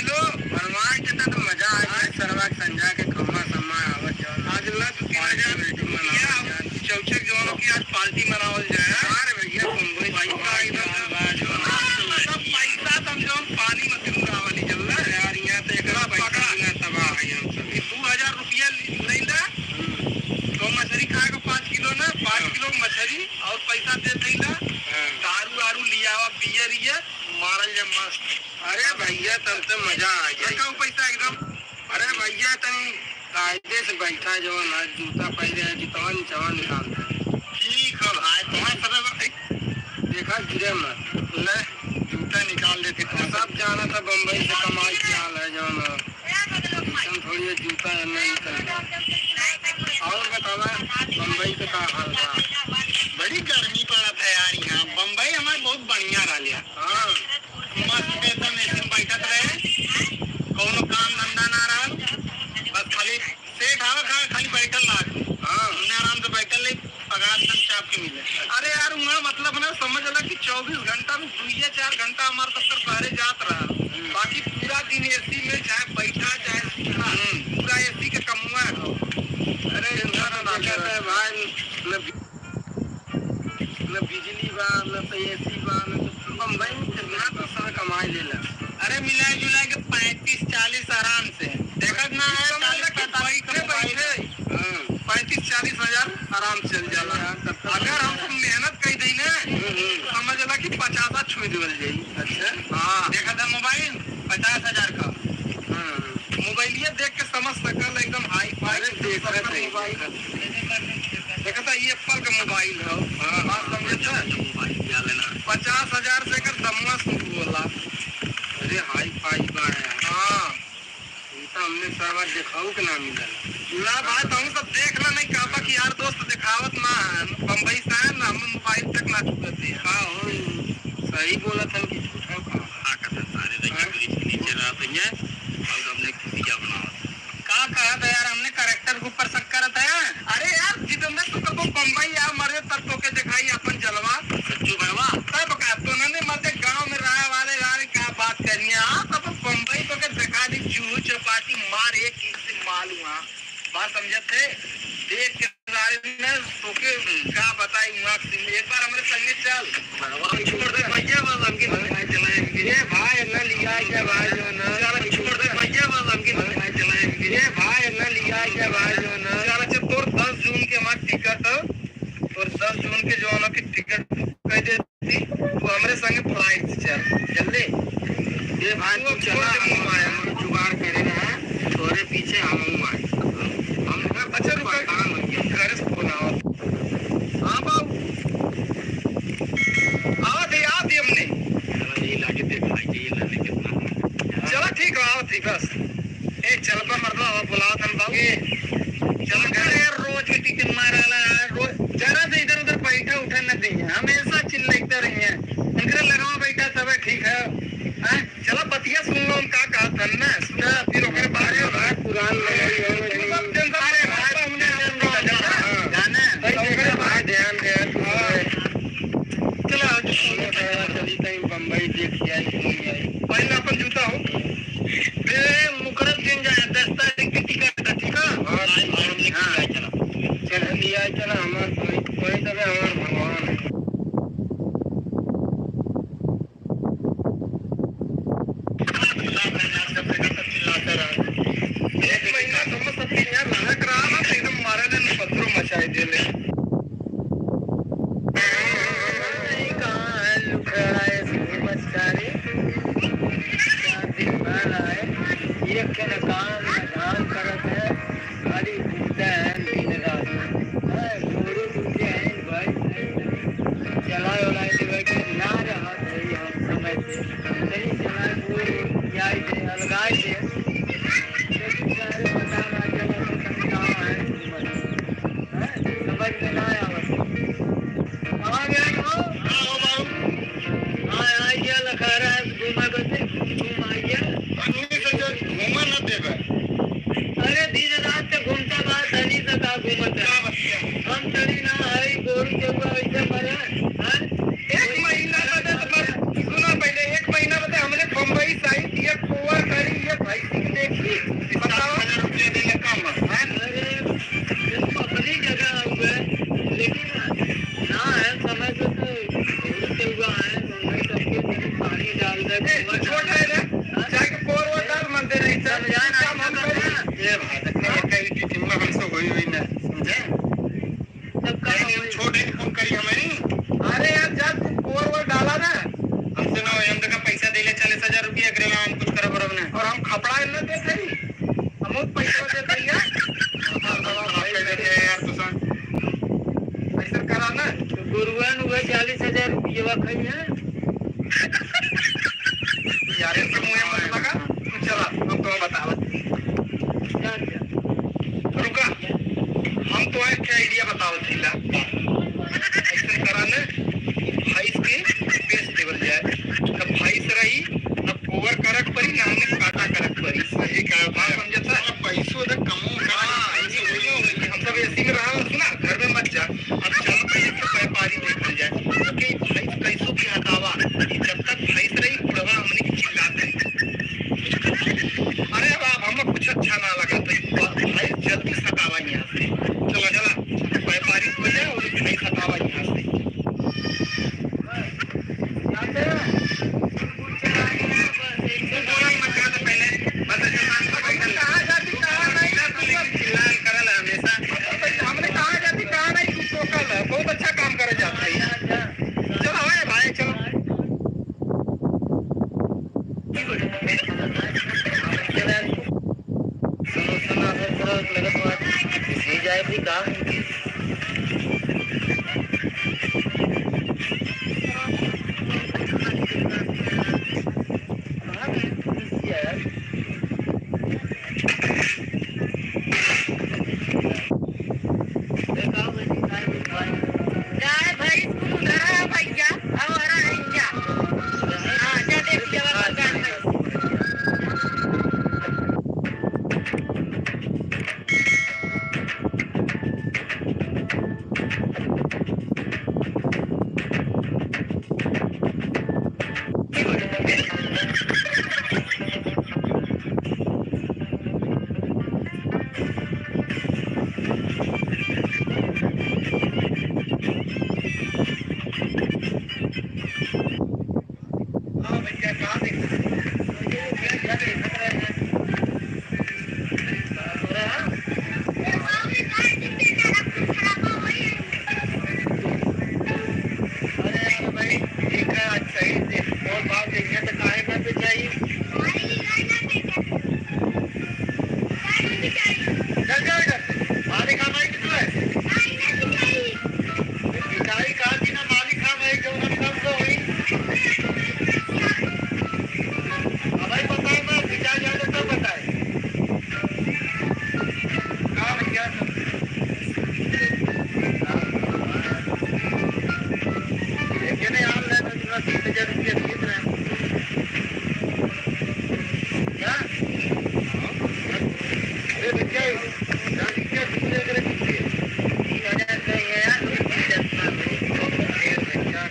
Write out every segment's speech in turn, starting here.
Kilo बनवा के तो मजा आ जाए सरवा के संझा के खम्मा सम्मा आवत जौन। आज ला 2-3 हजार रुपया चौचक जवानों की आज पार्टी मनावल जाए। अरे भैया मुंबई पैसा एकदम सब पैसा समझो पानी में उड़ावली चल रहा है। यार यहाँ तो एकरा पैसा बिना तबाह है हम सब। 2000 रुपया लेंदा तो मछली खाए को 5 किलो ना, 5 किलो मछली और पैसा दे देला। दारू आरू लिया हुआ, बियर इयर मारल जा मस्त। अरे भैया, तब तो मजा आ जाए। रखा पैसा एकदम। अरे भैया, तनी कायदे से बैठा जवन आज जूता पहले है, जितवन चवन निकाल दे। ठीक है भाई, तुम्हारे सब देखा, गिरे मत। ले, जूता निकाल देते तो तुम्हारे। सब जाना था बम्बई से कमाई की हाल है जवन, एकदम थोड़ी ये जूता है नहीं निकल गया। और बतावा, बम्बई के का हाल था? बड़ी गर्मी पड़ा था यार यहाँ। बम्बई हमारे बहुत बढ़िया रहा लिया। मस्त एकदम एसी में बैठत रहे, कौनो काम धंधा ना रहा, बस खाली सेठ आवा खा खाली बैठल रहा। हमने आराम से बैठल रही, पगार एकदम चाप के मिले। अरे यार, वहाँ मतलब ना समझ ला कि 24 घंटा में 2 या 4 घंटा हमारे दफ्तर बाहर जात रहा, बाकी पूरा दिन एसी में चाहे बैठा चाहे सुता, पूरा एसी के कमुआ है। अरे टेंशन ना। देखा है भाई, न बिजली बा, न तो एसी बा, न तो बम्बई में कितना तो सब कमाई लेला। अरे मिला जुला के 35-40 आराम से, देखत ना है, 40-45 बैठे बैठे 35-40 हजार आराम से चल जाला। यार, तब तो अगर हम सब मेहनत कर दी ना, समझ ला कि 50 छुई देवल जाई। अच्छा। हाँ, देखा था मोबाइल 50,000 का। मोबाइल ये देख के समझ सकल, एकदम हाई फाई। अरे देखत है। मोबाइल देखा था, ये एप्पल का मोबाइल हो। बात समझे था, 50,000 से कर दमुआ शुरू होला। अरे हाई फाई बा यार। ये तो हमने सारा देखाऊ के ना मिलल। ना भाई, तो हम सब देख ला, नहीं कहबा कि यार दोस्त दिखावत ना है, बम्बई से है ना, हम मोबाइल तक ना छुपते हैं। का हो, सही बोला था कि झूठा का? नीचे रहते हैं और हमने दिया बनावत। का कहा था यार, हमने करेक्टर के ऊपर शक करत है। अरे यार जितेंद्र, तू कबो बम्बई आ मरे तब तोके दिखाई अपन जलवा। सच्चू भरवा। तब का तो नने मते गांव में रहे वाले यार, क्या बात करनी है। हाँ, तब बम्बई तो के दिखा दी, जुहू चौपाटी मार एक एक से माल वहाँ, बात समझत थे? देख के सारे में तोके का बताई वहाँ। एक बार हमरे संगे चल। भरवा छोड़ दे भैया, बस हमके चलाए। ये भाई न लिया क्या भाई जो ना। चल छोड़ दे भैया, बस हमके चलाए। ये भाई न लिया क्या भाई जो ना। चल अच्छा, तोर 10 जून के हमार टिकट, तोर 10 जून के जो है ना कि टिकट बुक कर देती, तू हमरे संगे फ्लाइट से चल जल्दी। ये भाई, तू तू चला, छोड़ दे हम मोबाइल। हम जुगाड़ करे रहे, तोरे पीछे हम आए हम। अच्छा रुक, परेशान हो गए। घर से फोन आवत। हाँ बाबू, आवत ही आवत ही हमने। ये लाके दिखाई ये लाने कितना। चलो ठीक है, आवत ही बस। ए चल पा मर्दवा, अब बुलावत हम बाबू, चल घर। यार, रोज के टिकट माराला यार, रोज जरा से इधर उधर बैठा उठा न दी, हमेशा चिल्लाते रही है। उनके लगावा बैठा सब ठीक है, हैं? चलो बतिया सुन लो, हम का कहत हन ना, सुना फिर ओकरे बाद। अरे भाई, पुरान लगाई हो। सब टेंशन। अरे भाई, हमने जाना भाई देखा भाई, ध्यान दे। चलो आज। चली तई बम्बई देख आई, घूम आई। पहले अपन जूता हो। ए मुकरब दिन जाए, 10 तारीख की टिकट है, ठीक है? हाँ। हाँ। चला। चल लिया, चला, हमार कोई कोई तबे हमार भगवान है। एक महीना तो हम सबके यहाँ रहक रहा ना, तो एकदम मारे ने पत्थरों मचाई देले। नहीं, कहाँ है लुखेड़ा ये बच्चारे? 4 दिन बाद आए, एक के न काम न धाम करत है, खाली घूमते हैं दिन रात है, गोरू दूजे हैं भाई, चलाए उलाए देवे के ना रहत है हम समय से नहीं चलाए, बोर जाए दे, अलगाए दे, लेकिन सारे पता ना चला तो कहाँ है घूमत है, समझ में ना आवत। कहाँ गया हो? हाँ बाबू। हाँ, आ गया लखारा है, घूमा करते घूम आ गया। अन्नी से जो घूमा न देवे। अरे दिन रात तो घूमता बा, तनी से का घूमत है? का बतिया? हम चली ना है गोरू के ऊपर ऐसे मरे हैं? एक महीना बदे तो बस सुना, पहले एक महीना बदे हमने बम्बई साइड एक कोवर खरीद 40,000 रुपया देले कम है। अरे अपनी जगह हुए, लेकिन ना है समय पे तो बहुत हुआ है। बम्बई सबके तनी पानी डाल दे, गोबर छोट है रे, जाके कोर वो डाल मन दे रही सर। समझाए ना, काम हम करी। ये भाई देखने ये कई टीम हमसे होई हुई ना समझे। सब काम होई। छोटे के फोन करी हमारी। अरे यार जा तू कोर वो डाला ना। हमसे ना होई, हम देखा पैसा देले 40,000 रुपया एकरे में हम कुछ करब बरब ना। और हम खपड़ा न देते ही, हम पैसा देते ही यार। यार तू सा ऐसा करा ना। तो गुरुवन हुए 40,000 रुपये खाई है। यार इसके मुंह में मत लगा, तू चला हम तुम्हें बतावत। जा जा। रुका, हम तो एक आइडिया बतावत थी। ऐसा करा ना, भैंस के बेच देवल जाए। तब भैंस रही न गोबर करक परी ना हमने काटा करक परी। सही कहा बात समझता है? पैसों तो कमो हाँ, ऐसे होई होई। हम सब ऐसी में रहा ना, घर में मत जा। अब चलो पहले के व्यापारी देखल जाए। क्योंकि भैंस कैसो भी हटावा, जब तक भैंस रही बुढ़वा हमने की चिल्लाते। अरे बाप हमें कुछ अच्छा ना लगा तो भैंस जल्दी सतावा यहाँ से। चलो चला व्यापारी हो जाए और भैंस हटावा यहाँ से। जाते हैं। गुड़ चढ़ाएंगे ना, बस एक तू से बोला मत कर पहले बस ऐसे शांत बैठल। कहाँ जाती कहाँ नहीं, चिल्लान करल हमेशा। हमने कहाँ जाती कहाँ नहीं, तू टोकल है। बहुत अच्छा काम करे जाते है। जा जा। चलो आए भाई चलो। सुनो सुनो फिर थोड़ा लगत बात किसी जाए भी काम कहाँ गए पुलिस यार? देखा वैसी गाय भाई। गाय भैंस कुल उधर है भैया और है जा। हाँ जा देख लिया गाय भैंस। हाँ भैया कहाँ देख अरे यार भाई ठीक है, आज सही से और भाव देखिए तो काहे में पे चाहिए। चल जाओ इधर से। मालिक हम आई कितना है पिटाई कहा थी ना, मालिक हम आई जो हम कम को हुई। अब भाई बताए मैं पिटाई जाए तो तब बताए। कहाँ भैया देखिए ना यार, ले तो 30,000 रुपया खरीद रहे हैं क्या? अरे भैया क्या दूध करे पीछे 3,000 कहीं है यार, अरे भैया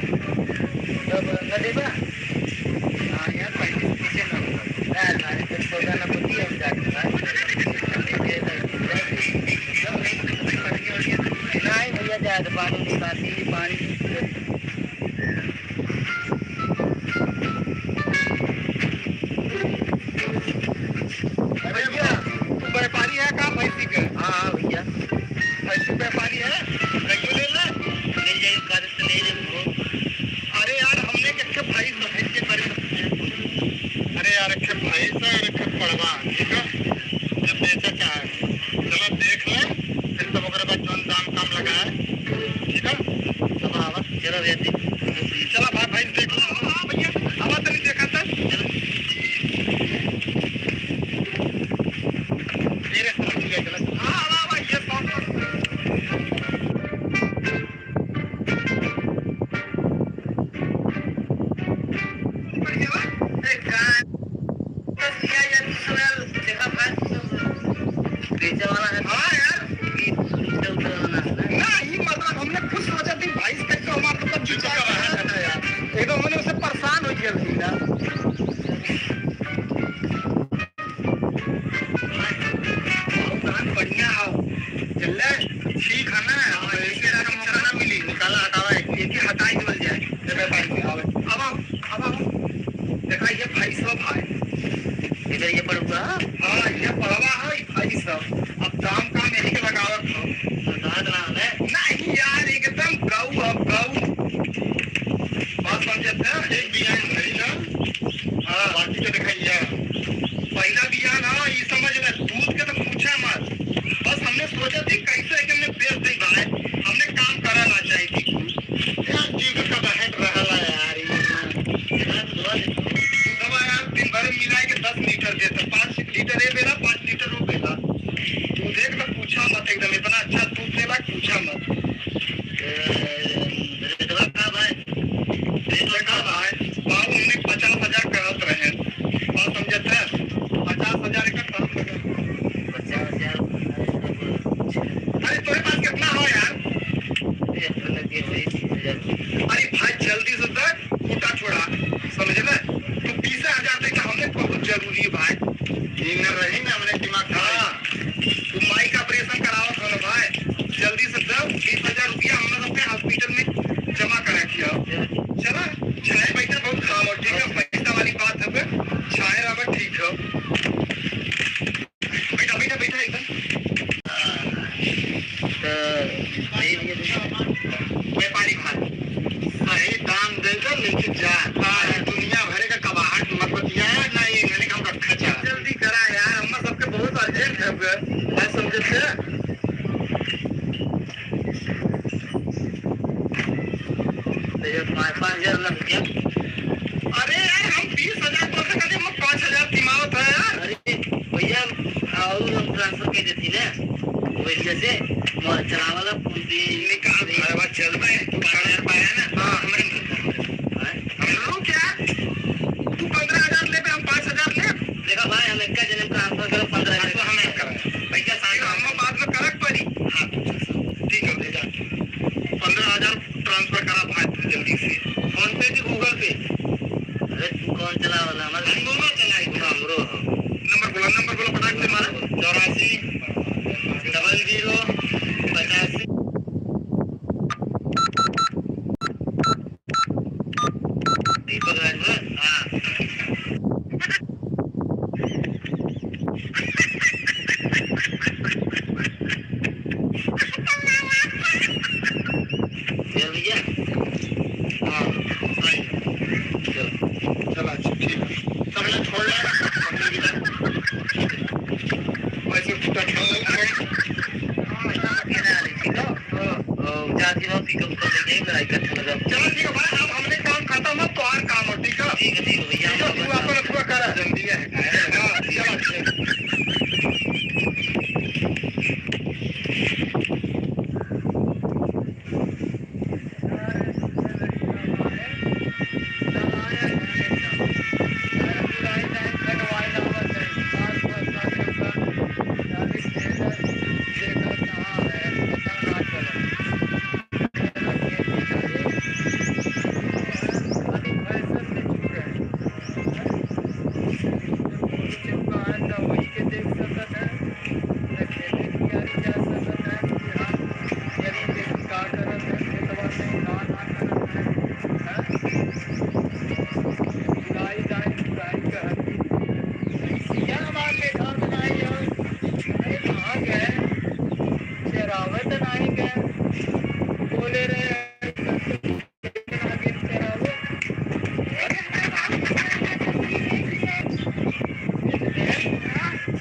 तब न देबा? हाँ यार 35 पीछे ना होगा। यार भाई फिर सौदा न पति हम जाके भाई। नहीं भैया जाए तो पानी नहीं पाती पानी। अरे भैया तू व्यापारी है का भैंसी के? हाँ हाँ भैया भैंसी व्यापारी है, कहियो ले ले। मिल जाएगी कार से ले ले। अरे यार हमने के भैंस भैंस के बारे में। अरे यार एक भैंस है और एक पड़वा, ठीक है जब बेचा चाहे चलो देख ले फिर तब ओकरे बाद जौन दाम कम लगाए, ठीक है चलो आवा। चलो भैया देख चला भाई भैंस देख लो। हाँ भैया आवा तनी देखा था। मेरे साथ लिया चला। हाँ आवा आवा ये कौन गाय तो किया यार तू सब यार देखा भाई सब बेचे वाला है। हाँ यार कि दूसरे उतरे वाला है ना। ना ये मतलब हमने खुद सोचा थी भैंस कैसे हमारे मतलब जुटा है यार, एकदम हमने उसे परेशान हो गया थी ना। भैंस है। हाँ ये पड़वा है ई भैंस है। अब दाम काम यही के लगावत हो। दांत ना है। नहीं यार एकदम गऊ है गऊ। बात समझत है? एक बियान भरी ना। हाँ बाकी के दिखाइया। पहला बियान है ये समझ ले, दूध के तो पूछा मत। बस हमने सोचा थी कैसे है कि हमने बेच दी भाई, हमने काम करा ना चाहिए थी। यार जीव का बहट रहला यार ये। कितना दूध दे? दवा यार दिन भर में मिला के 10 लीटर देता, 5 लीटर ये बेला 5 लीटर वो बेला। दूध एक तो पूछा मत, एकदम इतना अच्छा दूध देला पूछा मत। रेटवा का भाई? रेटवा देखा का भाई बाबू हमने 50,000 कहत रहे, बात समझत है? 50,000 का काम लगा। 50,000। अरे तुम्हारे पास कितना हो यार? लगे वही 30,000। अरे भाई जल्दी से दे, कूटा छोड़ा समझ ले। तू 20,000 दे के हमने बहुत जरूरी है भाई। नींद रही ना हमने दिमाग हाँ तू माई का ऑपरेशन करावत हो ना भाई, जल्दी से दे 20,000 रुपया हमने सबके हॉस्पिटल में जमा करा किया। चला छाए बैठा बहुत काम हो, ठीक है? पैसा वाली बात है बे, छाए रहा ठीक है। बैठा बैठा बैठा एकदम। तो नहीं भैया। व्यापारी भाई सही दाम दे दे लेके जा। हाँ दुनिया भर का कबाहट मत बतिया ना, ये मैंने हम रखा चाह। जल्दी करा यार, हम सबके बहुत अर्जेंट है बे। मैं समझे थे। तो ये 5,000 लग गया। अरे यार हम 20,000 तो से कभी हम 5,000 तिमावत है यार। अरे भैया और हम ट्रांसफर कर देती ना मोबाइल से चला वाला फोन पे निकाल भाई बात चल रहा है। तू 12,000 पाया ना? हाँ। हमारे में हम लोग क्या, तू 15,000 ले पे हम 5,000 ले। देखा भाई हम एक का जन्म ट्रांसफर करो 15,000 तो हमें करा पैसा फिर साथ हम बाद में करक पड़ी। हाँ तू चल, ठीक है भेजा 15,000 ट्रांसफर करा भाई तू जल्दी से। फोन पे कि गूगल पे? अरे तू कौन चला वाला? हमारे हम दोनों चलाए। हमरो नंबर बोला, नंबर बोला फटाक से मारा। 84 00 85। दीपक राजभर। हाँ ये भैया हाँ सही। चलो चला अच्छा ठीक है। सब लोग छोड़ रहे पैसे फुटा छोड़। ठीक है जाती रहो पिकअप कर लेके इकट्ठा लगा। चलो ठीक है भाई, अब हमने काम खत्म है तो और काम हो, ठीक है? ठीक है भैया। ठीक है, तू अपन अथवा करा जल्दी है। हाँ चलो ठीक है। बोले रहे चरावो। अरे बाप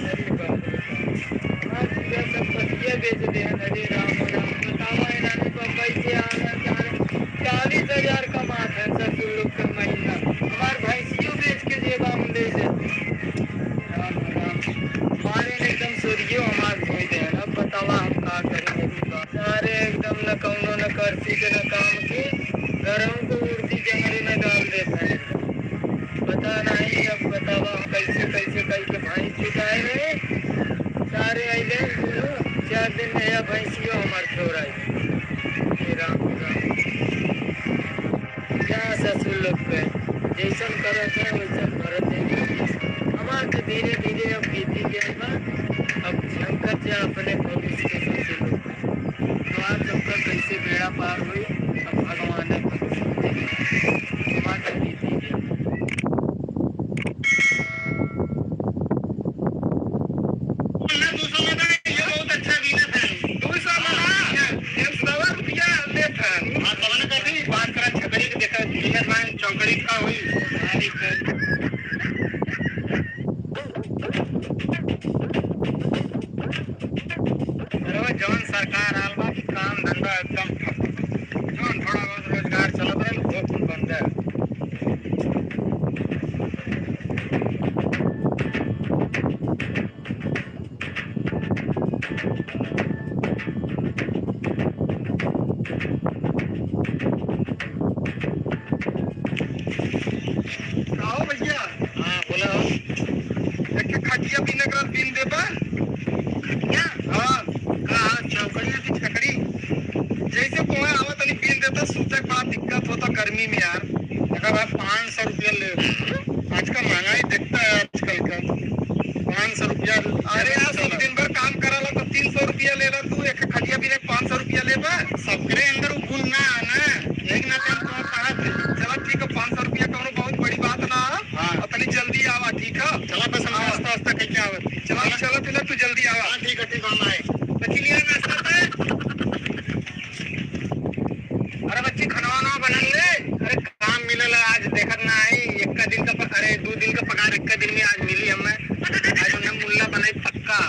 रे बाप, हमार पूरा संपत्तियां बेच दे। अरे राम राम, बतावा इन्होंने बम्बई से आना चार 40,000 कमात है ससुर लोग का महीना। हमार भैंसियों बेच के जेबा में ले जाते। राम राम, मारे ने एकदम सूर्यो हमार धोई दे। अब बतावा हम का करेंगे? सारे एकदम न कौनो न करसी के न काम के, गरम को उड़ती जंगली में डाल देता है। पता नहीं अब बतावा हम कैसे कैसे कैसे भैंस छुटाए रहे। सारे अइले 4 दिन में या भैंसियों हमार छोड़ाई। हे राम राम, क्या ससुर लोग पे जैसन करत है वैसन भरत है। हमार तो धीरे धीरे अब बीती गई बा, अब झंकत जा अपने भविष्य के ससुर लोग पे। तो आप सबका कैसे बेड़ा पार हुई अब भगवान ने हमार तो बीती गई। करी का होई। भारी कर। अरे जौन सरकार आल बा कि काम धंधा एकदम ठप। जौन थोड़ा बहुत रोजगार चलत रहे वो कुल बंद है। आओ भैया। हाँ बोलो। एक खटिया पीने का बीन देबा। क्या? हाँ। का चौकड़ी की छकड़ी? जैसे कोई आवा तनी बीन देता, सूते के बड़ा दिक्कत होता गर्मी में यार। अगर आप 500 रुपया ले, आज का महंगाई देखता है आजकल का। 500 रुपया। अरे यार सब दिन भर काम करला तो 300 रुपया लेला, तू एक खटिया पीने 500 रुपया लेबा। सबके अंदर वो गुण ना आना एक ना तो कहा थे। चला ठीक है, 500 रुपया कौनो बहुत बड़ी बात ना। हाँ। और तनी जल्दी आवा, ठीक है? चला बस हम नाश्ता वास्ता करके आवत। चला चला चला तू जल्दी आवा। हाँ ठीक है ठीक है, हम आए। बच्ची लिया नाश्ता पे। अरे बच्ची खाना ना बनल ले। अरे काम मिलल है, आज देखत ना आई एक का दिन का अरे 2 दिन का पगार एक का दिन में आज मिली हमें। आज उन्हें मुल्ला बनाई पक्का।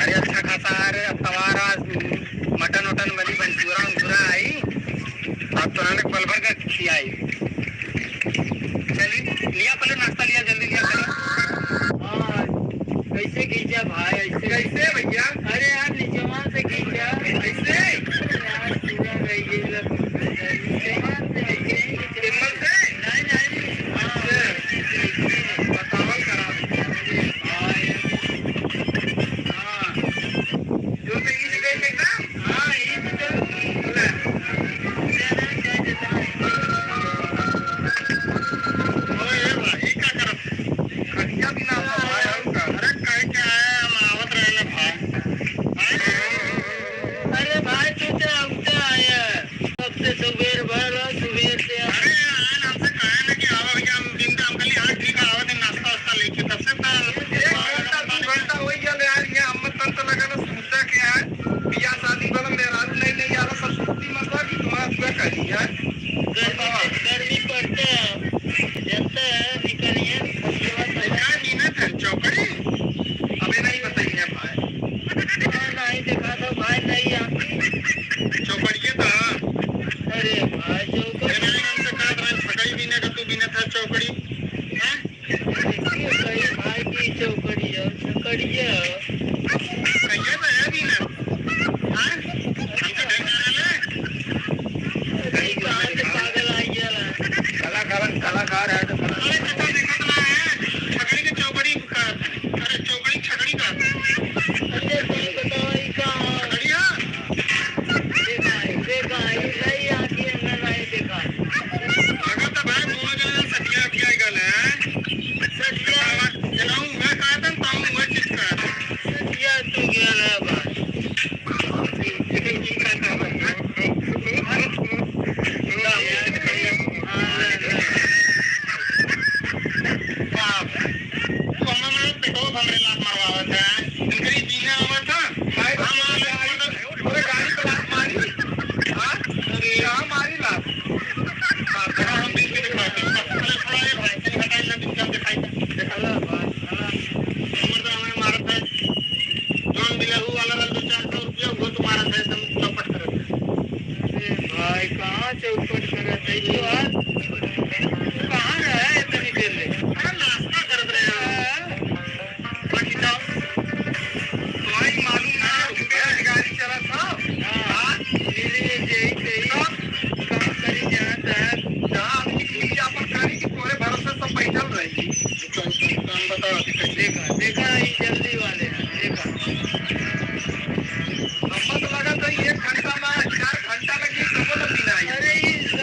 अरे अच्छा खासा, अरे सवार आज मटन वटन बनी, मंचूरा वंचूरा आई। अब तो उन्होंने पल भर का खियाई। चली लिया पहले नाश्ता लिया, जल्दी लिया पहले। हाँ कैसे खींचा भाई ऐसे? कैसे भैया? अरे यार निचवा से खींचा। कैसे? यार पूरा रह गई निचवा से ऐसे ही खींचा। हिम्मत से? नहीं नहीं। हाँ ऐसे ऐसे। बतावल करा भैया। हाँ हाँ जो तो ई गई एकदम। हाँ ये तो ले। ओए भाई का करत? खटिया बिना भाई और का। अरे कहे के आए हम आवत रहे ना भाई। अरे भाई तू तो हमसे आया सबसे सुबेर भर सुबेर से। अरे आन हमसे कहे ना कि आवा भैया, हम दिन हम कल हाँ ठीक है आवत है नाश्ता वास्ता लेके तब से तो एक घंटा 2 घंटा हो गया यार, यहाँ हम तन तो लगा ना सूता के यार। बियाह शादी वाला मेरा नहीं नहीं यार, सब सूती मतलब कि तुम्हारा पूरा करी यार। गर्मी गर्मी पड़ते है जनता है निकलिए। क्या नीना था चौकड़ी? अबे नहीं बताइए भाई। नहीं देखा तो भाई नहीं आती चौकड़ी तो। अरे भाई चौकड़ी मैंने हमसे कहा था छकड़ी बिना का तू बिना था चौकड़ी। हैं कही भाई की चौकड़ी हो चौकड़ी हो कहिए तो है बिना। हां हमसे डर ना रहे। कहीं कहाँ से पागल आई गया। कलाकार कलाकार है तो। अरे चाचा देखत ना है छकड़ी के चौकड़ी का। अरे चौकड़ी छकड़ी का। अरे कोई बताओ ई कहाँ छकड़िया देखा देखा नहीं आती है ना नहीं देखा। लगा तो भाई दोनों जने सटिया उठिया गल है। सटिया चलाऊं मैं कहा था ताऊं वो चीज का। सटिया तू गया ना भाई। लेकिन की कहता है बाप तू हमें पेटो हमरे लात मरवावत है। इनकरी बीना आवत है भाई हम पूरे गाड़ी पे लात मारी। हाँ अरे कहाँ मारी लात? बाप थोड़ा हम बीच के दिखाते हैं। थोड़ा थोड़ा ये भाई तनी हटाई ना बीच हम दिखाई चलो भाई चलो। हमर तो हमें मारत है जोन बिलहू वाला रल 200-400 रुपया वो तो मारत है एकदम चौपट करत है। अरे भाई कहाँ चौपट करत है तू आज? तू कहाँ रहा है इतनी देर ले? अरे नाश्ता करत रहे हैं। बाकी जाओ तुम्हारी मालूम ना बेरोजगारी चला था। हाँ मिली यही सही काम करी जहाँ तहाँ। जहाँ आदमी की अपन करी कि तोरे भरोसे सब बैठल रही। काम बताओ कि कैसे। देखा देखा ये जल्दी वाले हैं देखा। हम्मा तो लगा था 1 घंटा में 4 घंटा लगी तब ना बिना आई। अरे ये जब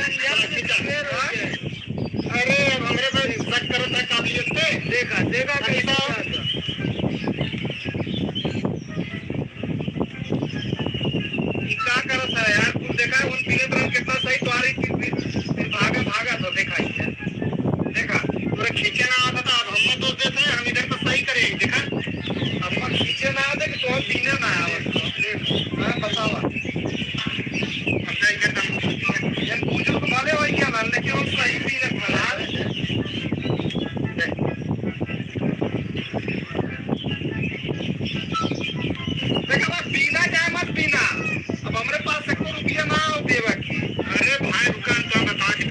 से सुबेर हो गए। अरे अब हमरे पे शक करत है काबिलियत पे। देखा देखा कैसे आता। ई का करत है यार? तुम देखा उन पीले तरह कितना सही तुम्हारी फिर भागा भागा तो देखा ही है। देखा पूरा खींचे ना आता था, अब हम दोष देते हैं हम इधर तो सही करे देखा। अम्मा खींचे ना आते कि तुम्हें पीने ना आवत। हाँ बतावा अब जा इधर हम ये पूछो तो माले वही क्या लेकिन देखा बा, बिना जाए मत बिना। अब हमरे पास एको रुपया ना हो देवा की। अरे भाई रुका तो बता के।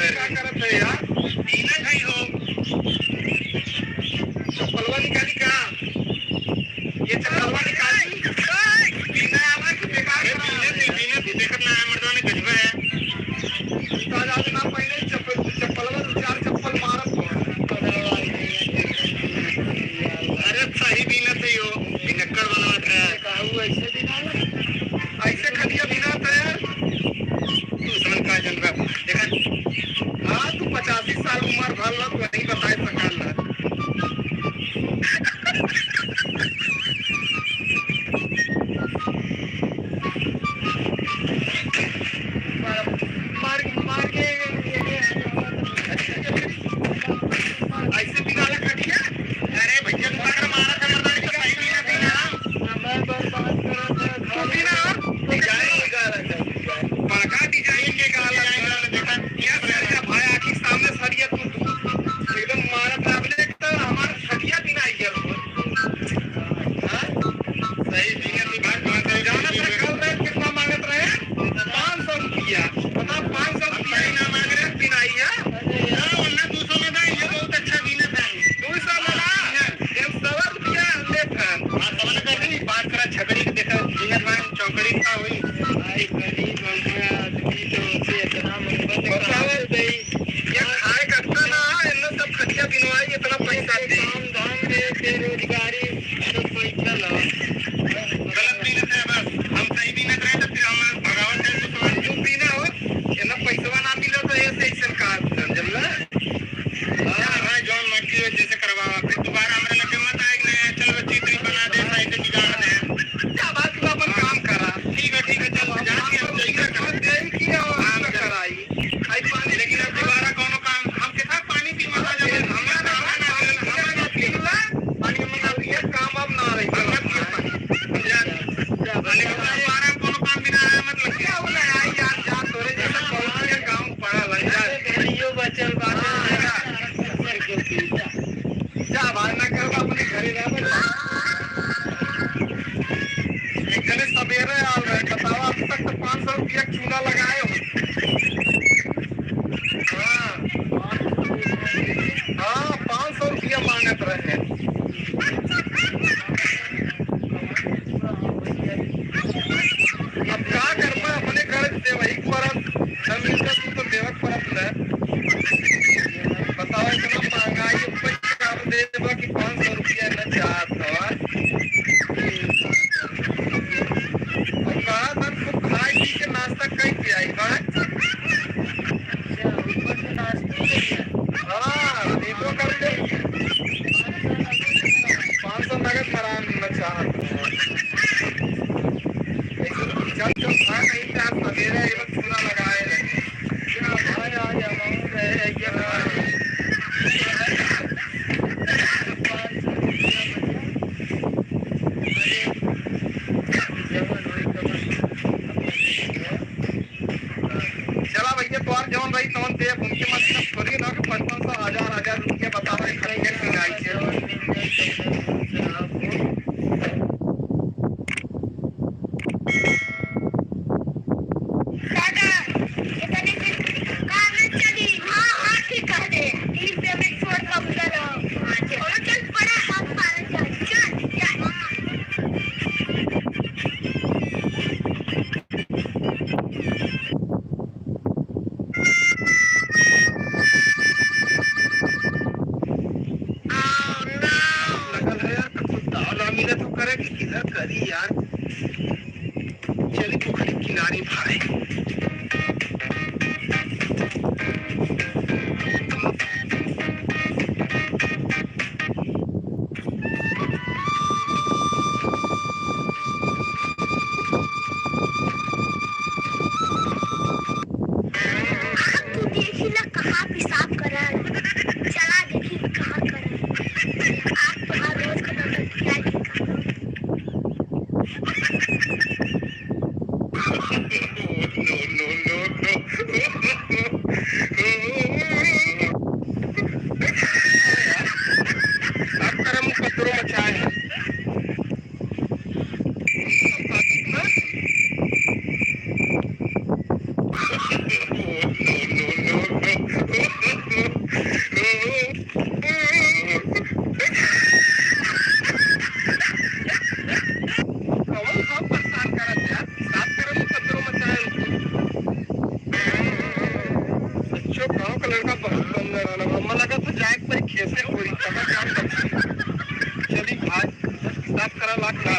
क्या करत है यार? बिना खाई हो। चप्पलवा निकाली का? ये चप्पलवा निकाली बिना आवा कि बेकार अरे बिना थी, बिना थी, देखत ना है मर्दाने गजबा है। आज आज ना पहले चप्पल चप्पलवा दो चार चप्पल मारत हो। अरे सही बिना थी हो, बिनक्कड़ बनावत है। काहू ऐसे बिना ऐसे खटिया बिना था यार। तू समझ का जनबा देखा। हाँ तू 85 साल उम्र भर ला, तू नहीं बताए सकल ला। मार मार के ये ऐसे बिना ला खटिया। अरे भैया तू अगर मारा था मर्दाने तो सही बिना थी ना। समय बर्बाद करत है। तू बिना और डिजाइन डिजाइन बड़का डिजाइन के गाला डिजाइन देखा। यहाँ सरिया भाई आखिर सामने सरिया तू दूर एकदम मारा था। अब ले तो हमारा खटिया बिना आई गया लोग। हाँ सही बिना थी भाई कौन सा जाना था कल रहे कितना मांगत रहे? 500 रुपया। बता 500 रुपया सही ना मांग रहे। बिना आई है। हाँ, वरना 200 में था, ये बहुत अच्छा बिना था। 200 में ना एक 125 रुपया लेत हन। हाँ, सवाल कर दी, बात करा छकड़ी के देखा, बिना भाई चौकड़ी का हुई। भाई गरीब हमारा आदमी तो उसे इतना मोहब्बत बताओ। कहाँ दई। ये खाए कटता ना इन्ने सब खटिया बिनवाई इतना पैसा दे। काम धाम में बेरोजगारी तो पैसा लो। गलत बिना था बस। हम सही बिना रहे तो फिर हम भगावत है तो तुम्हारे तू बिना हो इतना पैसवा ना मिलो तो ऐसे ऐसे काम समझला। हाँ भाई जॉन मर्जी हो जैसे करवावा, फिर दोबारा हमारे लगे मत आएगी ना, चल बच्ची इतनी बना दे सही से बिगाड़ दे। क्या बात तू अपन काम करा। ठीक है चल जाके हम जाइए कर दे कि और हम कराई आई पानी। लेकिन अब दोबारा कोनो काम हम के साथ पानी पी मत आ जाए हमरा ना ना हमरा ना पी पिला पानी हम ना ये काम अब ना रही। हमरा पिए पानी समझा। लेकिन दोबारा कोनो काम बिना आया मत लग। क्या बोला आई यार जा तोरे जैसा कौन के गांव पड़ा लग जा। भेड़ियो बचल बाटे के पीता। जा भाई ना कर अपने घरे रह। एक जने सवेरे आल रहे बतावा अब तक तो 500 रुपया चूना लगाए हो। हाँ हाँ 500 रुपया मांगत रहे। अब का करबा अपने घर से वही परत न मिलता तू तो देवक परत न। बताओ इतना महंगाई ऊपर काम देबा कि 500 रुपया न चाहत हवा। अब कहा तन खूब खाए पी के नाश्ता कई के आई बा। अच्छा ऊपर से नाश्ता भी है। हाँ देबो कर दे 500 नगद मरान न चाहत हवा। ऐसे चल चल खा कहीं से आज सवेरे एवं चूना लगाए रहे। क्या भाई आज हम रहे ये 500 रुपया बचा। अरे जवन होई तवन चला भैया तोहार जवन रही तवन दे उनके मतलब थोड़ी ना कि 5500 हजार हजार रुपया बतावा खरीदे के आई छे। जवन मिल जाई तवने खुश रहब हो। दादा इतने से काम नहीं चली। हाँ हाँ ठीक कर दे 3 पेमेंट छोड़ कम करो। चलो चल पड़ा हम पार चल चल चल। लगल है यार कुछ दाल ना मिले तो करे कि किधर करी यार। चली पोखरी किनारे भाई। आप तू देखी ना कहाँ पेशाब करल। चला देखी कहाँ करल। आप तो हर रोज का नौटंकी आज भी कहाँ। No, हमरो गांव का लड़का बहुत बंदर रहल। हमरा लगा तो जाए के पड़ी खेते खोरी तब काम कर। चली भाई साफ करा लाख ना।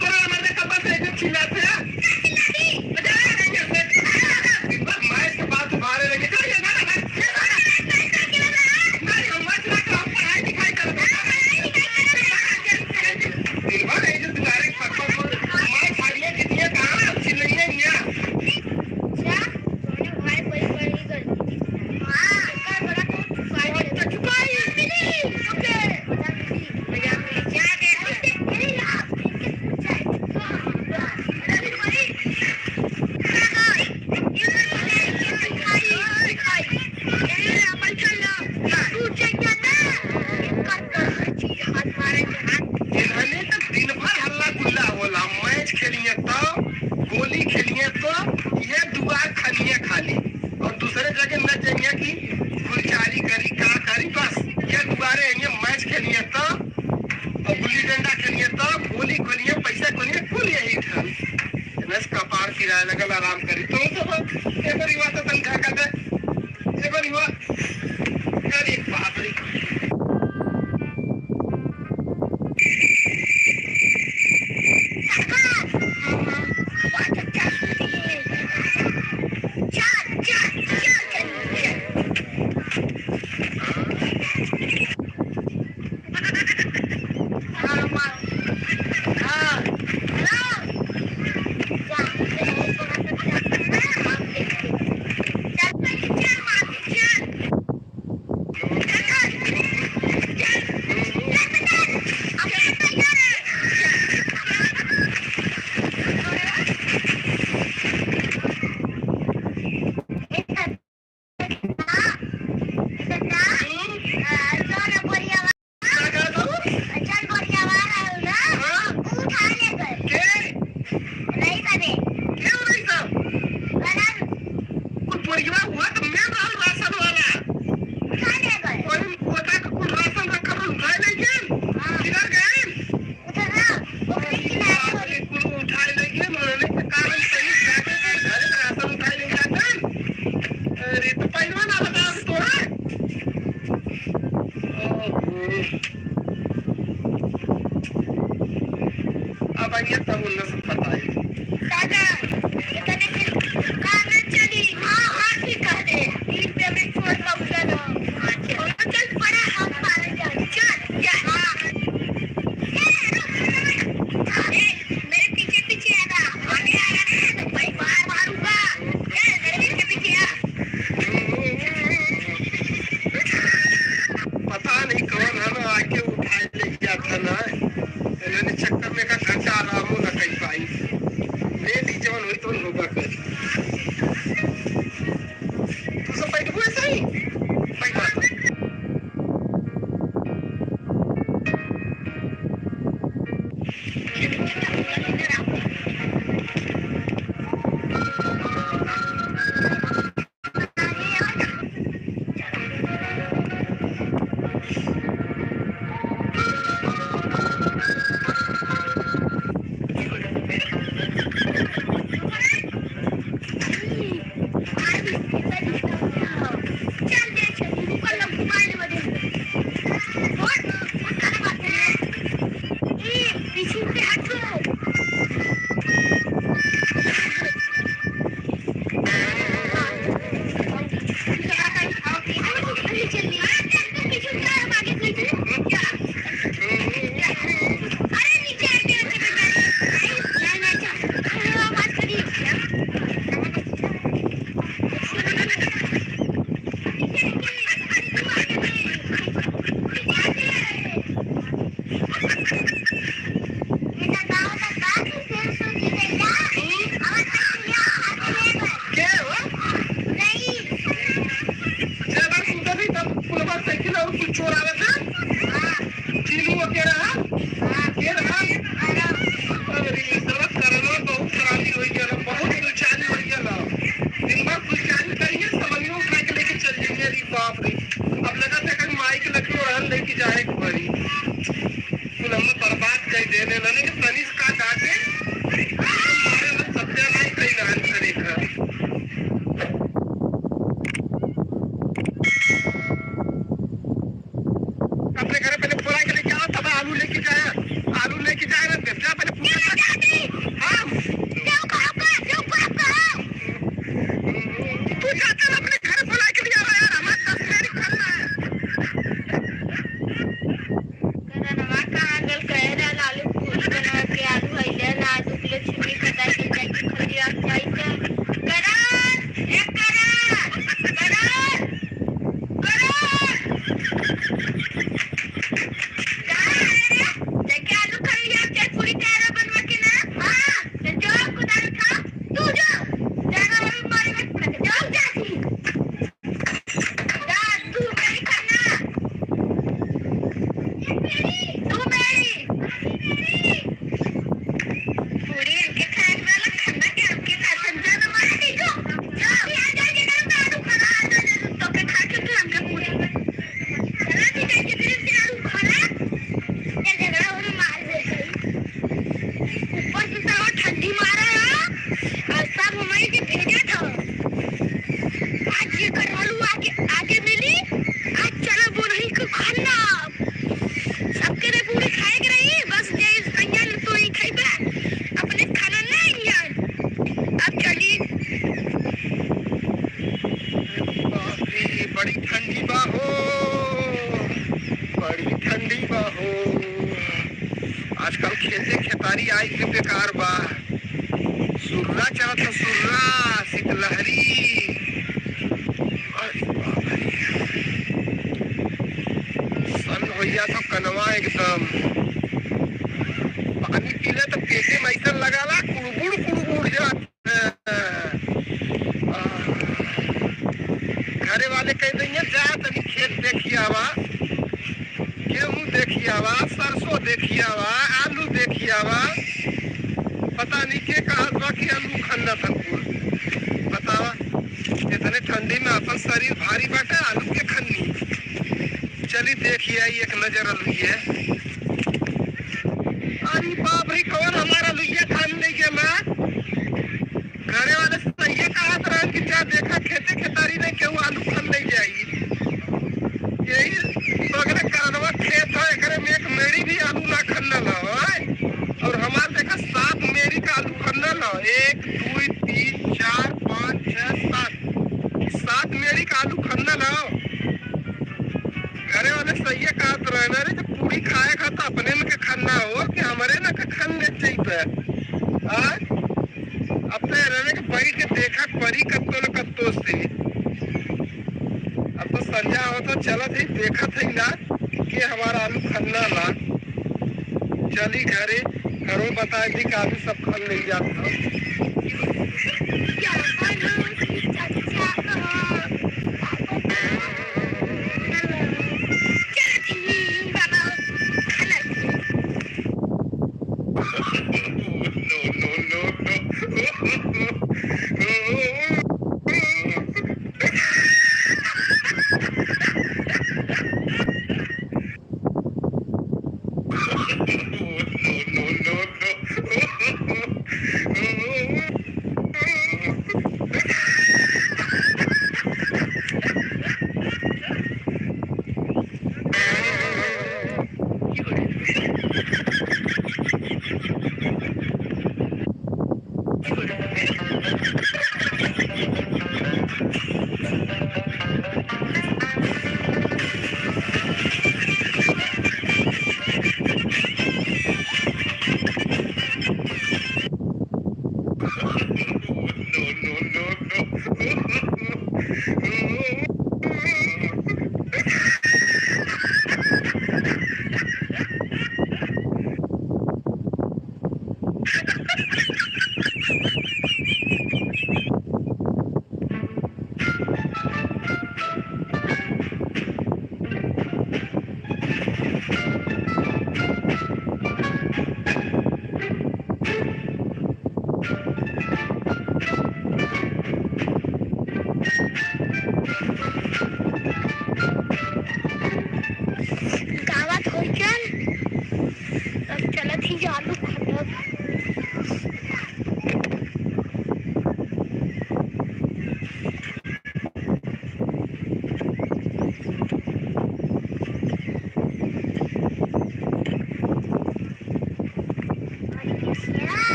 तोरा मर्दे कब्बा से एकदम चिल्लाते हैं। मैं इसके बात मारे लगे। चल ये ना ना नहीं, हम मत ना हम पढ़ाई लिखाई करते हैं। दिन भर ऐसे दुआरे पक्का मैं खालिए कितनी कहाँ चिल्लाइए यहाँ। इन्होंने तो दिन भर हल्ला गुल्ला होला। मैच खेलिए तो गोली खेलिए तो ये दुआर खनिए खाली और दूसरे जगह न जाइए कि गुलचारी करी का करी, बस ये दुआरे आइए मैच खेलिए तो और गुल्ली डंडा खेलिए तो गोली खोलिए पैसा खोलिए कुल यही था। बस कपार किराया लगल आराम करी तो सब एक बार युवा तो तनखा कर दे एक बार युवा अरे बाप रे। क्या कहा था? हाँ? के क्यों नहीं साहब कुल परिवार हुआ तो मैं रहल राशन वाला वही कोटा के कुल राशन रखल उठाए ले गेल किधर गए कुल उठाए ले गेल। उन्होंने के कारण सही जाके के घर के राशन उठाए ले जाते। अरे तो पहलवा ना बता तोरा। ओहो अब आइए तब उन्हें सब बताइए। चल पड़ा हम पार। के हो? जे बार सुनते थी तब पुलवा साइकिल और कुछ चोर आवे थे, चीनू वगैरह के रहा। अरे साला करना बहुत खराबी हो गया, बहुत कुलचाली हो गया। दिन भर कुलचाली करिए, समझियो उठा के लेके चल जाइए। अरे बाप रे, अब लगा था कहीं माइक लखनऊ रहन लेके जाए के पड़ी। कुल हम बर्बाद कर देने लने के तनिष का डांटे मारे में सत्यानाश कई रहन करे का। अपने घर पहले बुला के लेके आओ, तब आलू लेके जाया, आलू लेके जाए ना, जा पहले पूरा। हाँ, तू जाता ना अपने घर बुला के ले आ यार, हमारे 10 मिनट करना है। करणवा कहाँ गल कहे रहल आलू पूरी बनवा के आलू हइले ना 2 किलो छिमी कटा के जाके खलिया खाई त करण, ए करण, करण, करण, कहाँ है रे? जाके आलू खलिया के पूरी तैयार बनवा के ना। हां तो जो कुदाल उठा तू जो जाना और मारे मत पड़े, जो जाती जा तू मेरी खाना, तू मेरी पूरी इनके खाने वाला खाना के हमके खा समझा ना मारा देखो जा आ जा जा जा आलू खाना आ जा जा तो के खा के तू हमके पूरी चला दी जाके फिर से आलू खाना ये झगड़ा और मार दे ऊपर से सारा ठंडी मारा है और सब हमारे के भेजा था। आज ये करवालू आगे आगे मिली, आज चलो बोलही को खाना सबके रे पूरी खाए के रही बस जय संज्ञा ने तो ही खाइबा अपने खाना नहीं यार। अब चली। बाप रे, बड़ी ठंडी बा हो, बड़ी ठंडी बा हो। आजकल खेते खेतारी आई के बेकार बा। सुर्रा चलत है, सुर्रा शीतलहरी। अरे बाप रे, सन होइया तो कनवा एकदम पानी पीले तो पेटे में ऐसा लगाला कुड़बुड़ कुड़बुड़ जात है। आह, घरे वाले कह देंगे जा तनी खेत देखी आवा, गेहूं देखी आवा, सरसों देखी आवा, आलू देखी आवा। पता नहीं के कहा बा कि आलू खन्ना थनपुर। बतावा इतने ठंडी में अपन शरीर भारी बाटे, आलू के खन्नी। चली देखी आई एक नजर आलूए। अरे बाप रे, कौन हमारा लुइया खान ले गया ना? घरे वाले सही कहा रहन कि जा देखा खेते खेतारी में केहू आलू खन ले जाई। यही बगल कानवा खेत है, एकरे में एक मेरी भी आलू ना खन्नल है। और हमार देखा 7 मेरी का आलू खन्नल है, 1 2 3 4 5 6 7, 7 मेरी का आलू खन्नल है। घरे वाले सही कहत रहे ना रे, जब पूरी खाए खा तो अपने में के खन्ना हो कि हमारे ना के खन ले चाहिए। आ अब तो रहने के बैठ के देखा परी कत्तो न कत्तो से। अब तो संझा हो तो चलत ही देखत ही ना कि हमारा आलू खन्ना ला। चली घरे, घरों बता दी कि आलू सब खन ले जात हो। क्या बाबा खाना। No, no, no, no. No, no, no, no.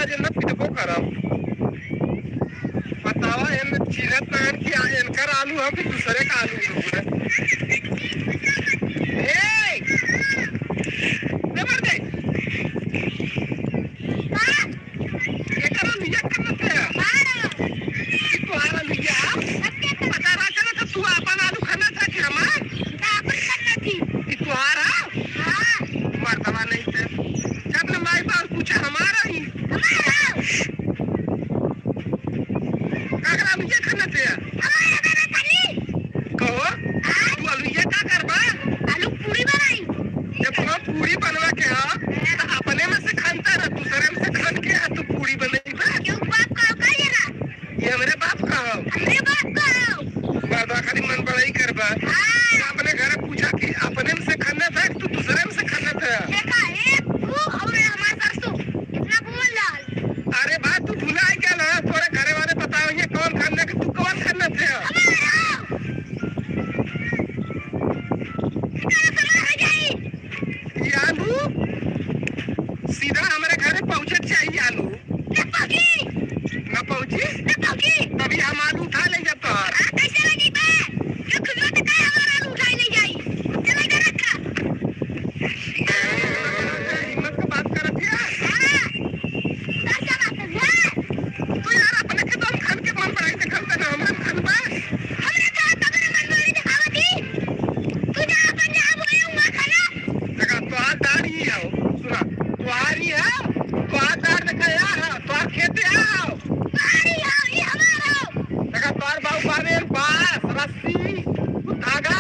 आज न पिटबो करब। बतावा एन चिरत ना कि इनकर आलू हम कि दूसरे का आलू है। ए दे मार दे। एकर आलूया करना थे कि तुहार आलूया पता रहा चला था तू अपन आलू खाना था कि हमार कि तुहार मर्दवा नहीं थे जब न माई बाप पूछा हमारा ही काकर आलूया खाना थे कहो तू आलूया का करबा। आलू पूरी बनाई। जब हम पूरी बनवा के हा तो अपने में से खानता रहा दूसरे में से खान के आ तू पूरी बनई बा। क्यों बाप का का ये ना ये हमरे बाप का हो। हमरे बाप का हो। मर्दवा खाली मन बड़ाई करबा। हाँ अपने घर पूछा कि अपने में से खाना था कि तू दूसरे में से खाना था। देखा एक तू और हमार सरसों इतना बोल लाल। अरे भाई तू भुला गया ना तोरे घरे वाले बताओ ये कौन खाना कि तू कौन खाना थे। हमारा इतना समय हो जाई। ये आलू सीधा हमारे घरे पहुंचे चाहिए आलू न पहुंची। न पहुंची न पहुंची। तभी हम आलू उठा ले जाता। हाँ कैसे लगी बे जो खुजवा तो काय हमारा आलू उठाई ले जाई। चलो इधर रखा। हिम्मत का बात करत है। हाँ क्या बात है। तो यार अपने के तो हम खान के मन बढ़ाई के खानता ना हमरा खान बा। हमने कहा तब ने मन में दिखावा थी तू जा अपन जहां बोले वहां खाना। देखा तोहार दार ही हो सुना तोहार ही है तोहार दार देखा या है तोहार खेत या हो। तुम्हारी हो ये हमारा हो। देखा तोहार बाबू बाने बांस रस्सी धागा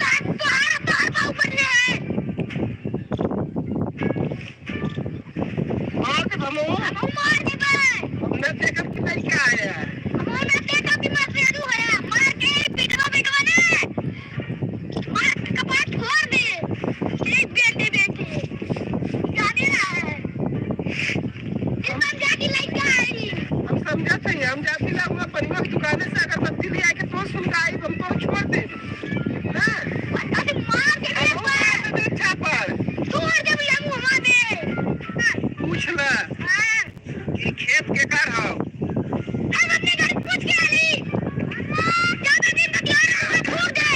कहा तुम्हारा तोहार बाबू बनने है। मार के भमो हम मार दे बे। हमने देखा कि नहीं क्या है। हम ना देखा कि मत आलू है मार के पिटवा पिटवा ने मार के कपाट फोड़ दे। एक बेटे बेटे जाने ना है इस समझा की लड़का है। हम समझते हैं हम जाती ला हुआ परिवार की दुकान से अगरबत्ती ले आके तो सुन आई हम तो छोड़ दे ना। अरे मार दे हम मार दे छापर तोड़ दे भैया मुंह मार दे। पूछ ला हाँ कि खेत के कर हो। हम अपने घर पूछ के आली ज्यादा दिन तक यार छोड़ दे।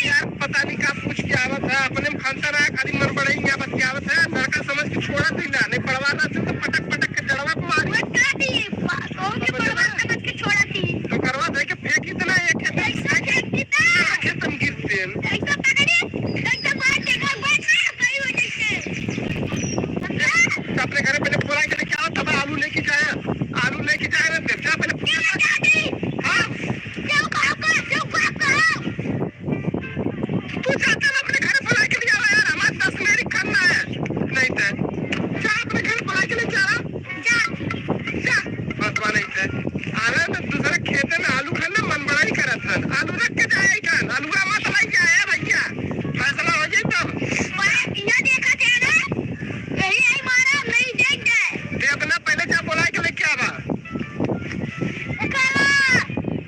यार पता नहीं का पूछ के आवत है अपने में खानता रहा खाली मन बढ़ाई क्या बतियावत है लड़का समझ के छोड़ा दिला नहीं पड़वा रहा तो पटक पटक के जड़वा को मारी। बता दी कौन के बर्बाद समझ के छोड़ा थी। तो करवा दे के फेंक इतना एक खेत ऐसा फेंक ता खेत हम गिरते हैं। ऐसा पकड़े ऐसा मार के घर बैठ कहीं हो जैसे समझा। तो अपने घर पहले बोला के लेके आओ तब आलू लेके जाए आलू लेके जाए ना फिर जा पहले क्यों लगा दी। हाँ क्यों कहो कहो क्यों बाप कहो। तू जाता ना अपने घर बुला के ले आ यार हमारे 10 मेरी करना है नहीं तो जा अपने घर बुला के ले जा रहा जा जा बतवा नहीं थे आना तो दूसरे खेते में आलू खाना मन बड़ा ही करत हन आलू रख के जाए खान आलू मत लाई जाए भैया फैसला हो जाए तब। मैं यह देखा थे ना यही आई मारा नहीं देख जाए। ते अपना पहले जा बुला के लेके आवा। देखा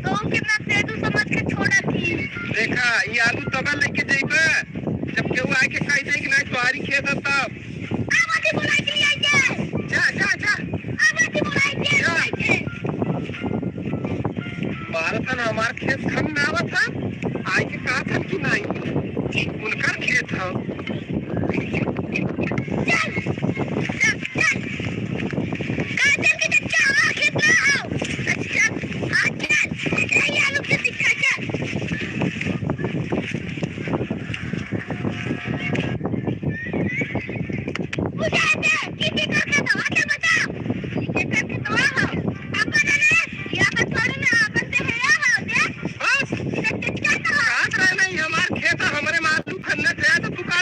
तो कितना तेजू समझ के छोड़ा थी। देखा ये आलू तब लेके जइबे जब केहू आके कह दे कि नहीं तुम्हारी खेत है तब। आवाज़ बुला के लिए आई जाए। जा जा जा आवाज़ बुला के आई जाए। मारत हन हमार खेत खन ना आवत हन आई के कहा थन कि नहीं उनकर खेत है। चल चल चल कहाँ चल के चचा हमारा खेत ना आओ। अच्छा हाँ चल ये आलू के दिखा चल। मुझे दे किसी का खेत हो चल बता किसी का खेत हो अपन ने या पर थोड़ी ना अपन से है हो देख। बस चल चल कहा रहे नहीं हमार खेत है हमारे में आलू खन्ना थे तो तू कहा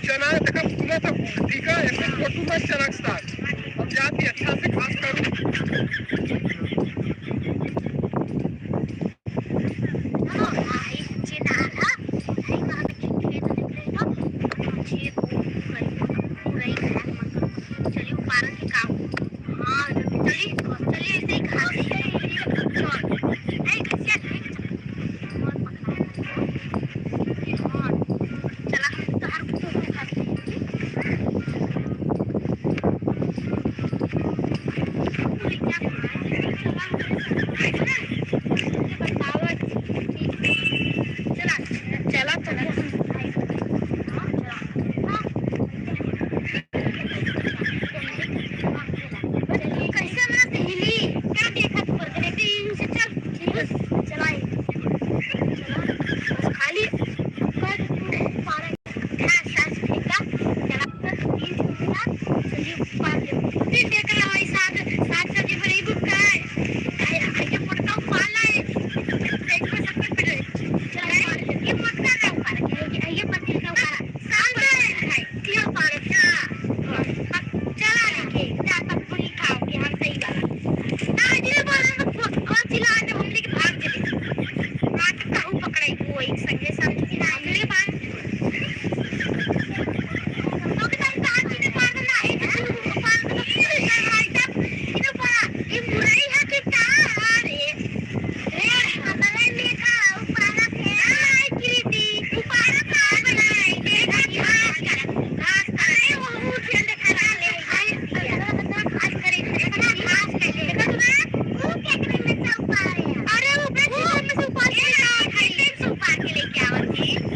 चना देखा फूला था, ठीक है, ऐसे फोटो मत चना के साथ। अब जाती अच्छा से घास करूँ। चला चला। कैसे हमरा से हिली क्या देखा तू पर करे से चल चलाई चला खाली कर तू पारा घास घास फेंका चला तीन टुकड़ा सब्जी पार दे तीन देखला भाई साग साग सब्जी पर एक बुक का आगे पड़ता पाला है पेट में सब कुछ पड़े चला ये मटका ना उखाड़ के ये पत्ती का उखाड़ा साल खाए क्यों पारे चला रखे जा तक पूरी खाओ कि हम सही वाला ना जी बोले तो कौन चिल्ला दे हम लेके भाग चले हां तो कहूं पकड़ाई वो एक संगे संग हमले भाग तो के तन कहां चीने पार ना है तो पार तो पूरी कर भाई साहब इनो पड़ा ये मुरई है कि का रे रे हमारे लेखा उपारा थे आई कृति उपारा का बनाई देखा घास कर घास कर वो उठ के देखा ले आई घास करे घास कर ले देखा तू वो क्या करे में से उपारे अरे वो बेटी में से उपार के ले से उपार के लेके आवत थी।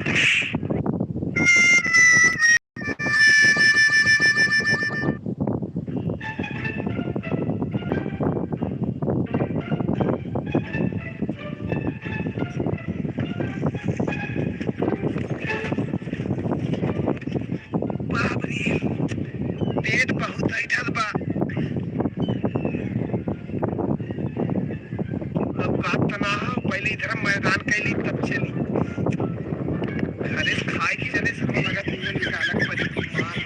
बाप रे, पेट बहुत ऐठल बा। अब बात तना हो, पहले इधर मैदान कैली तब चली। घरे से खाए की चले सब लगत है निकालक पड़ी मार।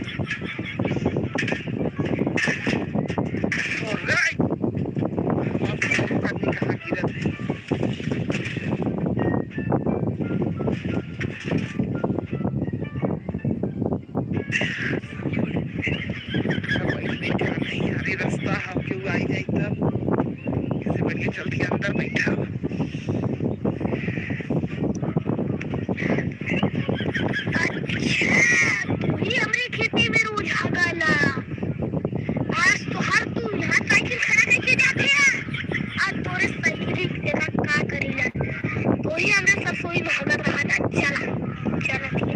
और राई अब आदमी कहाँ गिरत है। बैठने का नहीं, अरे रास्ता हम क्यों आई जाई तब कैसे बढ़िया जल्दी अंदर बैठा। अच्छा, तू ही हमरे खेती में रोज आगला। आज तो हर तू यहाँ साइकिल खड़ा करके जाते हैं। आज तोरे साइकिल ही तेरा का करीला। तो ही हमरे सरसोई में हगत रहा था। चला चला ठीक है।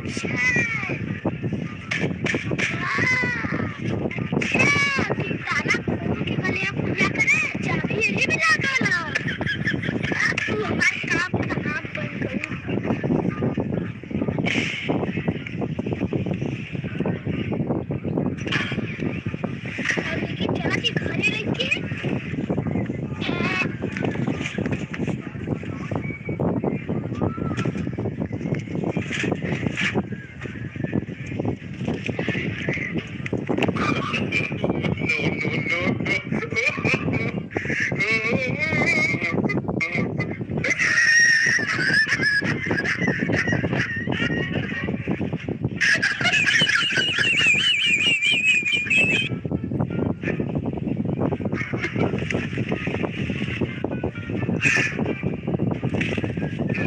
अच्छा अच्छा, तू ताला खोल के गले पूजा करे, चाबी यही भी लागल। अब तू हमारे काम का काम बंद करू। अब लेके चला के घरे लेके। No, no, no, no.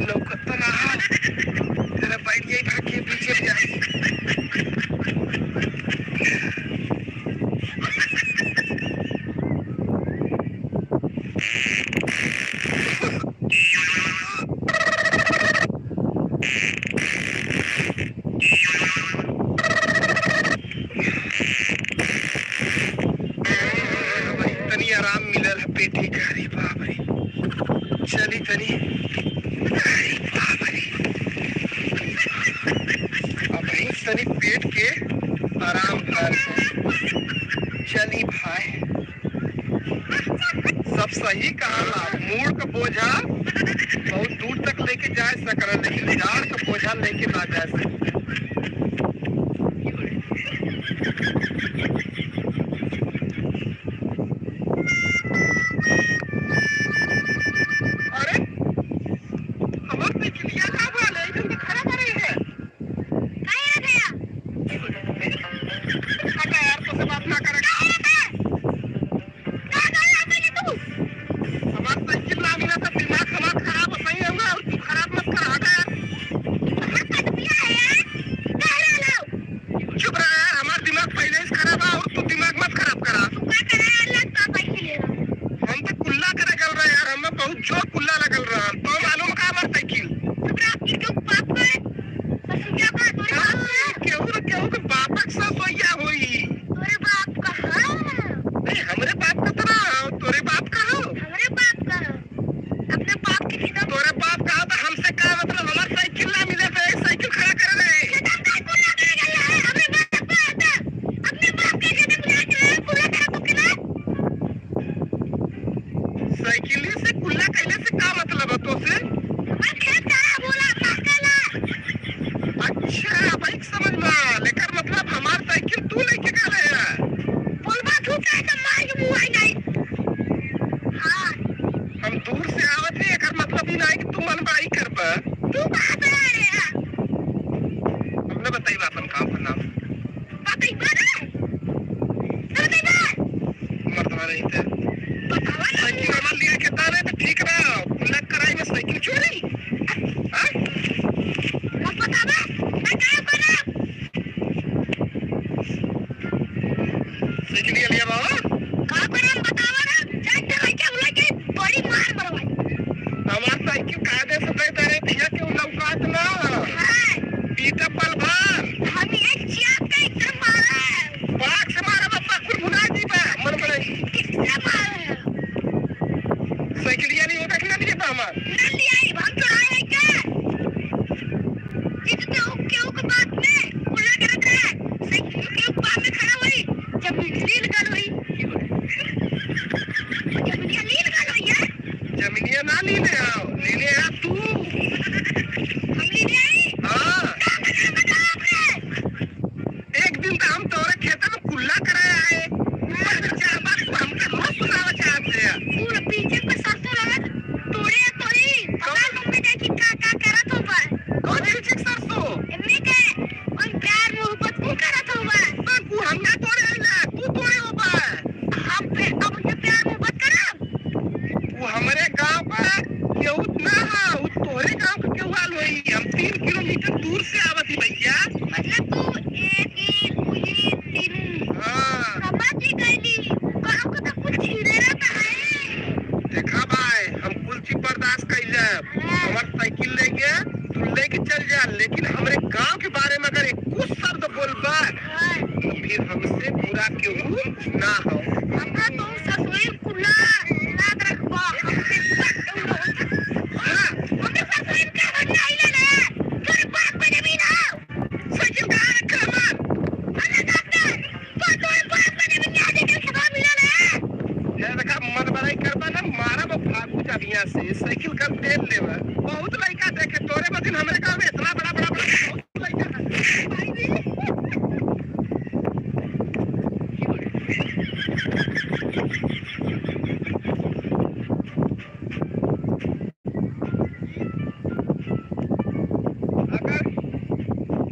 लौकत ना, जरा बैठ जाई, भाग के पीछे जाई। भाई तनी आराम मिलल है पेटे का। अरे बाप रे, चली तनी। अरे बाप रे, अब ही तनी पेट के आराम भर। चली भाई, सब सही कहाला, मूड़ का बोझा बहुत दूर तक लेके जा सकला, लेकिन जाड़ का बोझा लेके ना जा सके। अरे हमार साइकिलिया का भाल है, इधर खड़ा करे है। काहे रे भैया? हटा यार, तो से बात ना करे। काहे रे बे? का गल्ला पहले तू? हमार साइकिल ना मिला तो दिमाग हमार खराब सही होगा, और तू खराब मत कर, हटा यार। कहाँ का रुपया है यार? काहे रे लाओ? चुप रहा यार, हमार दिमाग पहले से खराब है और तू दिमाग मत खराब करा। तू का करा अलग का पैसे ले रहा? हम तो कुल्ला करे गल रहा यार, हमें बहुत जोर कुल्ला लगल रहा तो मालूम का हमार साइकिल। तोरा के बाप का ससुरिया का, तोरे बाप का। केहू न केहू के बापक से सोया होई। तोरे बाप का हाँ। नहीं, हमरे बाप का तो ना, तोरे बाप का हो। हमरे बाप का, अपने बाप के खिलाफ। तोरे बाप का हो तो हमसे का मतलब? हमार साइकिल ना मिले तो एक साइकिल खड़ा कर रहे। खत्म कर, कुल्ला करे गल्ला है हमरे बाप का आता। अपने बाप के खत्म ना कर, कुल्ला करा तो के ना। साइकिल से कुल्ला कैले से का मतलब है तो से? हमार खेत करा बोला महकला। अच्छा भाई, समझ में आया। लेकर मतलब हमार साइकिल तू लेके का रहे है? बोलबा थूका तो मार के मुंह आई जाई। हाँ। हम दूर से आवत है, एकर मतलब ही ना है कि तू मनबाई करब। तू कहाँ से आ रहे हैं? हमने बताई अपन काम का नाम। बताई बा ना, बताई बा। मर्दवा नहीं थे। बतावा ना। साइकिल हमार लिए के तारे तो ठीक रहा, कुल्ला कराई में साइकिल चोरी हाँ? मत बतावा मैं क्या करा। साइकिल ये लिया बाबा। का करम बतावा ना, जा चला के बुला के बात ना। हाँ। पीटा पल भर। हम ये चाप का एकदम मारा। पाक से मारा बापा कुल भुला जी बा मन बनाई। किससे मारा? साइकिलिया नहीं होता कि ना लिए बा हमार। ना लिया ही हम चुराए हैं क्या? जितने हो केहू के बात में उल्ला करत रहे, साइकिल केहू के बात में खड़ा हुई जब लील गल हुई, जब लील गल हुई है। जमीनिया ना लीले आओ, लीले आ तू। हम लीले आई। हाँ। का बता बता आपने। एक दिन तो हम तोरे खेत में कुल्ला कराए आए, ऊपर से चार बात तू हमके रोज सुनावा चाहते हैं। पूरा पीछे पे सरसों लगत तोड़े तोड़ी पता मम्मी देखी का का करत हो बा। कौन पीछे के सरसों? एमनी के उन प्यार मोहब्बत को करत हो बा। तो तू हम ना तोड़े आइला, तू तोड़े हो बा। हम पे अब उनसे प्यार मोहब्बत करब। वो हमारे गांव का केहू ना हा, वो तोहरे गांव के केहू आल होई। हम 3 किलोमीटर दूर से आवत ही भैया। मतलब तू एक ही दुई तीन। हाँ। समझ ही गईली, गाँव को तो कुछ छीले रहता है। देखा भाई, हम कुल चीज बर्दाश्त कैले। हमार साइकिल लेके तू लेके चल जा, लेकिन हमरे गांव के बारे में अगर एक कुछ शब्द बोलबा हाँ। तो फिर हमसे बुरा केहू ना हो। हमरा तो ससुर कुला लाद रखबा हमसे बट उड़ो। हाँ। हमरे ससुर का बन आइला ना तोरे बाप पे जमीन आओ। साइकिल कहाँ रखा हमार? अरे डॉक्टर तो तोरे बाप पे जमीन ना दे के खबर मिला ना। ये देखा मन बड़ाई करबा ना मारा वो फागू जब यहाँ से साइकिल कर तेल लेवा। बहुत लड़का देखे तोरे बदिन हमरे गांव में इतना बड़ा बड़ा बड़ा बहुत लड़का है। भाई जी। अगर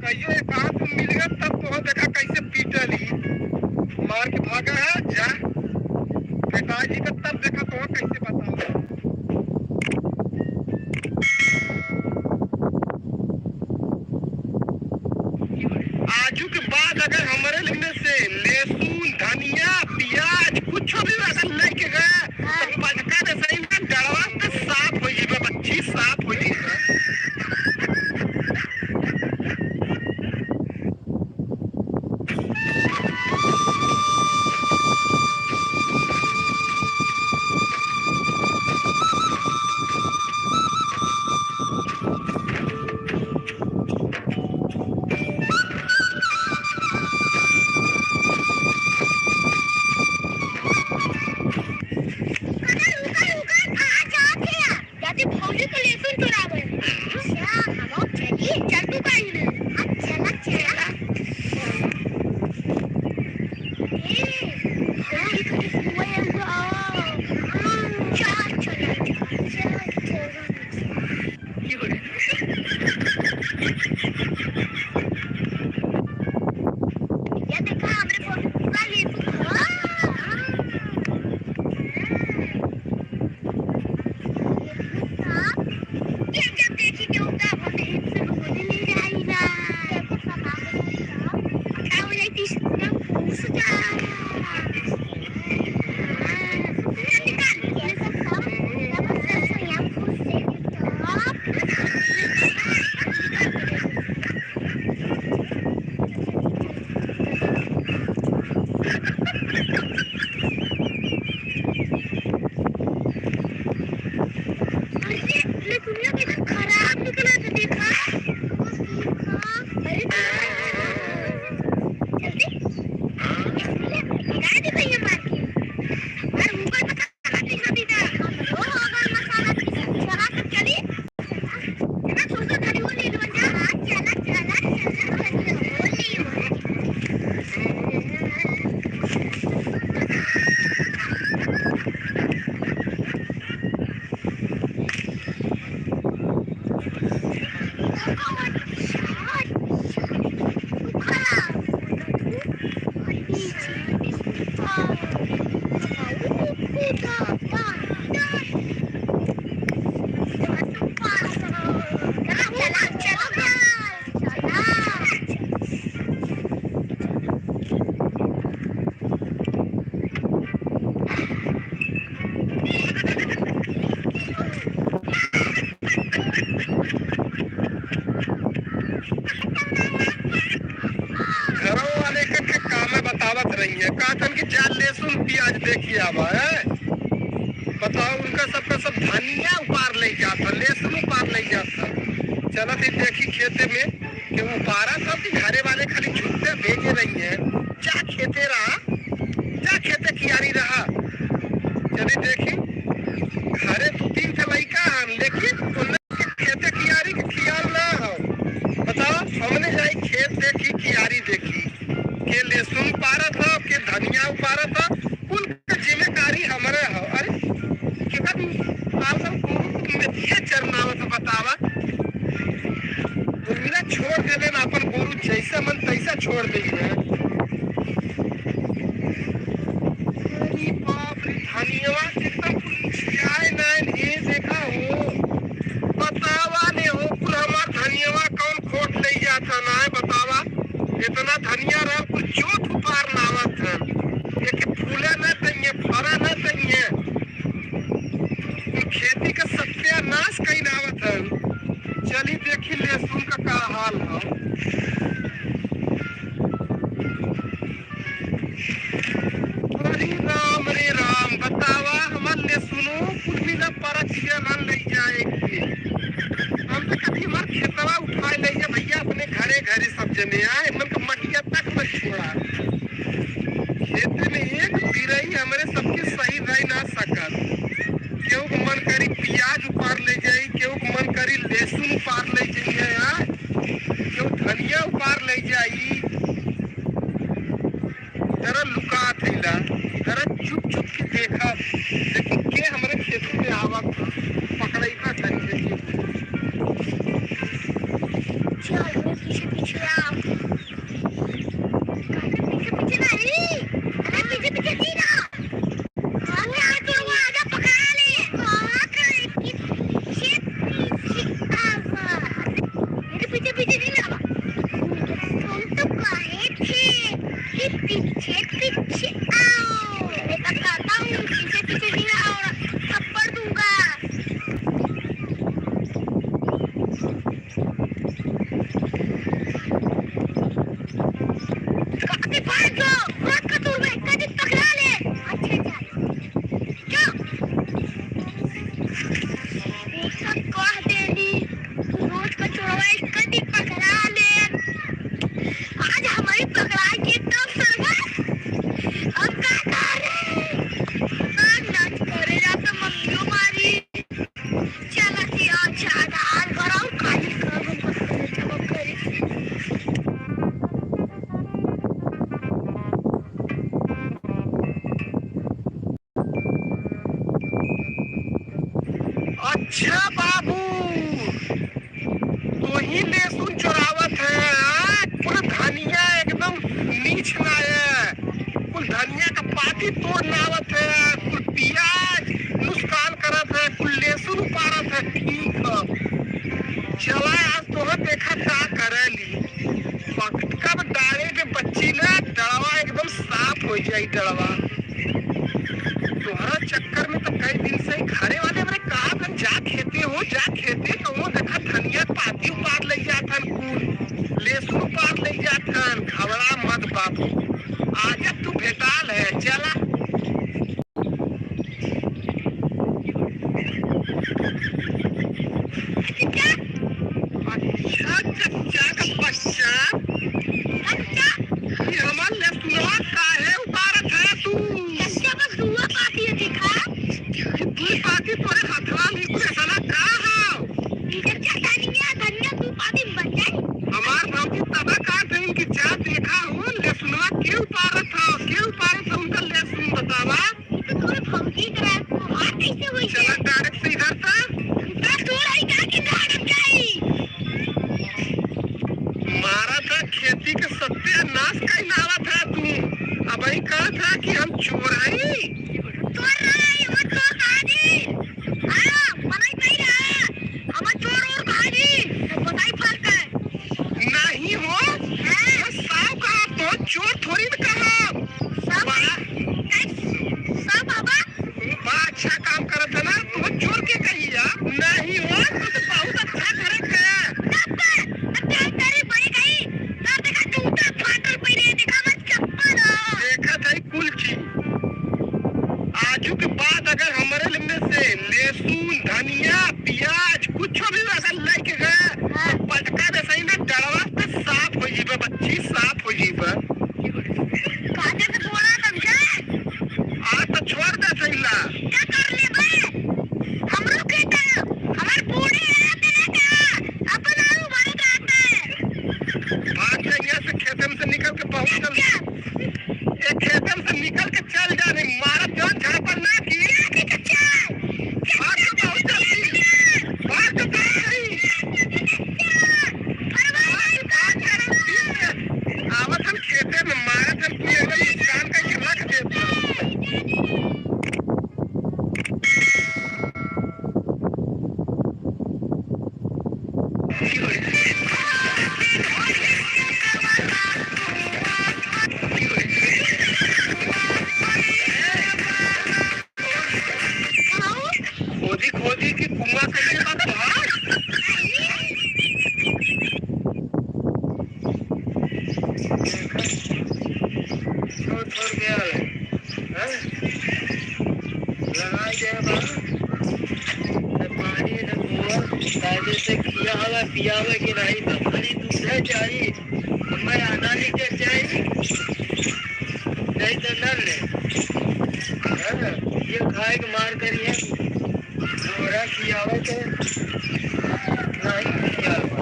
कहियो एक हाथ में मिल गया तब तो देखा कैसे पीटली मार के भागा है जा पिताजी का, तब देखा तो कैसे बताओ। आजू के बाद अगर हमारे लेने से लहसुन धनिया प्याज कुछ भी अगर लेके गए तो पटका दे सही में डरवा पे साफ हो जाइबे बच्ची, साफ हो जाइबे। अगर उकर उकर कहाँ जात है जाते भौजी को लहसुन चुरावे। अच्छा हम चली चल तू कहीं ने। अच्छा चला ए भौजी को हुए हुआ। चल चल चल चल। ये देखा हमरे फोन पूरा लहसुन। हाँ ये जब देखी के होगा हम हित से बोले ले जाई ना। क्या हो जाई तीस ना फूस जा। निकाल ये सब सब सब सब यहाँ फूस से टॉप। अरे ले दुनिया कितना खराब निकला था देखा। अरे जल्दी इसलिए लगा दे भैया मार के। अरे ऊपर मसाला पिसा दी था, हम रो होगा मसाला पिसा। चला सब चली चला छोड़ खड़ी हो ले लो जा। हाँ चला चला चला चला हो ली। है, कहतन कि जा लहसुन प्याज देखी आवा है। बताओ उनका सबका सब धनिया उपार ले जाता, लहसुन उपार ले जाता। चलत ही देखी खेते में कि उपारा सब कि घरे वाले खाली छुट्टे भेजे रही है। जा खेते रहा, जा खेते कियारी रहा। चली देखी घरे दो तीन ठे लइका हन, लेकिन उनके खेते कियारी के खियाल ना हो। बताओ हमने जाई खेत देखी, कियारी देखी, के लहसुन उपारत हो के धनिया उपारत हो, कुल के जिम्मेदारी हमरे हो। अरे केकर पालतन मेथिया चरनावत हो, बतावा। उर्मिला छोड़ देले ना अपन गोरु जैसा मन तैसा छोड़ दी है। अरे बाप रे, धनियावा एकदम जाए नाइन ये देखा हो। बतावा ने हो कुल हमार धनियावा कौन खोट ले जाता ना है बतावा। इतना धनिया रहा कुल जोत उपार लावत है, एक फूले न तइये फरा न तइये, खेती का सत्यानाश कई आवत है। चली देखी लहसुन का का हाल हो। अरे राम रे राम, बतावा हमार लहसुनो कुल मिला परख न ले जाए के। हम तो कभी हमार खेतवा उठाए ले जा भैया अपने घरे घरे सब जने आए, मन का मटिया तक मत छोड़ा। खेत में एक बिरई हमरे सबके सही रह ना सकल। केहू के मन करी प्याज उपार ले जाई, केहू के मन करी लहसुन उपार ले जाइए, केहू धनिया उपार ले जाई। जरा लुका थैला, जरा चुप चुप के देखा, देखी के हमरे खेत में आवत पकड़ई का करी देखी। चल मेरे पीछे पीछे आओ। अरे पीछे पीछे नहीं, अरे पीछे पीछे नहीं ना। अरे आ तो आजा पकड़ा ले। कहाँ करे पीछे पीछे आवा, मेरे पीछे पीछे नहीं ना। तुम तो कहे थे कि पीछे पीछे आओ, मैं पकड़ाता हूँ, पीछे पीछे नहीं आओ, थप्पड़ दूंगा। काफी भाग जाओ, रोज का तू में कभी पकड़ा ले। अच्छा चल जाओ, उसका कह देनी रोज का चोरवा कभी पकड़ा ले। आज हमारी पकड़ा के तब सरवा हम का करे, नाच करे जा तो मम्मियों मारी। चला कि अच्छा आधार कराओ खाली कर हम करे। अच्छा बाबू, तो ही लहसुन चुरावत है। कुल धनिया एकदम नीच ना है, कुल धनिया का पाती तोड़ लावत है, कुल प्याज नुकसान करत है, कुल लहसुन उपारत है। ठीक है, चला आज तो देखा का करेली। कब डाले के बच्ची ना डड़वा एकदम साफ हो जाई डड़वा। तोहरा चक्कर में तो कई दिन से ही घरे वाले हमरे कहा तन जा खेते हो जा खेते, तो वो देखा धनिया पाती उपार ले जाथन, कुल लहसुन उपार ले जाथन। घबरा मत बाबू, आजा तू भेटाल है। चला अच्छा चच्चा का बच्चा, ये हमार लहसुनवा काहे उतारत है तू? चच्चा बस दुआ पाती है देखा। ये तू पाती तोरे हथवा में कुल ऐसा का हाव? चच्चा धनिया धनिया तू पाती बन जाए। हमार भौजी तबा का थी कि जा देखा हो लहसुनवा के उतारत हो, के उतारत हो उनका लहसुन बतावा। ये तो तोरे भौजी करा हाथ कैसे हुई चला डायरेक्ट से इधर से का तोड़ आई का कि गाड़म जाई। मारा था खेती के सत्यानाश कई नावा था तू। अब ही कहा था कि हम चोर हई। चोर रहा है वो चोर कहा जी? हाँ मनाई नहीं रहा हम चोर और कहा जी, तो बताई फर्क है। नहीं हो हाँ साव कहा तो चोर थोड़ी न कहा। सब सब बाबा बड़ा अच्छा काम करत है ना तू, चोर के कही जा नहीं हो तू तो बहुत अच्छा करत है। अब तेरी बड़ी गई तब देखा जूता फाटल पहले देखा मत चप्पल। देखा था आओ खोदी खोदी के कुआं कइले बा तोहार। छोड़ छोड़ के आल है हैं? लगाई दे बा न पानी न गोबर कायदे से खिया हवा पियावे के नहीं बा, खाली दूधे चाहिए। मैं आना नहीं के चाहिए, नहीं तो न ले। हैं? ये खाए के मार करिए, गोरा खियावे के नहीं खियावे,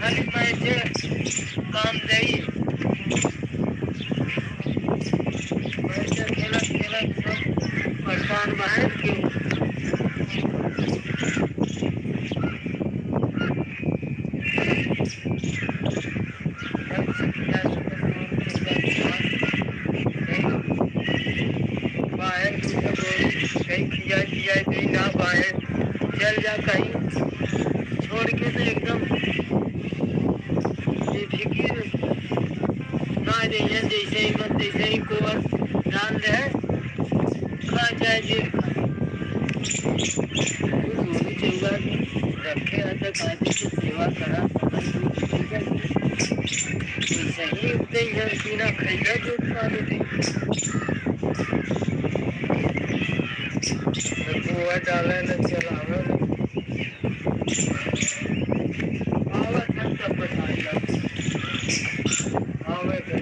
खाली पैसे काम दई। पैसे खेलत खेलत सब परेशान बाहर के। बाहर कहीं खिया पिया कहीं ना बाहर चल जा, कहीं छोड़ के तो एकदम बेफिक्र ना रहिए। जैसे ही मन तैसे ही गोबर डाल दे, खा जाए जी खा। गोली चौका रखे हैं तो कायदे से सेवा करा, वैसे ही उगते ही हैं, बिना खैला जो पानी दे तो गोबर डाले न चलावे न आवत है तब बताइए। आवे के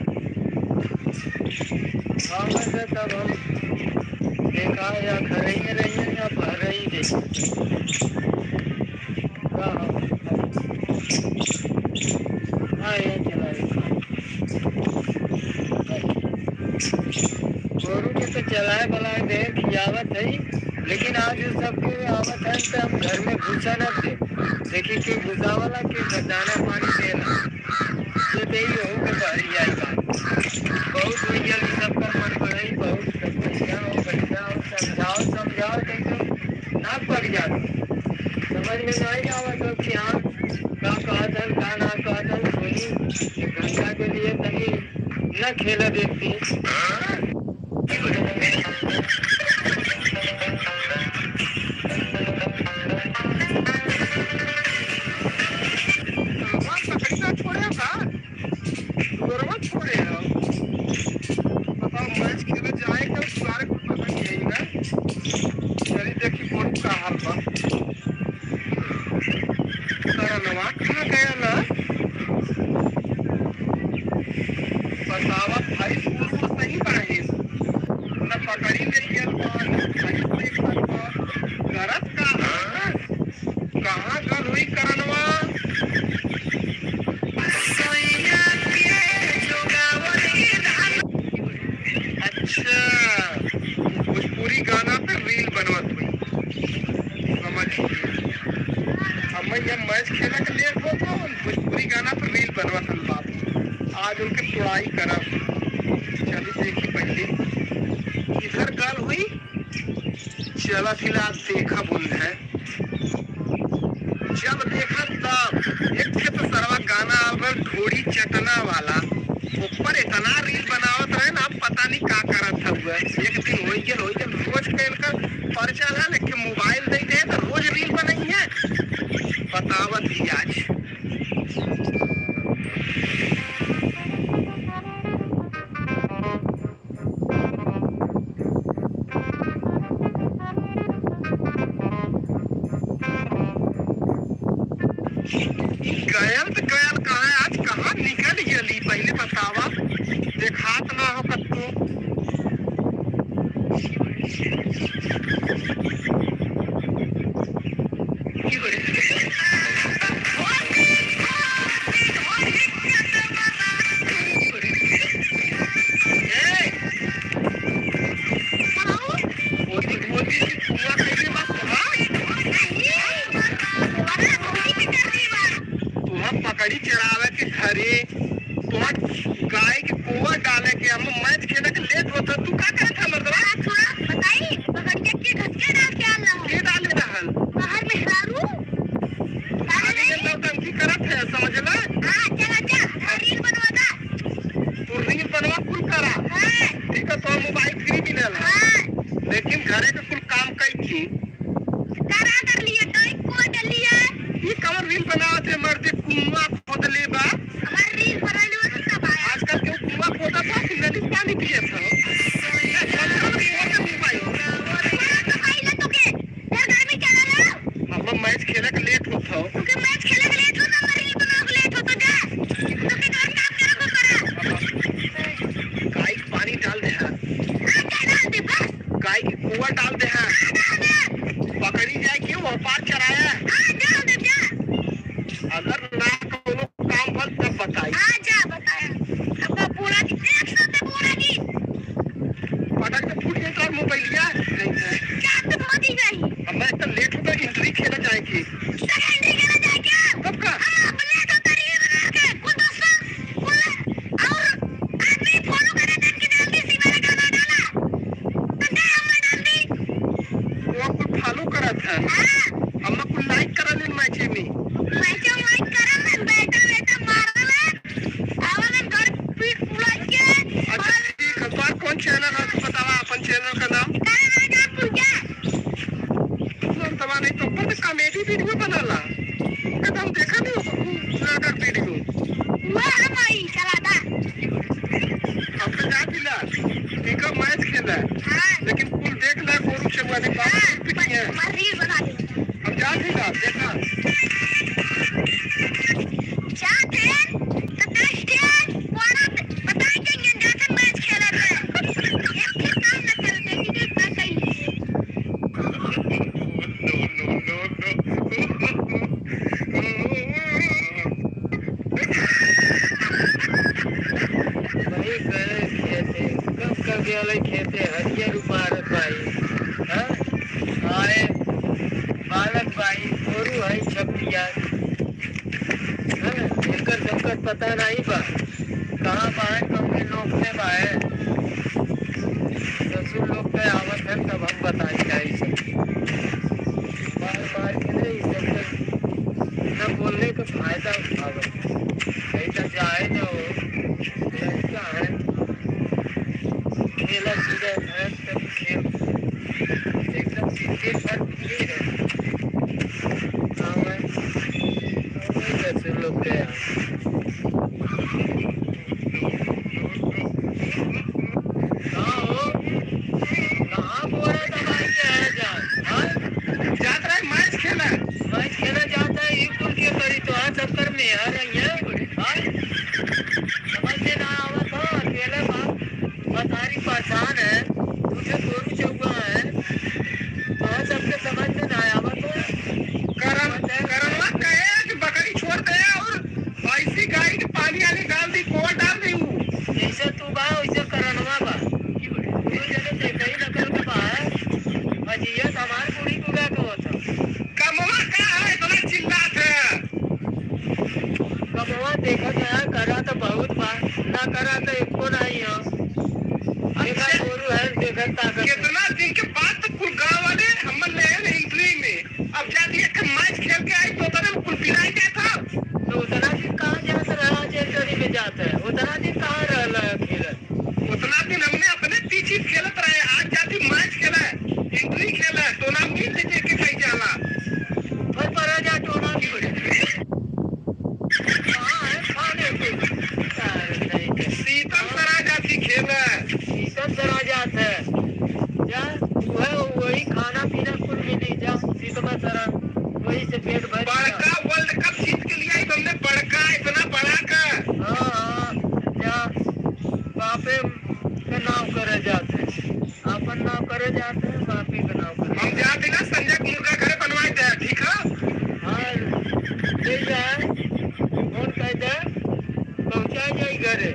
आवे के तब हम देखा या घर ही में रहिए या बाहर ही रहिए। का हम हाँ ये चलाए गोरू के तो चलाए बलाए दे खियावत है, लेकिन आज वो सबके आवत है तो हम घर में घुसा न दे। देखी के घुसावला के दाना पानी देला तो दे ही हो के बाहरी आई बात बहुत हो गया। सबका मन बढ़ई बहुत, सब बढ़िया हो बढ़िया हो, समझाओ समझाओ तो एकदम ना पड़ जाती। समझ में नहीं आवत हो कि हाँ का कहत हन का ना कहत हन। सोनी गंगा के लिए तनी न खेला देखती। करनवा पकड़ी ना छोड़े का गोरवा छोड़े हो। बताओ मैच खेले जाए के सारे को पकड़ गई ना। चली देखी गोरू का हाल बा। करनवा कहाँ गया ना बतावा भाई, सुर तो सही बाहिस न पकड़ी ले गया बा न भाई देख बा। करत का कहाँ गल हुई करनवा? अच्छा, भोजपुरी गाना पे रील बनवत हुई, समझ गई। हम ये मैच खेला के लेट हो तो भोजपुरी गाना पे रील बनवत हन बाप। आज उनके तुड़ाई करब। चली देखी पहले इधर गल हुई, चला फिलहाल देखा बुंद है। जब देखा तब एक थे तो सरवा गाना आल रहा ढोड़ी चटना वाला, ऊपर इतना रील बनावत रहे ना, पता नहीं का करत था हुआ। एक दिन हो गया हो गया रोज के इनका परचा ला लेके मोबाइल दे दे तो रोज रील बनाई है, बतावत ही आज। गयल तो गयल कहाँ है? आज कहाँ निकल गयली पहले बतावा, देखात ना हो कत्तो। ए, मोदी मोदी की कुआं कैसे बात तुहा पकड़ी चढ़ावे के घरे, तुहा गाय के गोबर डाले के, हम मैच खेले के लेट होता, तू का करत था मर्दवा? के डाले रहल? आगे लौटा तो लेट होता एंट्री खेला जाए की। सेकेंडरी खेला जाए क्या? कब का? हम अपने तो तरीके बना के कुल दोस्तों कुल और आदमी फॉलो करे तन की डाल दी सीमा ने गाना डाला तो दे हमने डाल दी। वो कुल फॉलो करत है। हाँ। हम कुल लाइक करल मैचे में। मैचों लाइक करम बेटा बेटा मारल आवन घर पीठ फुला के। अच्छा ठीक है, तोहार कौन चैनल है, तू बतावा अपन चैनल का नाम। करे राजा पूजा। नाम तबा नहीं तो पर कॉमेडी वीडियो बनाला एकदम देखा नहीं लड़का वीडियो। वह हम आई चलाता। हम तो जा दिला ठीक है मैच खेला। हाँ। लेकिन कुल देख ला गोरू चुआ ने बाप हाँ। पिटी है। मैं रील बना दी। हम जा दिला देखा। जाते तो 10 दिन वाला बता देंगे जाते मैच खेला थे एक फिर काम न चलते कि इतना कहीं। No no no no. वही गए खेते कब कब गए खेते हरियर उपारत भाई। हाँ आए बालक भाई गोरू है छपरिया। हाँ एकर सबकर पता नहीं बा कहाँ बाहर कमरे लोग से बाहर ससुर लोग पे आवत है तब हम बताई जाए सब बार बार के नहीं सब न बोलने का फायदा उठावत कहीं तो जाए ना हो लड़का है खेला कूदा है तब खेल एकदम क्रिकेट पर खेल है। हाँ मैं ससुर लोग के यहाँ कहाँ हो कहाँ बोरा दबाई के है जा। हाँ जात रहे मैच खेला। मैच खेला जाता है ये कुल के करी तो हाँ चक्कर में आ रही है। हाँ समझ में ना आवत हो अकेले बाप मतारी पहचान है तुझे गोरू चौका है तो सबके समझ में ना आवत हो। करम करमवा कहे कि बकरी छोड़ दे और ऐसी गाय के पानी आने डाल दी कोवा डाल दी ऊ। जैसे तू बा वैसे करनवा बा तू जने देखा ही नकल के बा अजियत हमार कुड़ी को का होता। कमवा का है इतना चिल्लात है। कमवा देखा गया करा तो बहुत बा ना करा तो एको नहीं हो। देखा गोरू है देखा ताकत है। कितना दिन के बाद तो कुल गांव वाले हमन ले आए एंट्री में। अब जा दिए कि मैच खेल के आई तो तने कुल पिलाई गया था। तो उतना दिन कहाँ जात रहा जेटरी में जाता है उतना दिन कहाँ रहला है खेलत। उतना दिन हमने अपने पीछे खेलत रहे आज जाती मैच खेला है एंट्री खेला है तो नाम मिल के के कहीं जाला। फिर पर जा टोना की कहाँ है खाने को अरे नहीं के। सीतम सरा जाती खेला है। सीतम सरा जात है जा वह वही खाना पीना कुल मिली जा सीतम सरा वही से पेट भर गया। बड़का वर्ल्ड कप जीत के लिया हमने बड़का इतना बड़ा का। हाँ हाँ जा बापे के नाम करे जाते अपन नाम करे जाते हैं बापी के नाम करे। हम जाते ना संजय के मुर्गा घरे बनवाए दे ठीक है। हाँ ले जाए फोन कर दे पहुँचा जाए घरे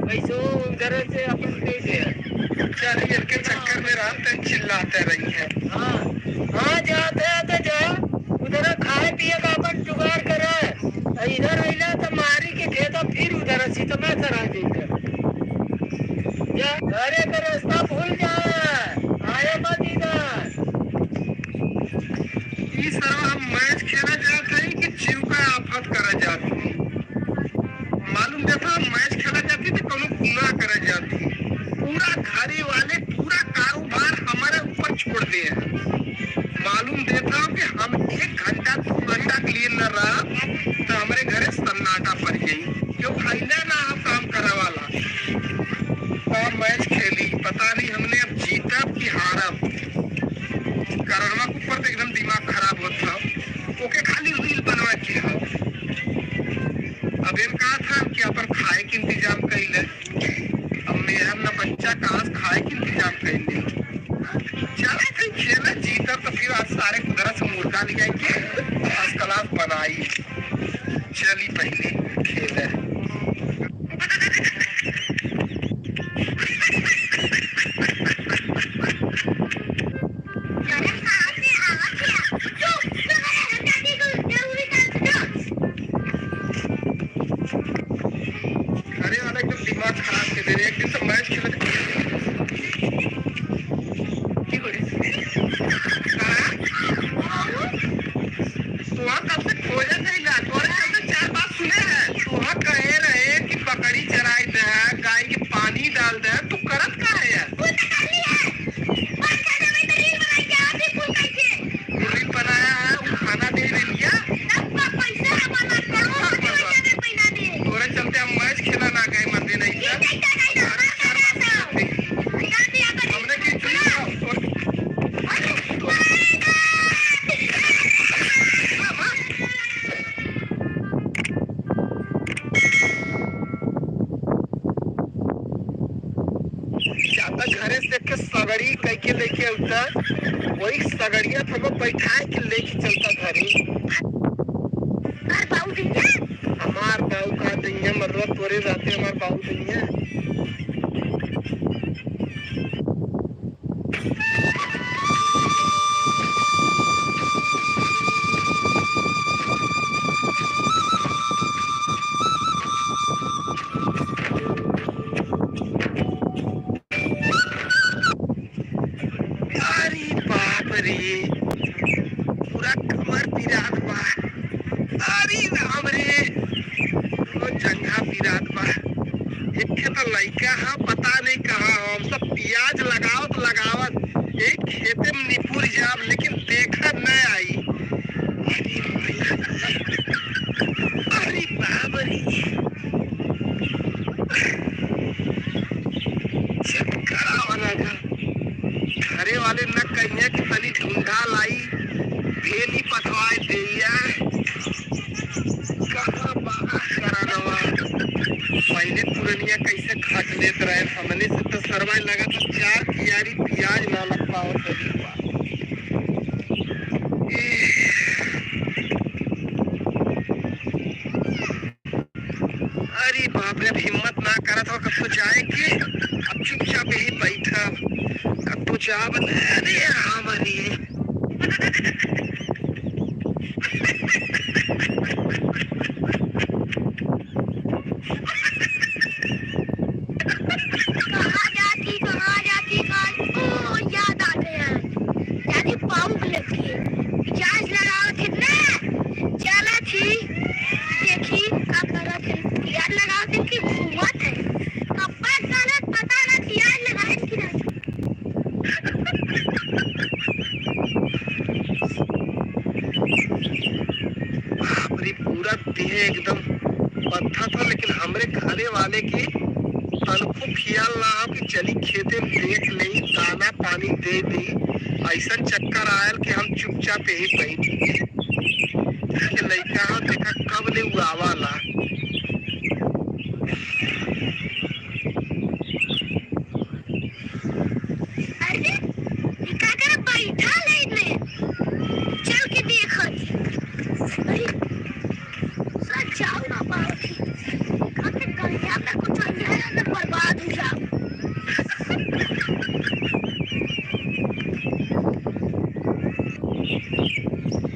वैसे वो उधर से अपन दे दे। चल इनके चक्कर में राम तन चिल्लाते रही है। हाँ हाँ जाते हैं तो जा उधर खाए पिए का अपन जुगाड़ करे और इधर अइला तो मारी के खेत फिर उधर सीतमा चढ़ा दी जा घरे का रास्ता भूल जाए आए मत इधर। ई सरवा हम मैच खेला जात है कि जीव का आफत करा जाती है। मालूम देखा हम मैच खेला जाती तो कोनो गुनाह करा जाती। पूरा घरे वाले पूरा कारोबार हमारे ऊपर छोड़ दिए हैं। मालूम देता हूँ कि हम 1 घंटा 2 घंटा के लिए न रहा तो हमारे घरे सन्नाटा पड़ गई जो फाइला ना हम काम करा वाला। और मैच खेली पता नहीं हमने अब जीता कि हारा। करणवा के ऊपर तो एकदम दिमाग खराब होता ओके खाली रील बनवा के है। अब इन कहा था कि अपन खाए के इंतजाम कैले अब मेहर न बच्चा कहाँ से खाए के इंतजाम कैले। चला थे खेला जीता तो फिर आज सारे कुदरत से मुर्गा ले जाएंगे फर्स्ट क्लास बनाई। चली पहले खेले। करम कहाँ से आवत है? दिन एक दिन तो मैच खेलत की करे तुहा कब से खोजे नहीं ला तोरे कब से चार बात सुने हैं। तुहा कहे रहे कि बकरी चराई दे है, गाय के पानी डाल दे, तू करत का है यार? कुल तो कर ली है, बंद कर दे। मैं तो रील बनाई के आती कुल कैसे तू रील बनाया है वो खाना दे दे लिया। तब का पैसा हमारा करोड़पति बन जावे महीना में। तोरे चलते हम मैच खेला ना गए मंदिर नहीं ये सर। जाइता नहीं ना हमारा कहना था ना दिया कर। हमने की चुनी और जाता घरे से देख के सगड़ी कह के लेके आता, वही सगड़िया थको बैठा के लेके चलता घरे। और बाबू दिया हमार बाऊ का दैया मरवा तोरे रहते हमार बाऊ दैया। अरे बाप रे, पूरा कमर पिरात बा। अरे राम रे, वो जंघा पिरात बा। एक खे तो लइका हा, पता नहीं कहाँ हम सब प्याज लगावत लगावत एक खेते में निपुर जाब, लेकिन देखा न आई। अरे भैया, अरे बाप रे, चक्कर आवा लगा। घरे वाले न कहिए कि तनी ढूंढा लाई भेली पथवाए देया कहाँ बा करानवा। पहले पुरनिया कैसे खट लेत रहे हमने से तो सरवाई लगा था चार कियारी प्याज ना लग पाओ तभी बा। अरे बाप रे, अब हिम्मत ना करत हो कब जाए के, अब चुपचाप यही बैठा कब तो जाब। अरे हमारी कहाँ जाती कहाँ जाती कहाँ, ओ याद आ गया। यानी पाउक लगी प्याज लगाओ थे ना, चला थी देखी का करा थे, प्याज लगाओ थे कि घूमा थे कब्बा साला, पता ना प्याज लगाए कि ना। बाप रे, पूरा देह एकदम पत्थर था, लेकिन हमरे घरे वाले के तनखो खियाल ना हो कि चली खेते में देख ली दाना पानी दे दी। ऐसा चक्कर आयल कि हम चुपचाप यही बैठ गए। के लइका हो देखा कब ले उ आवाला। अरे ये का कर बैठा लाइन में, चल के देखत। अरे सर जाओ ना पाओ थी का के गलिया में कुछ आ जाए ना, बर्बाद हो जाओ।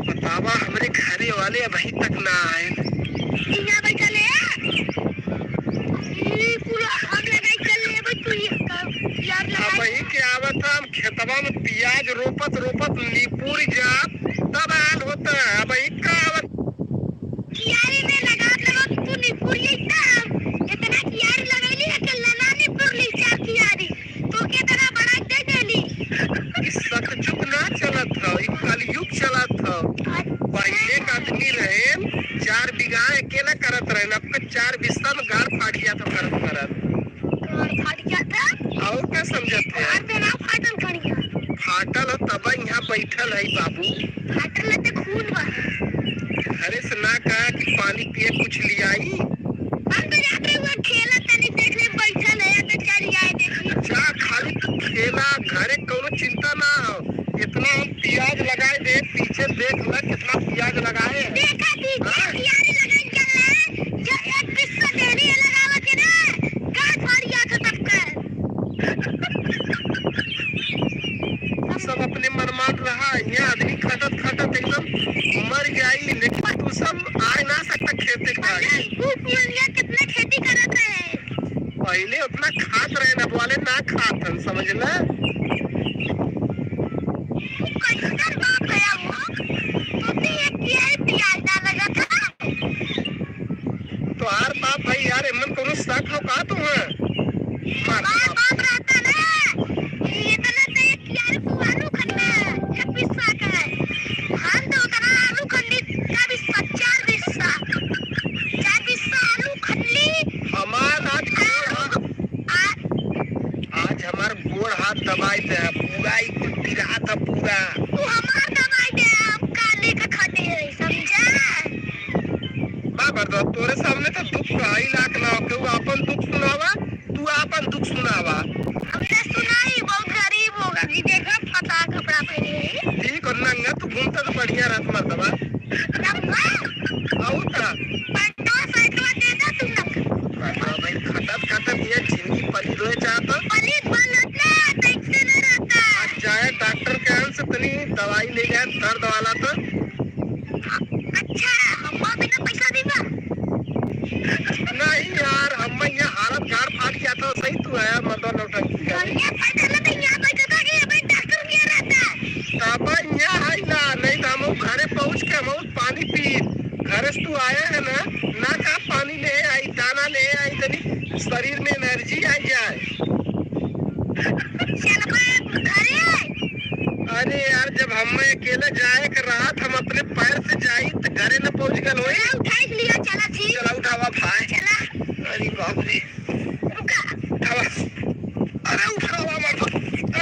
बतावा हमरे घरे वाले अभी तक ना आए। यहाँ बैठल है ई पूरा हम लगाई चल ले भाई, तू ये कर यार अब लगाई। वही के आवत हम खेतवा में प्याज रोपत रोपत निपुर जात तब आयल होता। अब वही का आवत कियारी में लगा लगा तू निपुर ली तब इतना कियारी लगैली है कि लना निपुर ली चार कियारी तो के तरह बड़ा दे देली। ई सतयुग ना चलत ह, ई कलयुग चलत ह। पहले के आदमी रहे 4 बीघा अकेला करत रहे, अब के 4 बिस्सा में घर फाट गया तो करत करत और फाट गया था। और क्या समझत है? और ना फाटल करिया फाटल हो तब यहाँ बैठल है बाबू। फाटल है तो खून बा। घरे से ना कहा कि पानी पिए कुछ लियाई। हम तो जाते हुए खेला तनी देख ले बैठल है तो चल जाए देखी। जा खाली तू खेला, घरे कोनो चिंता ना हो। इतना हम प्याज लगाए दे, पीछे देख ल कितना प्याज लगाए हैं। देखा थी हाँ। कियारी लगाई चल रहा है जो एक बिस्सा देरी है लगावा के ना गांठ फाड़ गया था तब का। सब अपने मनमान रहा है, यहाँ आदमी खटत खटत एकदम मर जाई, लेकिन तू सब आ ना सकता खेते खाए। वो पुरनिया कितना खेती करत रहे। पहले उतना बढ़िया रात मर्दवा। तब और का पंडवा साइडवा दे दा तुम लोग। मर्दवा भाई खटत खटत ये जिंदगी पली रोए चाहता। पलीत बोलत ना तैसे ना रहता। आज जाए डॉक्टर के यहाँ से तनी दवाई ले जाए दर्द वाला तो। अच्छा अम्मा बिना पैसा दीबा? नहीं यार हम यहाँ हालत घर फाट गया था सही तू है मर्दवा नौटंकी कर। यहाँ पैसा तो यहाँ बैठा था कि भाई डॉक्टर क्या रहता? तब यहाँ है ना नहीं तो हम घरे पहुँच के हम पानी पी घरे से तू आया है ना ना का पानी ले आई दाना ले आई तनी शरीर में एनर्जी आई जाए। चल घरे। अरे यार जब हम अकेले जाए के रात हम अपने पैर से जाई तो घरे न पहुँच गल होई। उठाई लिया चला थी। चला उठावा भाई। चला। अरे बाप रे। रुका। उठावा। अरे उठावा मत।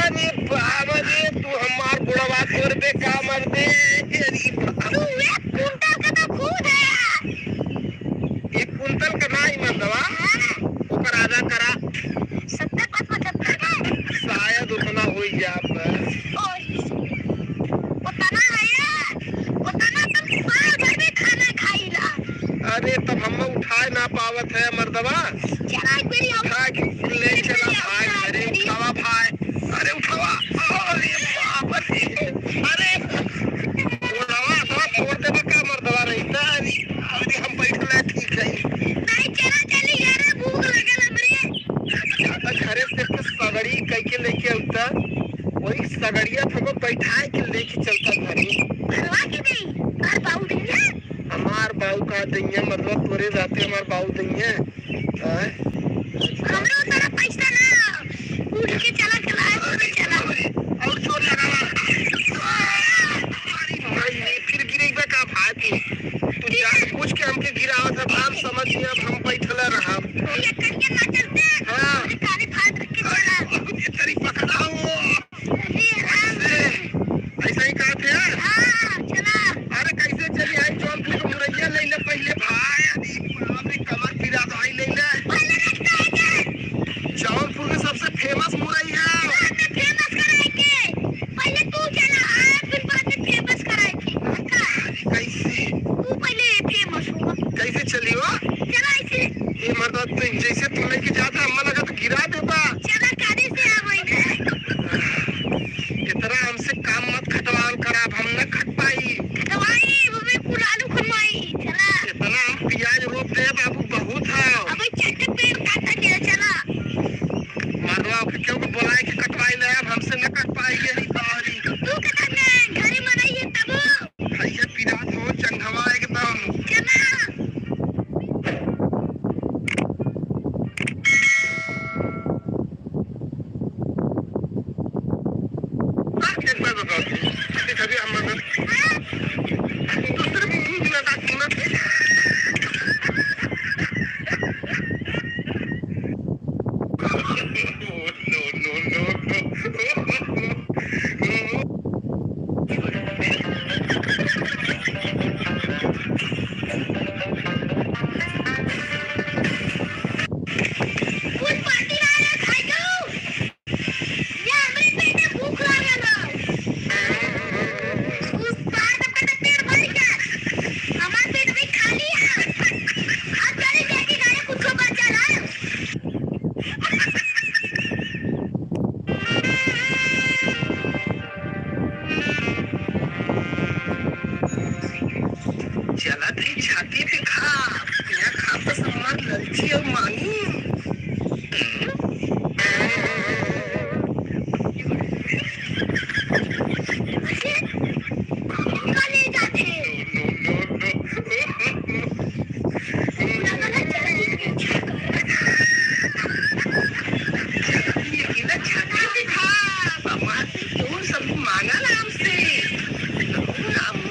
अरे बाप रे तू हमार बुढ़वा तोड़ बे का मर दे। अरे बाप। तू एक कुंटल का तो खुद है। एक कुंटल का ना ही मर्दवा। हाँ। ओकर आधा करा। 70 5 75 का। शायद उतना हो ही जा बस। उतना है यार उतना तुम साल भर में खाना खाईला। अरे तब हम उठाए ना पावत है मर्दवा। चला एक बेरी उठा के ले चला भाई। अरे उठावा भाई। अरे उठावा। अरे बाप रे। अरे उठावा अथवा छोड़ देबे का मर्दवा रही ना। अरे अरे हम बैठल है ठीक है। नहीं चला चली यार भूख लगल हमरे। ज्यादा घरे से कुछ सगड़ी कह के लेके आता वही सगड़िया थको बैठाए के लेके चलता घरे। भरवा के नहीं और बाबू देंगे। हमार बाऊ का दैया मर्दवा तोरे रहते हमार बाऊ दैया। हमरो तरह पैसा ना उठ के चला चला चला। और जोर लगावा। अरे भाई फिर गिरेगा का भाई तू तू जान पूछ के हमके गिरावत है हम समझ गए अब हम बैठल रहा। ये करिए ना चलते। हाँ। काले फाड़ के चला। ये तेरी पकड़ा हो। अरे राम। ऐसा ही कहा थे यार। हाँ चला। अरे कैसे चली आई जौनपुर के मुरैया ले ले पहले भाई। अरे बाप रे कमर पिरा दो आई ले ले। पहले रखता है क्या? जौनपुर में सबसे फेमस मुरैया। बाद में फेमस कराए के पहले तू चला आ फिर बाद में फेमस कराए के। का कैसे तू पहले फेमस हुआ। कैसे चली हो? चला ऐसे। ये मर्दा तो जैसे तू लेके जाता अम्मा लगा तो गिरा देता। चला गाड़ी से आ वही। इतना हमसे काम मत खटवाल करा अब हम न खट पाई। दवाई वो भी कुलालू खुनवाई चला। इतना हम प्याज रोप दे बाबू बहुत है। अबे चट्टे पेड़ काटा के चला। मरवा के क्यों बुलाए के कटवाई ले अब हमसे न कट पाई ये बाहरी। तू कटा घरे मनाइए तब। भैया पिरात हो चंघवा एकदम। चला। एक बार बताओ कभी हम दूसरे मुंह लगा क्यों ना। No no no no. कुछ पार्टी वाला खाई दो या हमरे पेट में भूख लागल है। उस पार तक का पेट भर गया हमार पेट भी खाली है। अब चले जाके घरे कुछ बचा है। चला थी छाती पे खा यहाँ खा तो सम्मान ललची और मांगी। इनका ले जाते लगल है चला पीछा कर। अकेला छाती पे खा हमार से क्यों सब मांगा ना हमसे। No no no no.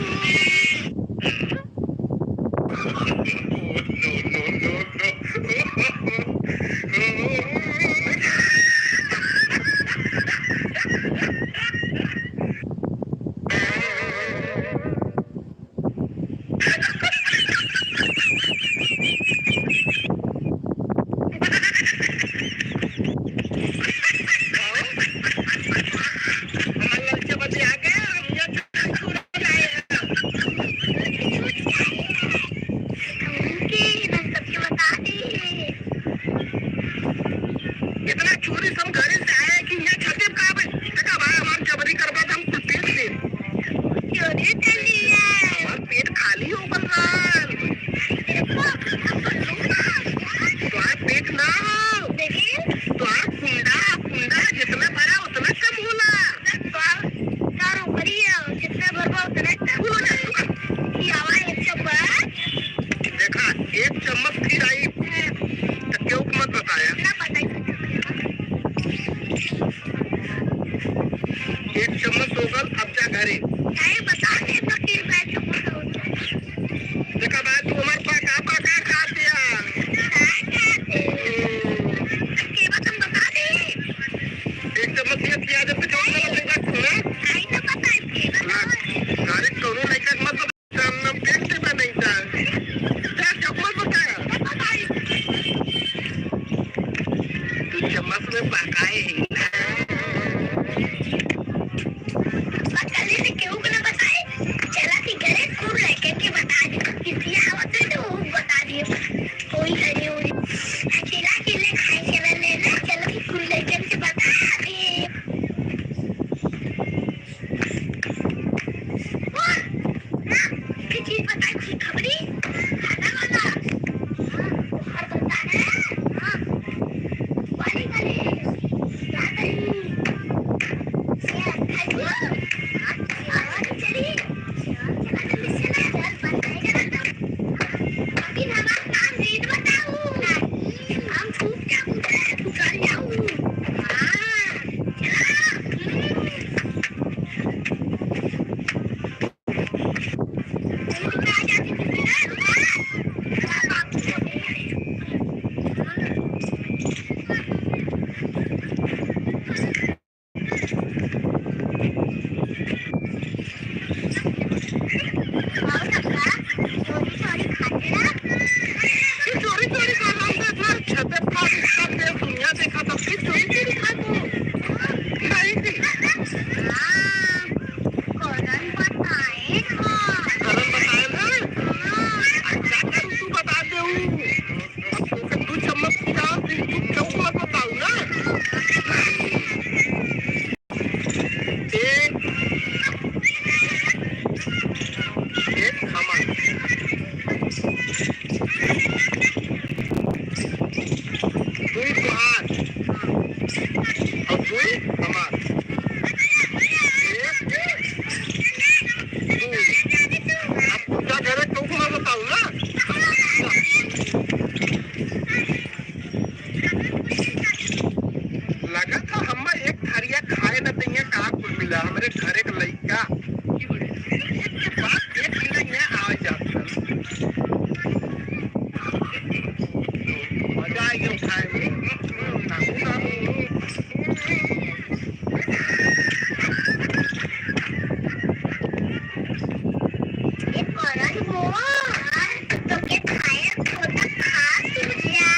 तो के खाए खोता खा तू जा।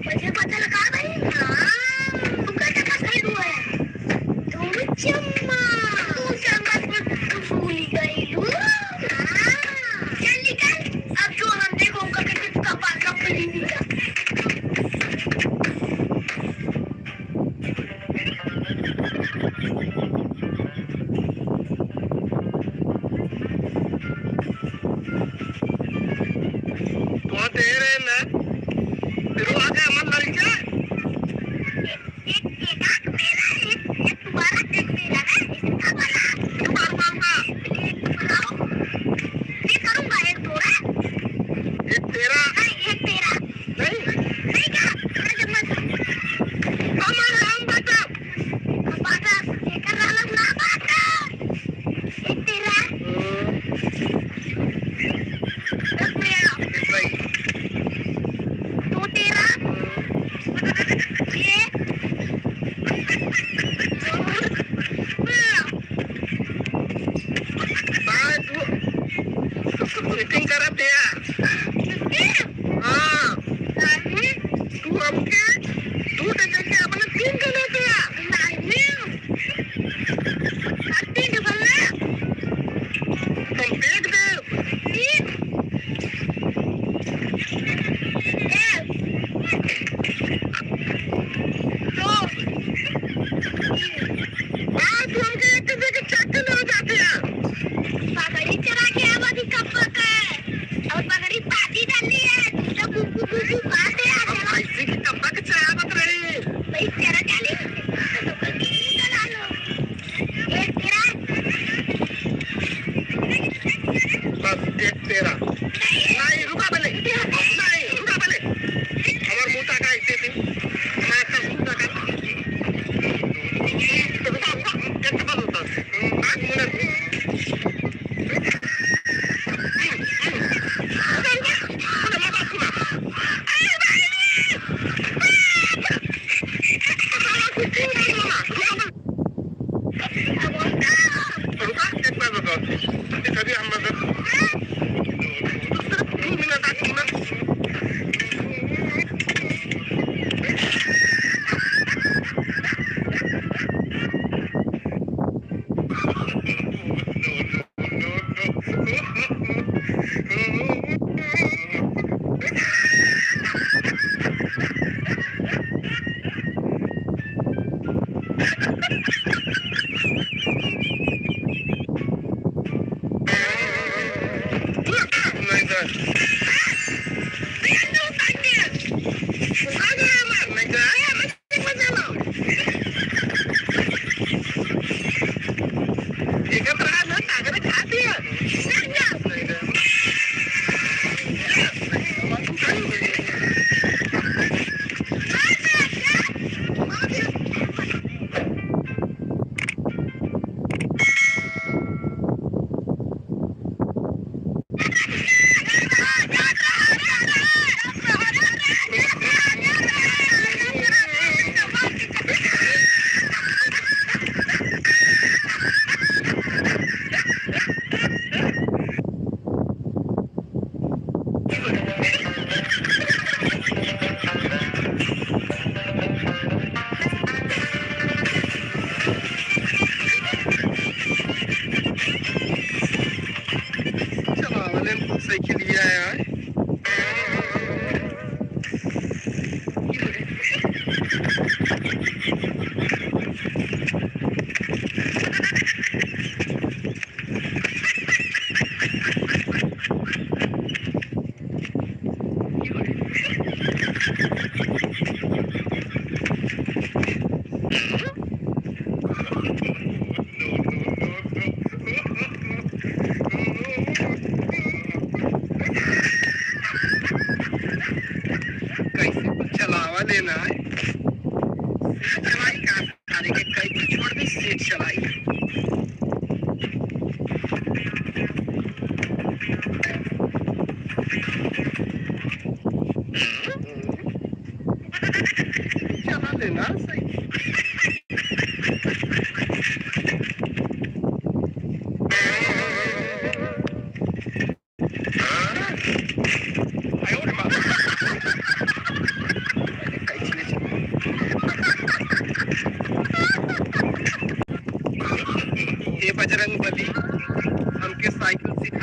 मुझे पता लगा भाई। हाँ, तू का टका सही हुआ है। तू चम्मा तू चम्मा तू भूल गई लू। हाँ, चल निकल अब जो हम देखो उनका किसका पाका पली का। तो दे रहे ना फिर वो आगे अमन लड़के। एक एक आँख मेरा, एक एक तुम्हारा, एक मेरा ना इसका वाला। रुका रुका रुका। एक बनाओ, मैं करूंगा एक थोड़ा। एक तेरा। नहीं, एक तेरा। नहीं। नहीं का थोड़ा चम्मच। हमारे हम बता। बाटा एक रहा ना बाटा एक तेरा एक मेरा। भाई। दो तेरा ये मेरा। बाय तू सेटिंग करा दिया। हाँ। नहीं। तू हमके दूध दे के अपने तीन के ले दिया। नहीं, तीन डबल ना। तुम देख दे। तीन एक दो तीन। बाय तू हमके एक दे के चार के ले जाते हैं। पगड़ी चढ़ा के आवाज़ कब का है और पगड़ी पाती डाली है तो बुबु बुबु बात है। हम ऐसी की कब तक चाहत रही। भाई चढ़ा डाली तो कभी चला लो एक तेरा। बस एक तेरा। नहीं। नहीं, रुका पहले। नहीं, रुका पहले। हमार मुंह तक ऐसे थी मैं सब मुंह तक। रुका रुका, एक बात होता आज मुझे। रुका रुका, अरे मैं बात सुना। रुका, एक बात बताओ अभी हम मतलब सिर्फ 2 मिनट आठ मिनट। नहीं सर, साइकिल लिया है।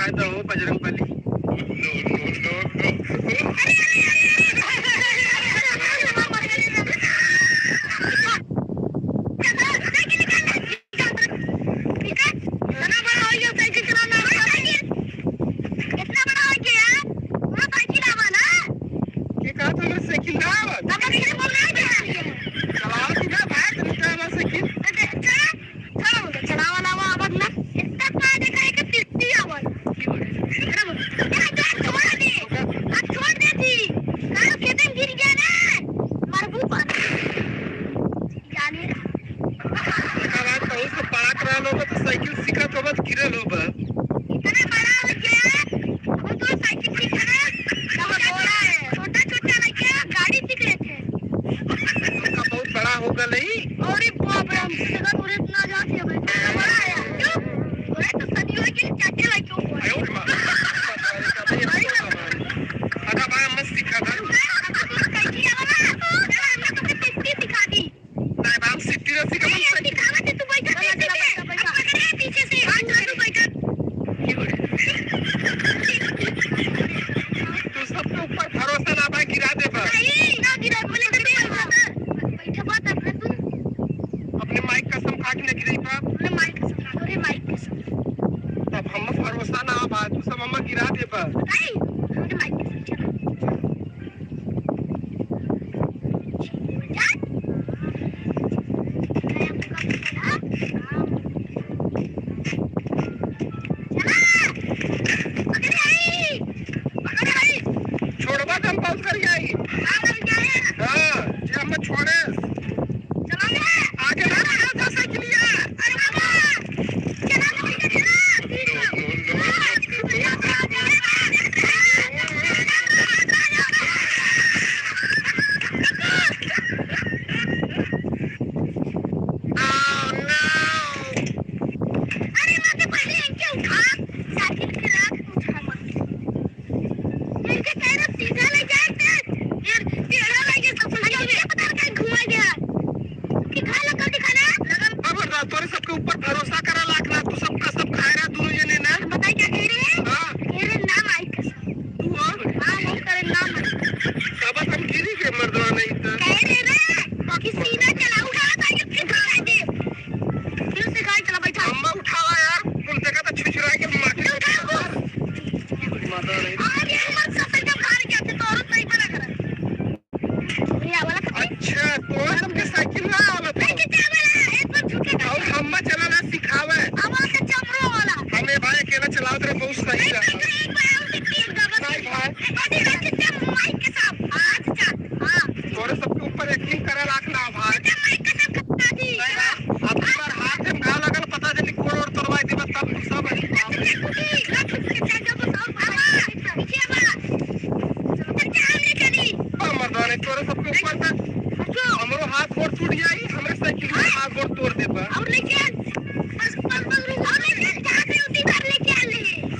उतार दो बजरंग बली। इतना बड़ा हो गया साइकिल चलाना, साइकिल इतना बड़ा हो गया वो साइकिल आवा ना। के कहा तो हमरा साइकिल ना आवत। अब अभी बोल रहा है। चलाओ कि ना भाई, तुम क्या हमरा साइकिल? चला चलावा लावा आवत ना, इतना पा देखा है कि पिस्ती आवत। छोड़ दे, अब छोड़ दे थी काल खेत में गिर गया ना मरबू पर जाने। का बात कहूँ तो पढ़ा करा लो तो साइकिल सीखत होबत गिरल होबा। इतना बड़ा हो गया अब तो साइकिल सीखना छोटा छोटा लड़के गाड़ी सीख रहे थे। का बहुत बड़ा हो गल है। अरे बाप रे, हमसे जगह थोड़े इतना जाती है, इतना बड़ा है क्यों थोड़े तो सदी हो गई चाचे लड़के। अरे भाई मत सिखा था। सिखा दी। नहीं भाई, हम सिटी रह सीखा हम साइकिल। सिखावा तू बैठा पीछे से, तू बैठा। तू सबके ऊपर भरोसा ना भाई, गिरा दे बा। नहीं ना गिरा बोले तो बैठा बात अपने तू। अपने माइक कसम खा के ना गिरई बा। अपने माइक कसम, अरे माइक कसम। तब हम भरोसा ना बा, तू सब हम गिरा दे बा। नहीं अपने माइक कसम चला जा। छोड़बा तो हम बहुत कर जाई। हां जे हम छोड़े आगे ना गिरा था साइकिलिया। अब तोरे सबके ऊपर भरोसा करा लाख ना, तू सबका सब खाए रहा दोनों जने ना। बताइए क्या कह रहे हैं? हां कह रहे नाम आई कसम। तू और हाँ नहीं करे नाम आई। तब हम गिरी के मर्दवा नहीं तो। कह रहे ना कि सीधा चला, उठा साइकिल फिर सिखा दे, फिर सिखाई चला बैठा। अम्मा उठावा यार, कुल देखा तो छुछुरा के माटी। उठा वो। माता नहीं। आज ये मत सफर जब खा रही जाते तो औरत नहीं बना कर ये वाला कपड़े। अच्छा तोरे सबके साइकिल ना आवत नहीं कितना वाला एक बार झूठे का। और हम्मा चलाना सिखावे। आवाज का चमड़ो वाला। हमें भाई अकेला चलावत रहे बहुत सही नहीं रहा। तो एक बार और दिखती है गबस। नहीं भाई। अरे कितना माइक के साथ आज जा। हां तोरे सबके ऊपर यकीन करे रखना भाई। कितना माइक के साथ खा दी। अब की बार हाथ में घाव लगल पता चली कोड़ और तोड़वाई देबा तब तू सब। अरे बाप रे। मर्दाने तोरे सबके ऊपर से हमरो हाथ गोड़ टूट जाई, हमरे साइकिल के हाथ गोड़ तोड़ देबा।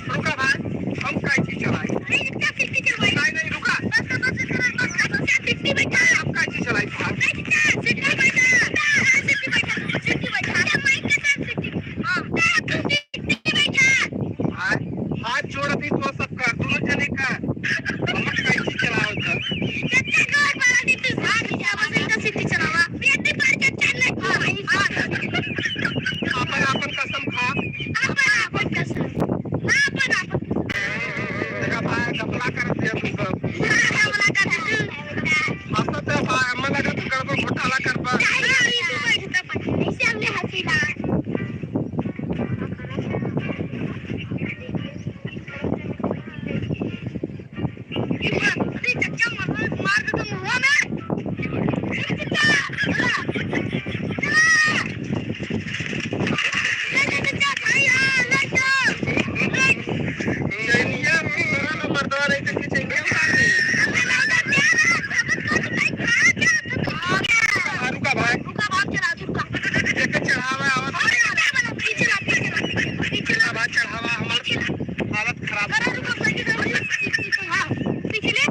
रुका भाई, हम कैची चलाई। नहीं नहीं रुका, हम कैची चलाई भाई। भाई हाथ जोड़ दी तो सबका दोनों जने का हम कैची चलाओ था। अपन अपन कसम खा। देखा भाई गपला कर दिया तू सब। हंसत है भाई, अम्मा लगा तू गड़बड़ घोटाला कर बा। ऐसे हमने हंसी ना। अरे चचा मार मार दे तो मुंह में। चचा चला चला ले चचा भाई हां ले चल। चैनिया मरल मर्दवा नहीं तो चैनिया उतार दे। हमने लौटा दिया ना सब को भाई खा जा तो हाँ, रुका भाई। रुका भाग चला रुका। देखे चढ़ावा आवत। अरे वाला पीछे ला पीछे ला पीछे ला। भाई चढ़ावा, हमार हालत खराब। अरे रुको साइकिल हां पीछे ले।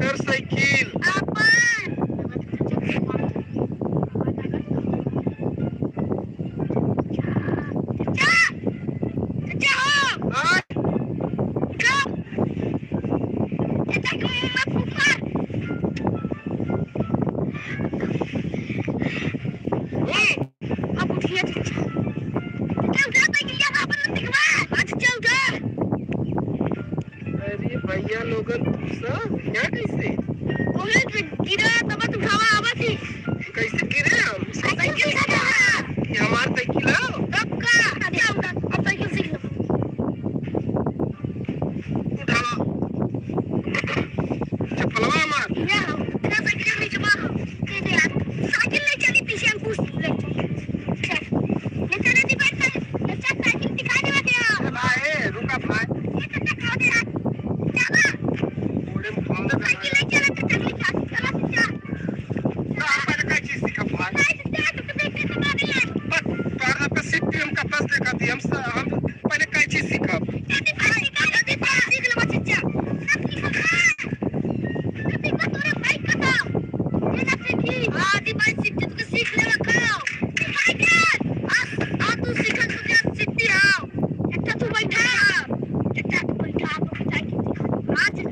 मोटरसाइकिल। अपन। चाचा, चाचा हो। हाँ। उठो। चाचा के मुंह में फूफा। ए, अब उठिए चाचा। चाचा उठा, साइकिलिया का अपन दिखवा। हाँ चाचा उठा। अरे भैया लोगन, तू सब यहाँ कैसे? ओहे गिरा तब उठावा आवा थी। कैसे गिरे हम? साइकिल का था। ये हमार साइकिल है। तब का चाचा उठा, अब साइकिल सीख लो। उठावा चप्पलवा हमार। या तेरा साइकिल नहीं चबा के दे यार। साइकिल ले चली पीछे, हम पूछ ले चल। ले चले दी बैठ चाचा, साइकिल दिखा दे बे यार। भाई रुका भाई। ये चाचा खा दे यार। चला। घोड़े में खाओ दे। साइकिल ले चला चाचा, ले चला चला चाचा। पहले का चीज सीखा भाई? नहीं चाचा, तुमको देखते तो ना नहीं है। बस तोहरा पे सीख हम कपास देखा थी। हम पहले का चीज सीखब? जल्दी भाग निकाल, जल्दी भाग सीख लो चाचा। सब सीखो जल्दी बस तोरे बाइक का था ये ना सीखी। हां दी बाइक सीख तुझको सीख ले रखाओ साइकिल। आ आ तू सीख तुझे सीखती आओ। चाचा तू बैठा, चाचा तू बैठा, तो साइकिल सिखा। हां चाचा।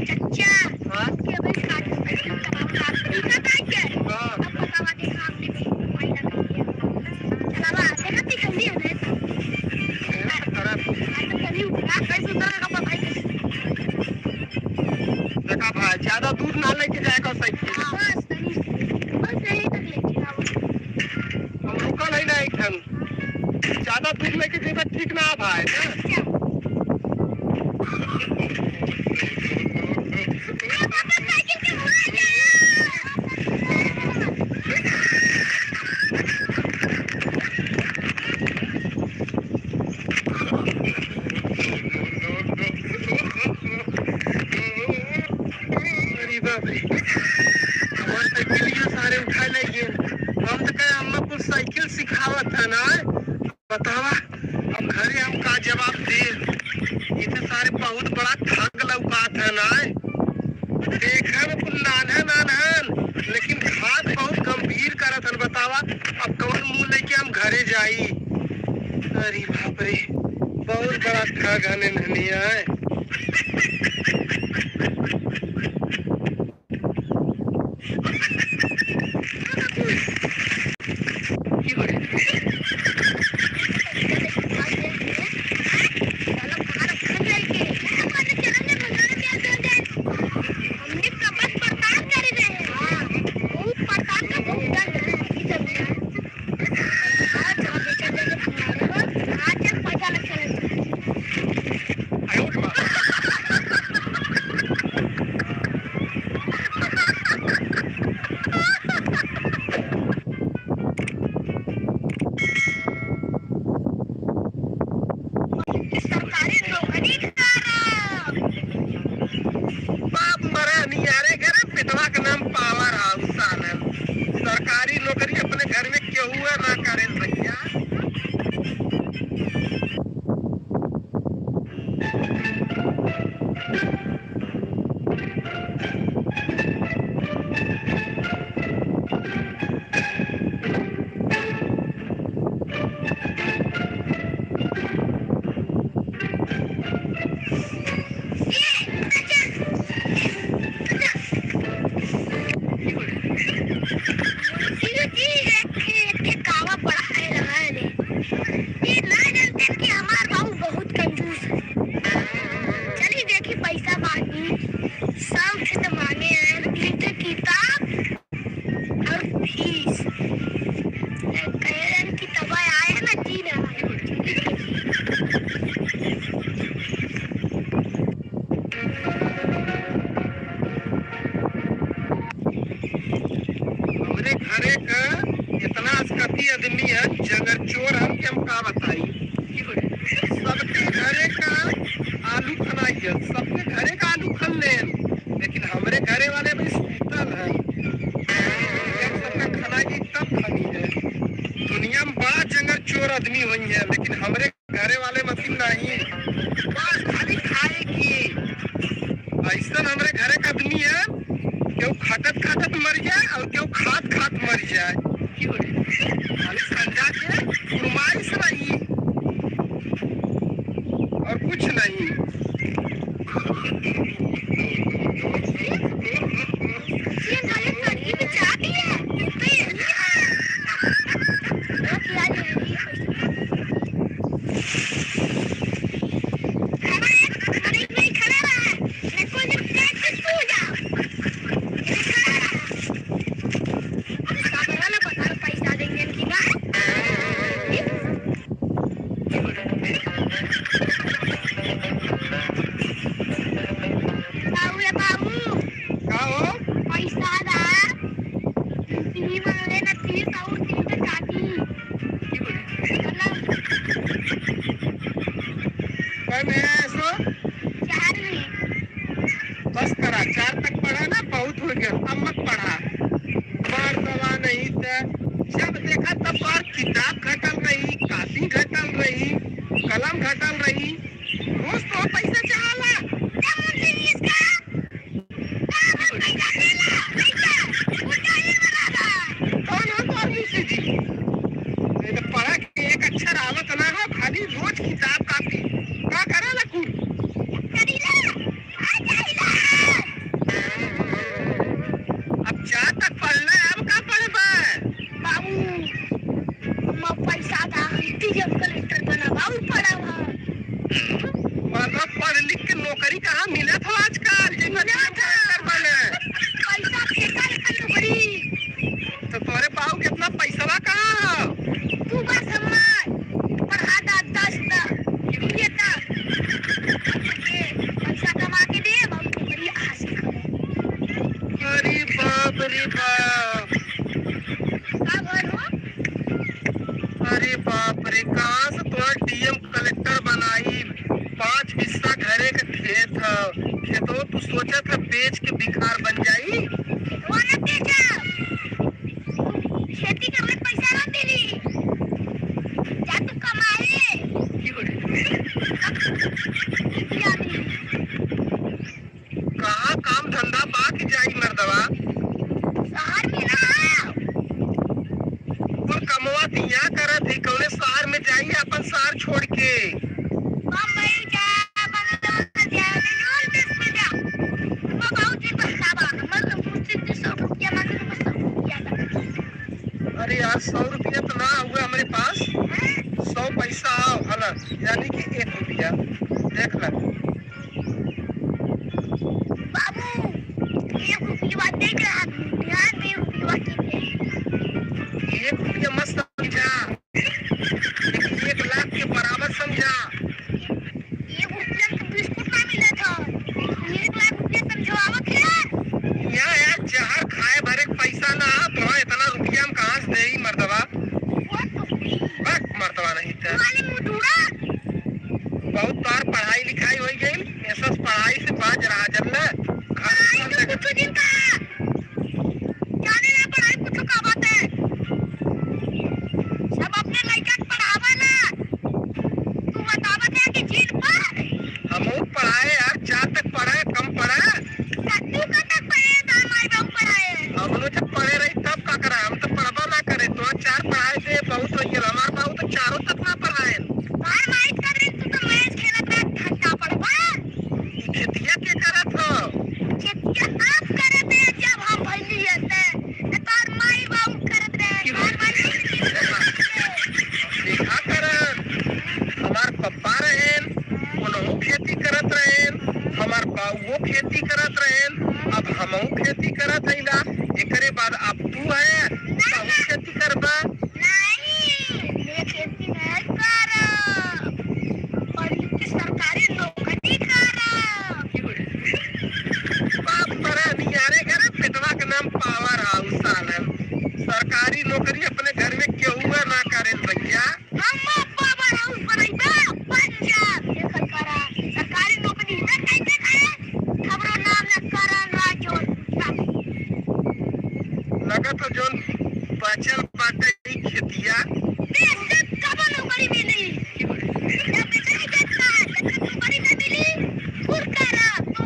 चाचा हाँ? के भाई काट हाँ। अब बतावा, देखा हमने भी मोबाइल लगा दिया। चलावा देखा दिखली है ना। खराब। आज तो चली उठा कैसे उतर का भाई कैसे। देखा भाई, ज्यादा दूर ना लेके जाएगा साइकिल। हां बस नहीं, बस यही तक ले चलावा। हम रुकल है ना एक ठन। ज्यादा दूर लेके जेबा ठीक ना भाई ना। अच्छा पापा साइकिल के भूल गया। अरे बाप रे, हमार साइकिल ये सारे उठा ले गए। हम तो कहे अम्मा कुछ साइकिल सिखावत है ना। बतावा अब घरे हम का जवाब दे? इतने सारे बहुत बड़ा ठग लौकात है ना। देखा में कुल नान्हा नान्हन, लेकिन घात बहुत गंभीर करत हन। बतावा अब कौन मुंह लेके हम घरे जाई? अरे बाप रे, बहुत बड़ा ठग हन ननिया है। हमने कि सरकारी नौकरी करब। बाप मरा नहीं अरे घरे पिटवा के नाम पावर हाउस आनल। सरकारी नौकरी अपने घर में क्यों है ना करे भैया। जी जी, एक एक कावा पढ़ाए रहा है। ये ना जानते कि हमार बाबू बहुत कंजूस है। चली देखी पैसा मांगी, सब ठे तो मांगे हैं, तीन ठे किताब और फीस। कह रहे हैं कि तब आए ना तीन आए। हमरे घरे का इतना अस्कती आदमी है, जगर चोर हम के हम का बताई। सबके घरे का आलू खनाई है, सबके घरे का आलू खन ले, लेकिन हमरे घरे वाले भी सूतल है। जब सबका खनाई तब खनी है। दुनिया में बड़ा जंगल चोर आदमी हुई है, लेकिन हमरे घरे वाले मसीन नहीं, बस खाली खाए की। ऐसा हमरे घरे का आदमी है, केहू खटत खटत मर जाए और केहू खात खात मर जाए। खाली संझा के फरमाइश रही और कुछ नहीं। ये नाले लड़की में चाहती है तो ये क्या ले रही है खड़ा है, खड़े में खड़ा रहा है। मैं कोई जब काट के सो जाओ। ये खड़ा रहा। अब वाला बता पैसा देंगे इनकी ना। बाबू रे बाबू, का हो? पैसा दा। तीन मांगे ना, तीन और तीन पे काटी। चलो, कौन है ऐसो? चार में। बस करा, 4 तक पढ़ा ना, बहुत हो गया, अब मत पढ़ा। बार दवा नहीं था, जब देखा तब बार किताब घटल रही, कापी घटल रही, कलम घटल रही। रोज तो पैसा चाहला। क्या मुंशी जी इसका? क्या पैसा देला? पैसा उल्टा ही बना। कौन हो तो मुंशी जी? नहीं तो पढ़ा के एक अक्षर आवत ना हो, खाली रोज किताब कापी का करेला कुल। करीला आ जाइला। अब 4 तक पढ़ना है, अब का पढ़बा? बाबू मैं पैसा दा, डीएम कलेक्टर बना बाबू पढ़ावा। मतलब पढ़ लिख के नौकरी कहाँ मिलत हो आजकल? जितना कलेक्टर बने पैसा फेंका लेकर नौकरी। तो तोरे बाबू कितना पैसवा कहाँ हो? तू बस हमार पढ़ा दा 10 तक बीए तक, पैसा कमा के दे बाबू, नौकरी हासिल करे। अरे बाप रे बाप, का भर हो? अरे बाप रे, कहाँ से तोरा डीएम कलेक्टर बनाई? 5 हिस्सा घरे के खेत है, खेतो तू सोचा था बेच के भिखार बन जाई? खेतवा ना बेचा, खेती करले पैसा ना मिली, जा तू कमाए। रुपया मिली। कहाँ काम धंधा बाकी जाई मर्दवा? शहर में ना आओ। कुल कमवा तो यहाँ करत ही, कौने शहर में जाई अपन शहर छोड़ के? बम्बई जा, बंगलोर जा, जोन देश में जा। मैं बहुत ही पछतावा, हमर मुझसे तो 100 रुपया मांगे तो 100 रुपया दा। अरे यार 100 रुपया तो ना हुआ हमारे पास, 100 पैसा आओ हला, यानी कि 1 रुपया। देख ले बाबू, 1 रुपया देख रहा, ध्यान दे रुपया की दे। 1 रुपया मत समझा, लेकिन 1 लाख के बराबर समझा। 1 रुपया तो बिस्कुट ना मिला था, 1 लाख रुपया समझावत है। यहाँ यार जहर खाए भरे के पैसा ना तो इतना रुपया हम कहाँ से देई मर्दवा? वो तो बक मर्दवा नहीं थे। वाले मुंह ढूंढा। बहुत ओनहु खेती करत रहेन, हमार बाबुओ खेती करत रहेन, अब हमहू खेती करत हईला। एकरे बाद अब तू है तहु खेती करबा। नहीं, मैं खेती नहीं करब, पढ़ लिख के सरकारी नौकरी करब। बाप बड़ा नियारे करे, पेटवा के नाम पावर हाउस सालन। सरकारी नौकरी अपने घर में केहू ना करे भैया। हम पावर हाउस बनैबा पंजाब देखल करा, सरकारी नौकरी ना कैसे खाए, हमरो नाम न करण राजौर। लगत हो जोन बचल बाटे ई खेतिया। देश से कब नौकरी मिली? जब नहीं देता जब तक नौकरी न मिली फिर करा तू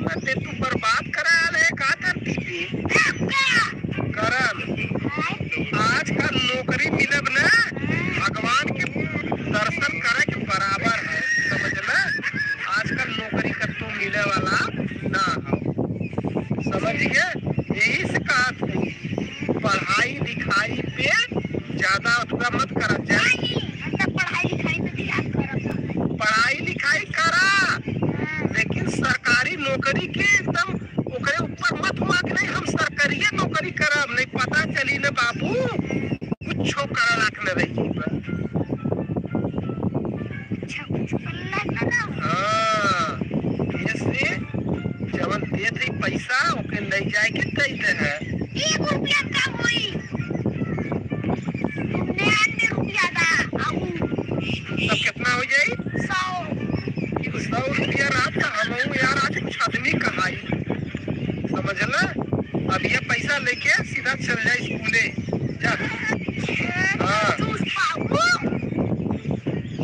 मते तू बर्बाद कराल है का धरती पे करन। आज का नौकरी मिलब ना भगवान के दर्शन करे के बराबर है, समझना। आजकल नौकरी का तू मिले वाला ना हो, समझ गए? यही से कहा पढ़ाई लिखाई पे ज्यादा अथवा मत करा जाए। पढ़ाई लिखाई पे ध्यान करब। पढ़ाई लिखाई करा लेकिन सरकारी नौकरी के एकदम ओकरे ऊपर मत हुआ कि नहीं हम सरकारी नौकरी करब, नहीं पता चली न बाबू कुछो करा लाख न रही। अच्छा कुछ करना ना। हाँ, ऐसे जवन देत रही पैसा ओके ले जाए के दे दे है। एक रुपया कम होई, 99 रुपया दा आऊ। तब कितना हो जाई? 100। 100 रुपया रात का हम यार आज कुछ आदमी कहाई, समझला? अब ये पैसा लेके सीधा चल जाए स्कूले जा। हाँ। कंजूस बाबू,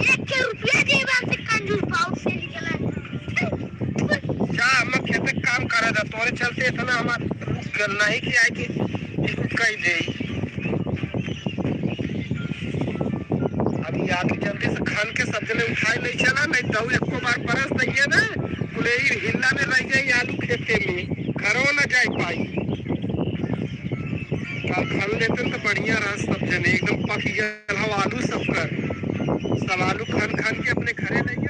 एक रुपया जेबा से कंजूस बाबू से निकला। जा हम खेत के काम करे दा, तोरे चलते इतना हमार रुक गल नहीं कि आए के कही दे। अभी आदमी जल्दी से खन के सब जने उठाए नहीं चला, नहीं तो एको बार बरस दइए ना कुले हिल्ला में रह जाई आलू खेते में, घरों न जाए पाई। कल खन लेते तो बढ़िया रहा, सब जने एकदम पक गया हवा आलू सब कर, सब आलू खन खन के अपने घरे ले गए।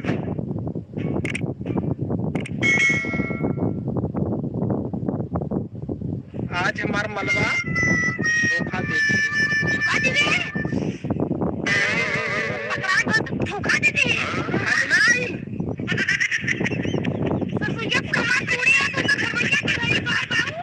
आज हमार मलबा धोखा दे दिए। धोखा दे दे, पकड़ा तो धोखा दे दे। आज नहीं सरसोईया कमा तोड़े तो खरबैया के बार बाबू।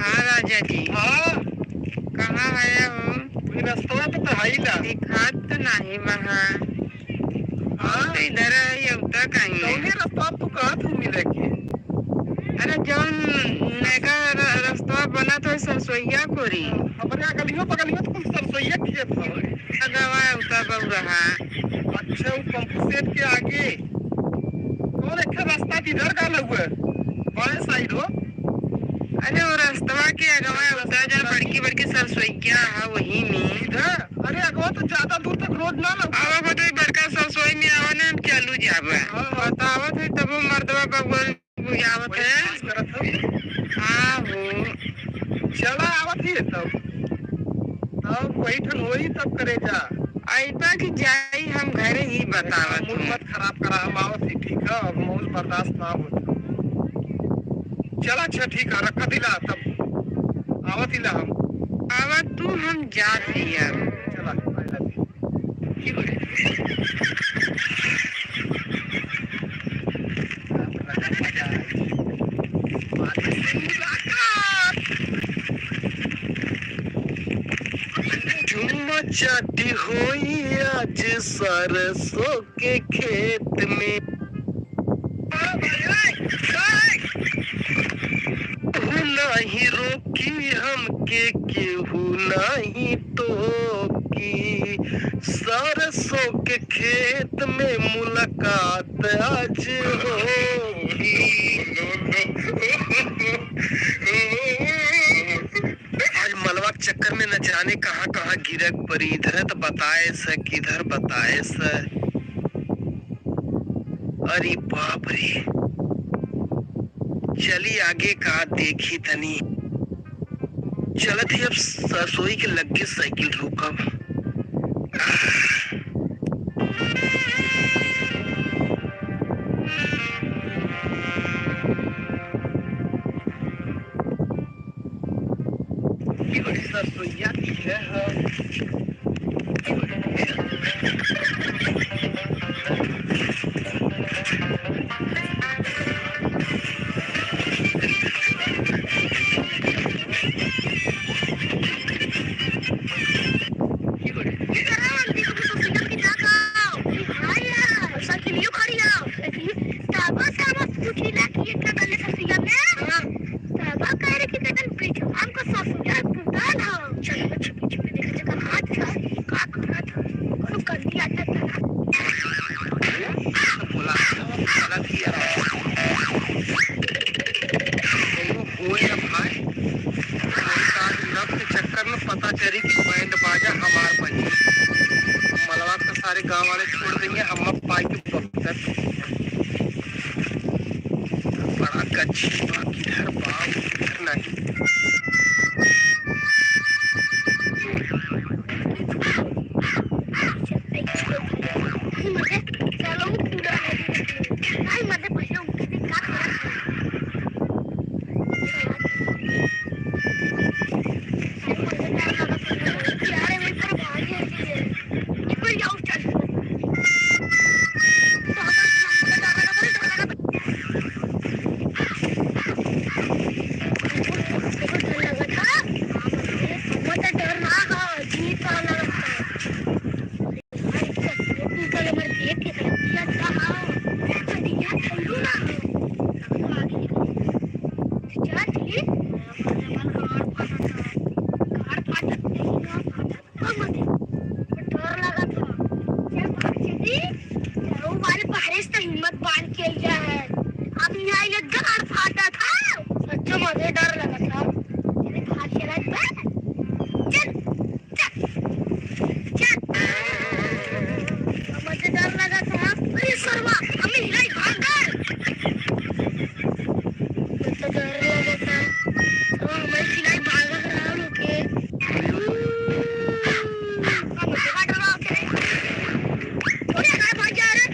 हाँ राजा जी। हाँ। कहाँ आया हो? रास्ता पे तो है ना। दिखात तो नहीं वहाँ। हाँ। तो इधर है उतर कहीं। कौने रास्ता तू कहाँ तू मिले के? अरे जौन नया रास्ता बना तो सरसोईया कोरी। अपने गलियों बगलियों तो कुल सरसोईया खेत है। अगवा उतर बहु रहा। अच्छा वो पंप सेट के आगे कौन एक रास्ता इधर का हुआ बाएं साइड हो। अरे वो रास्ता के अगवा उतर जा, बड़की बड़की सरसोईया है वही में। इधर? अरे अगवा तो ज्यादा दूर तक रोड ना लगा। आवा तो बड़का सरसोई में आवा ना, हम चलू जाबा। बतावत है तब वो मर्दवा बगल बुझावत है। हाँ हो चला आवत ही तब तब वही ठन होई तब करे जा। ऐसा कि जाई हम घरे ही बतावत। मूड मत खराब करा, हम आवत ही ठीक है, अब मूड बर्दाश्त ना हो। चला अच्छा ठीक है, रखा दिला तब आवत ही ला हम। आवत तू हम जाती अब। चला I love you. चुम्मा चाटी होई आज सरसों के खेत में। नाही रोकी हमके केहू नहीं टोकी, सरसों के खेत में मुलाकात आज होगी। आज मलबा के चक्कर में न जाने कहाँ कहाँ गिरक परी, इधर तो बताए से किधर बताए से। अरे बाप रे, चली आगे का देखी तनी। चलत ही अब सरसोई के लग साइकिल रोकब। सरसोईया की है। बोला गलत ही है। होए ना भाई, के चक्कर में पता चली कि बैंड बाजा हमार बजी। मलबा के सारे गांव वाले छोड़ देंगे, हम पाई के बख्तर बड़ा गच्छी बा, किधर बा किधर नहीं। हिम्मत बांध के लिया है। अब यहाँ ये गाड़ फाटा था, सच्चो मुझे डर लगा था। चले भाग चला चल चल चल, मुझे डर लगा था। अरे सरवा हमें हिलाई भाग गए, तो डर लगा था। तो हमें खिलाई भाग रहा लोके। मुझे डर लगा चले थोड़ी आगे भाग जा रहे।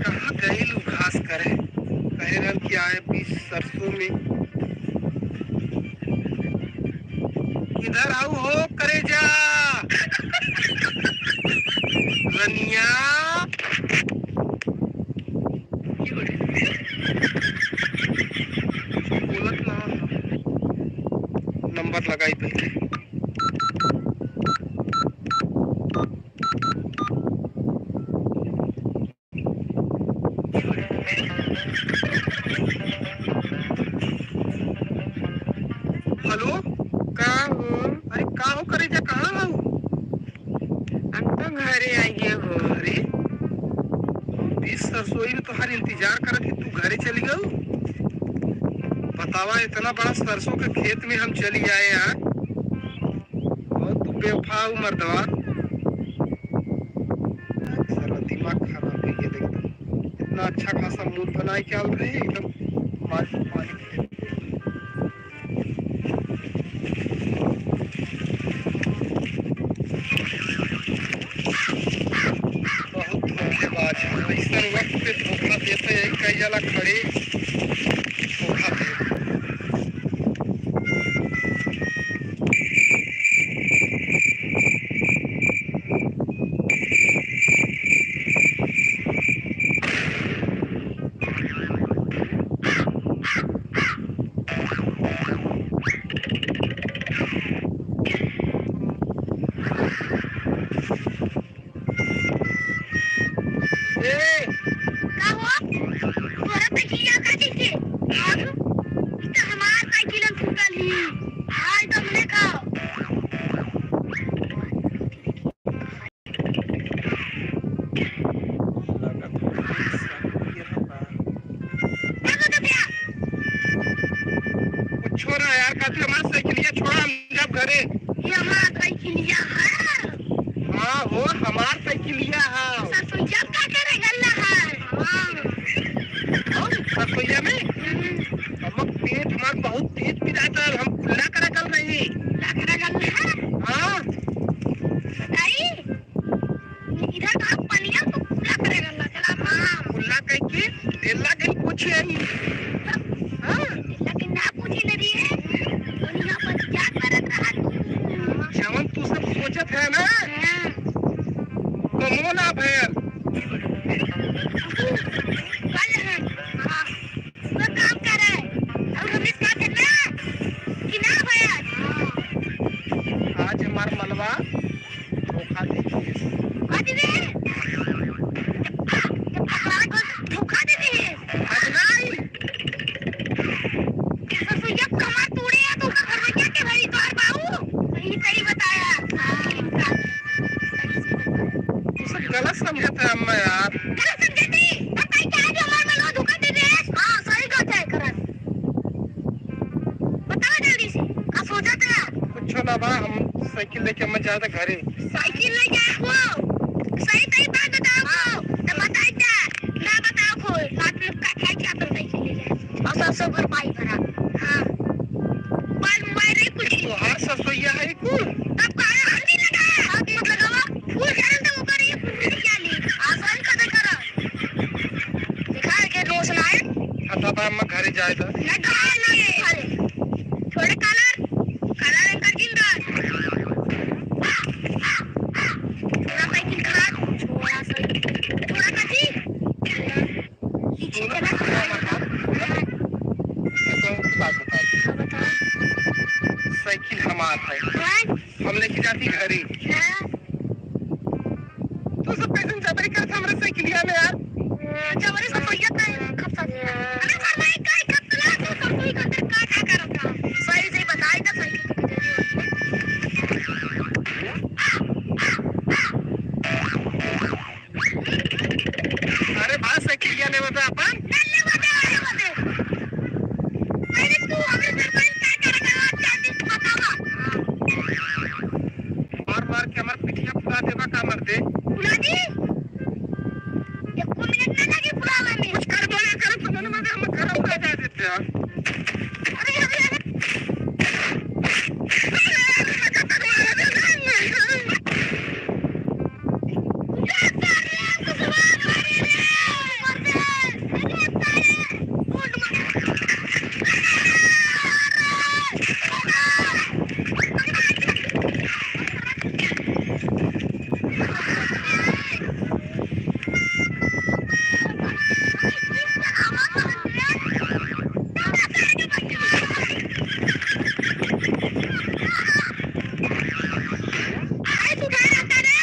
कहाँ गए लोग घास करे, कहे रहल कि आए बीच सरसों में। किधर आऊ हो करे जा रनिया। बोलत ना, नंबर लगाई पहले। हेलो का हो? अरे का हो करे जा, कहाँ हो? हम तो घरे आइए हो। अरे बीस सरसोई में तुम्हारे इंतजार करत ही, तू घरे चली गई। बतावा इतना बड़ा सरसों के खेत में हम चली आए यार, और तू बेवफा हो मर्दवा। साला दिमाग खराब हो गया एकदम। इतना अच्छा खासा मूड बनाए के आल रहे एकदम मार पानी फेंक दे। बहुत धोखेबाज है, ऐसा वक्त पे धोखा देते हैं, कई जला खड़े धोखा दे। ए का हो तोरा साइकिल का कैसे अब ई तो हमार साइकिल हम टूटल ही आज तो हमने का लागत है सब ये बा। का हो तो क्या कुछ छोड़ा यार, काफी हमारे साइकिलिया छोड़ा, हम जब घरे। ये हमार साइकिलिया है। हाँ हो, हमार साइकिलिया है। सरसोईया का करे गल्ला है। हां। रसोईया में हम पेट हमार बहुत तेज पिराता है, हम कुल्ला करा कर रही। ला करे गल्ला है। हाँ। बताई इधर तो पनिया तो पूरा करे गल्ला चला। हां। कुल्ला कह के देला के पूछे आई। हाँ। लेकिन ना पूछी नदी है पनिया पर क्या करत रहा तू? जवन तू सब सोचत है ना, हां। कमो ना भयल। कल है हां वो काम करे और हमने साथ ना कि ना भैया। आज हमार मलवा धोखा दे दिए। आज रे धोखा दे दिए। आज नहीं। सरसोईया कमर तोड़े है तो उसका घर में क्या के भाई तोर बाबू सही सही बताया। हां। तू सब गलत समझत है अम्मा यार। गलत समझे थी बताई क्या आज हमार मलवा धोखा दे दे। हां सही बात है करन बताओ जल्दी से का सोचा था। कुछ ना बा, हम साइकिल लेके हम जाते घरे। साइकिल ले जा हो सही सही बात बताओ को तो बताई जा ना बताओ को साथ में का खाई क्या तुम साइकिल ले जा और सब सब भरपाई भरा। हां मोबाइल मोबाइल रे कुछ तोहार ससुइया है कुल। तब काहे हम नहीं लगाया हाथ मत लगावा फूल करन तो ऊपर ये फूल क्या ली आसान कदर करा दिखा के रोश ना आए। हटा बा, हम घरे जाए था। ना कहा ना ये छोड़े कलर कलर अंकल जिंदा थोड़ा साइकिल खड़ा थोड़ा सा थोड़ा कथी पीछे सुनो, चला। मैं तुमको बात बता दूं। हाँ, बताओ। साइकिल हमार है, हाँ। हम लेके जाती घरे। हाँ। तू सब कैसे जबरी करत हमरे साइकिलिया में यार। जबरी सफैया का खपसा अरे फरमाई का खपसला तू सरसोई का का का करत रहा सही सही बताई तो साइकिल के दे। अरे बा साइकिलिया ले बता अपन। नल्ले बता अरे बता अरे तू हमरे सरपंच का करत रहा चार दिन बतावा। मार मार के हमार पिठिया फुला देबा का मर दे। बुला दी एको मिनट ना लगे बुलावे में। कुछ कर बोले करे तो मन में हम घर उड़ा जा देते हैं। अरे अरे अरे अरे तू कहाँ रहता रे?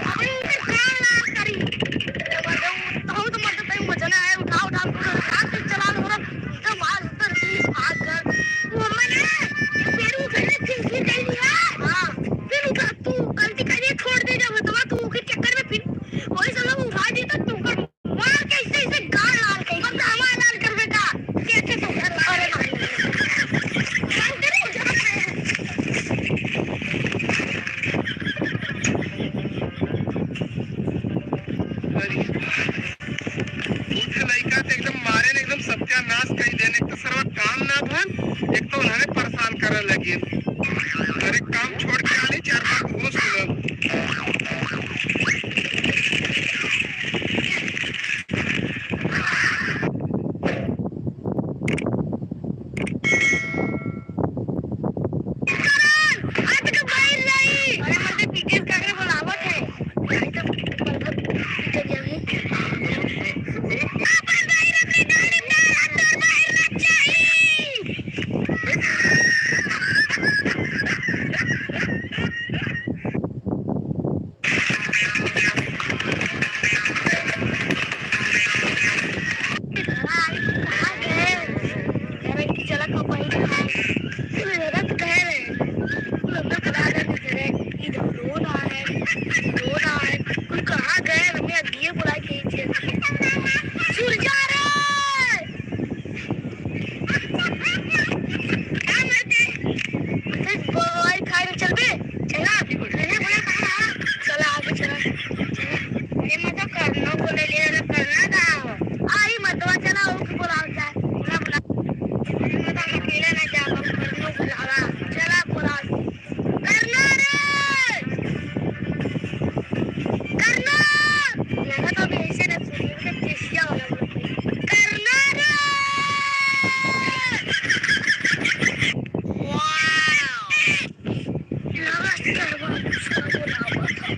अबे उधर कहाँ लाल करी? तो मर्द तई मजना है, उठा उठा उठा के चला लो उधर मार उधर बीस भाग कर। तू हमें ना, ये पेड़ उखड़ने फिर फिर गई नहीं है। हाँ, फिर उठा तू गलती करिए छोड़ दे जब तो तू के चक्कर में फिर वही सब लोग उठा दी तो तू कर मार के ऐसे ऐसे गाल लाल करी। बस हमारा लाल कर बेटा कैसे तो घर अरे भाई लाल करे जा। अरे एकदम सत्यानाश कर देने। एक तो सरवा काम ना भन, एक तो उन्होंने परेशान करे लगे। अरे काम छोड़ के आने चार बार वो सुनो। आज तो बैल रही। अरे मर्दे पीछे काकरे बोलावत है। आई तो पीछे जाऊंगी। अपन बैल अपने गाड़ी में डाल, अंदर बैल ना चाहिए। कहाँ गए? अरे चला को बैल रथ कह रहे इधर रो रहा है, रो रहा है। कोई कहाँ गए? हमने अगिए बुला के सुरजा रे क्या मरते बॉय खाए चल बे चला मैंने बोला कहाँ चला आगे चला। अरे मैं तो करना बोले ले करना था आई मतवा चला ओ के बोला जाए बोला बोला। अरे मैं तो अकेला ना जा करनो बुलावा चला बोला करना रे करना लगा तो अभी ऐसे ना सुनिए के तेसिया वाला करना रे। वाओ लगा सरवा दूसरा बोलावा था।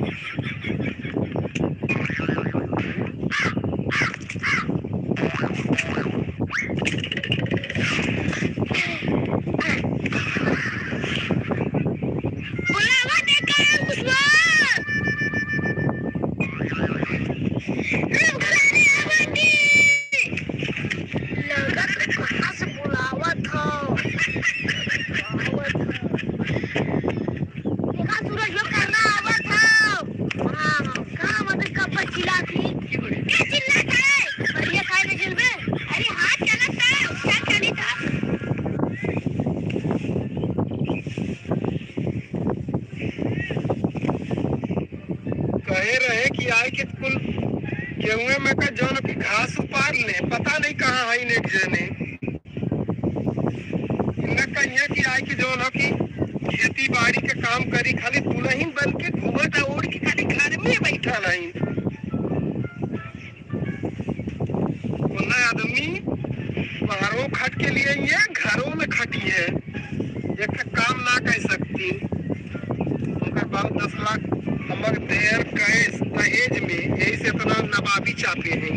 बुलावा देखा कुशवा लगा तो कहाँ से बुलावा था। देखा सूरज लोग करना आवा था। हाँ कहाँ मतलब कब पर चिल्ला थी क्या चिल्ला था? बढ़िया खाए में चल बे। अरे हाँ चला था क्या चली था। कहे रहे कि आए के कुल गेहूं में का जौन की घास उपार ले, पता नहीं कहाँ है एक जने। न कहिया कि आए के जौन हो की खेती बाड़ी के काम करी, खाली दुल्हन बन के घूमत ओढ़ के खाली घर में बैठा नहीं। उन्ना आदमी बाहरों खट के लिए ये घरों में खटी है, एक काम ना कर सकती। उनका बाप 10 लाख हमर देर कैश दहेज में यही से इतना नवाबी चाहते हैं।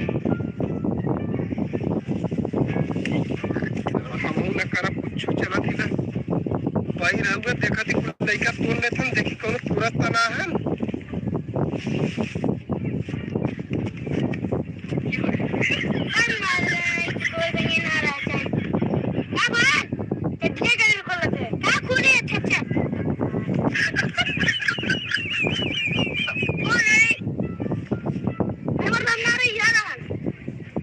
हमहू न करब कुछ चलत ही ना वही रहुआ देखत ही कुल लइका तोड़ लेथन, देखी कौनो तुरंत तना है। अरे मार कोई बनी ना रहता है। क्या बात कितने जन को लगे क्या खुले? अच्छा अच्छा कौन है? अरे हम ना रही यार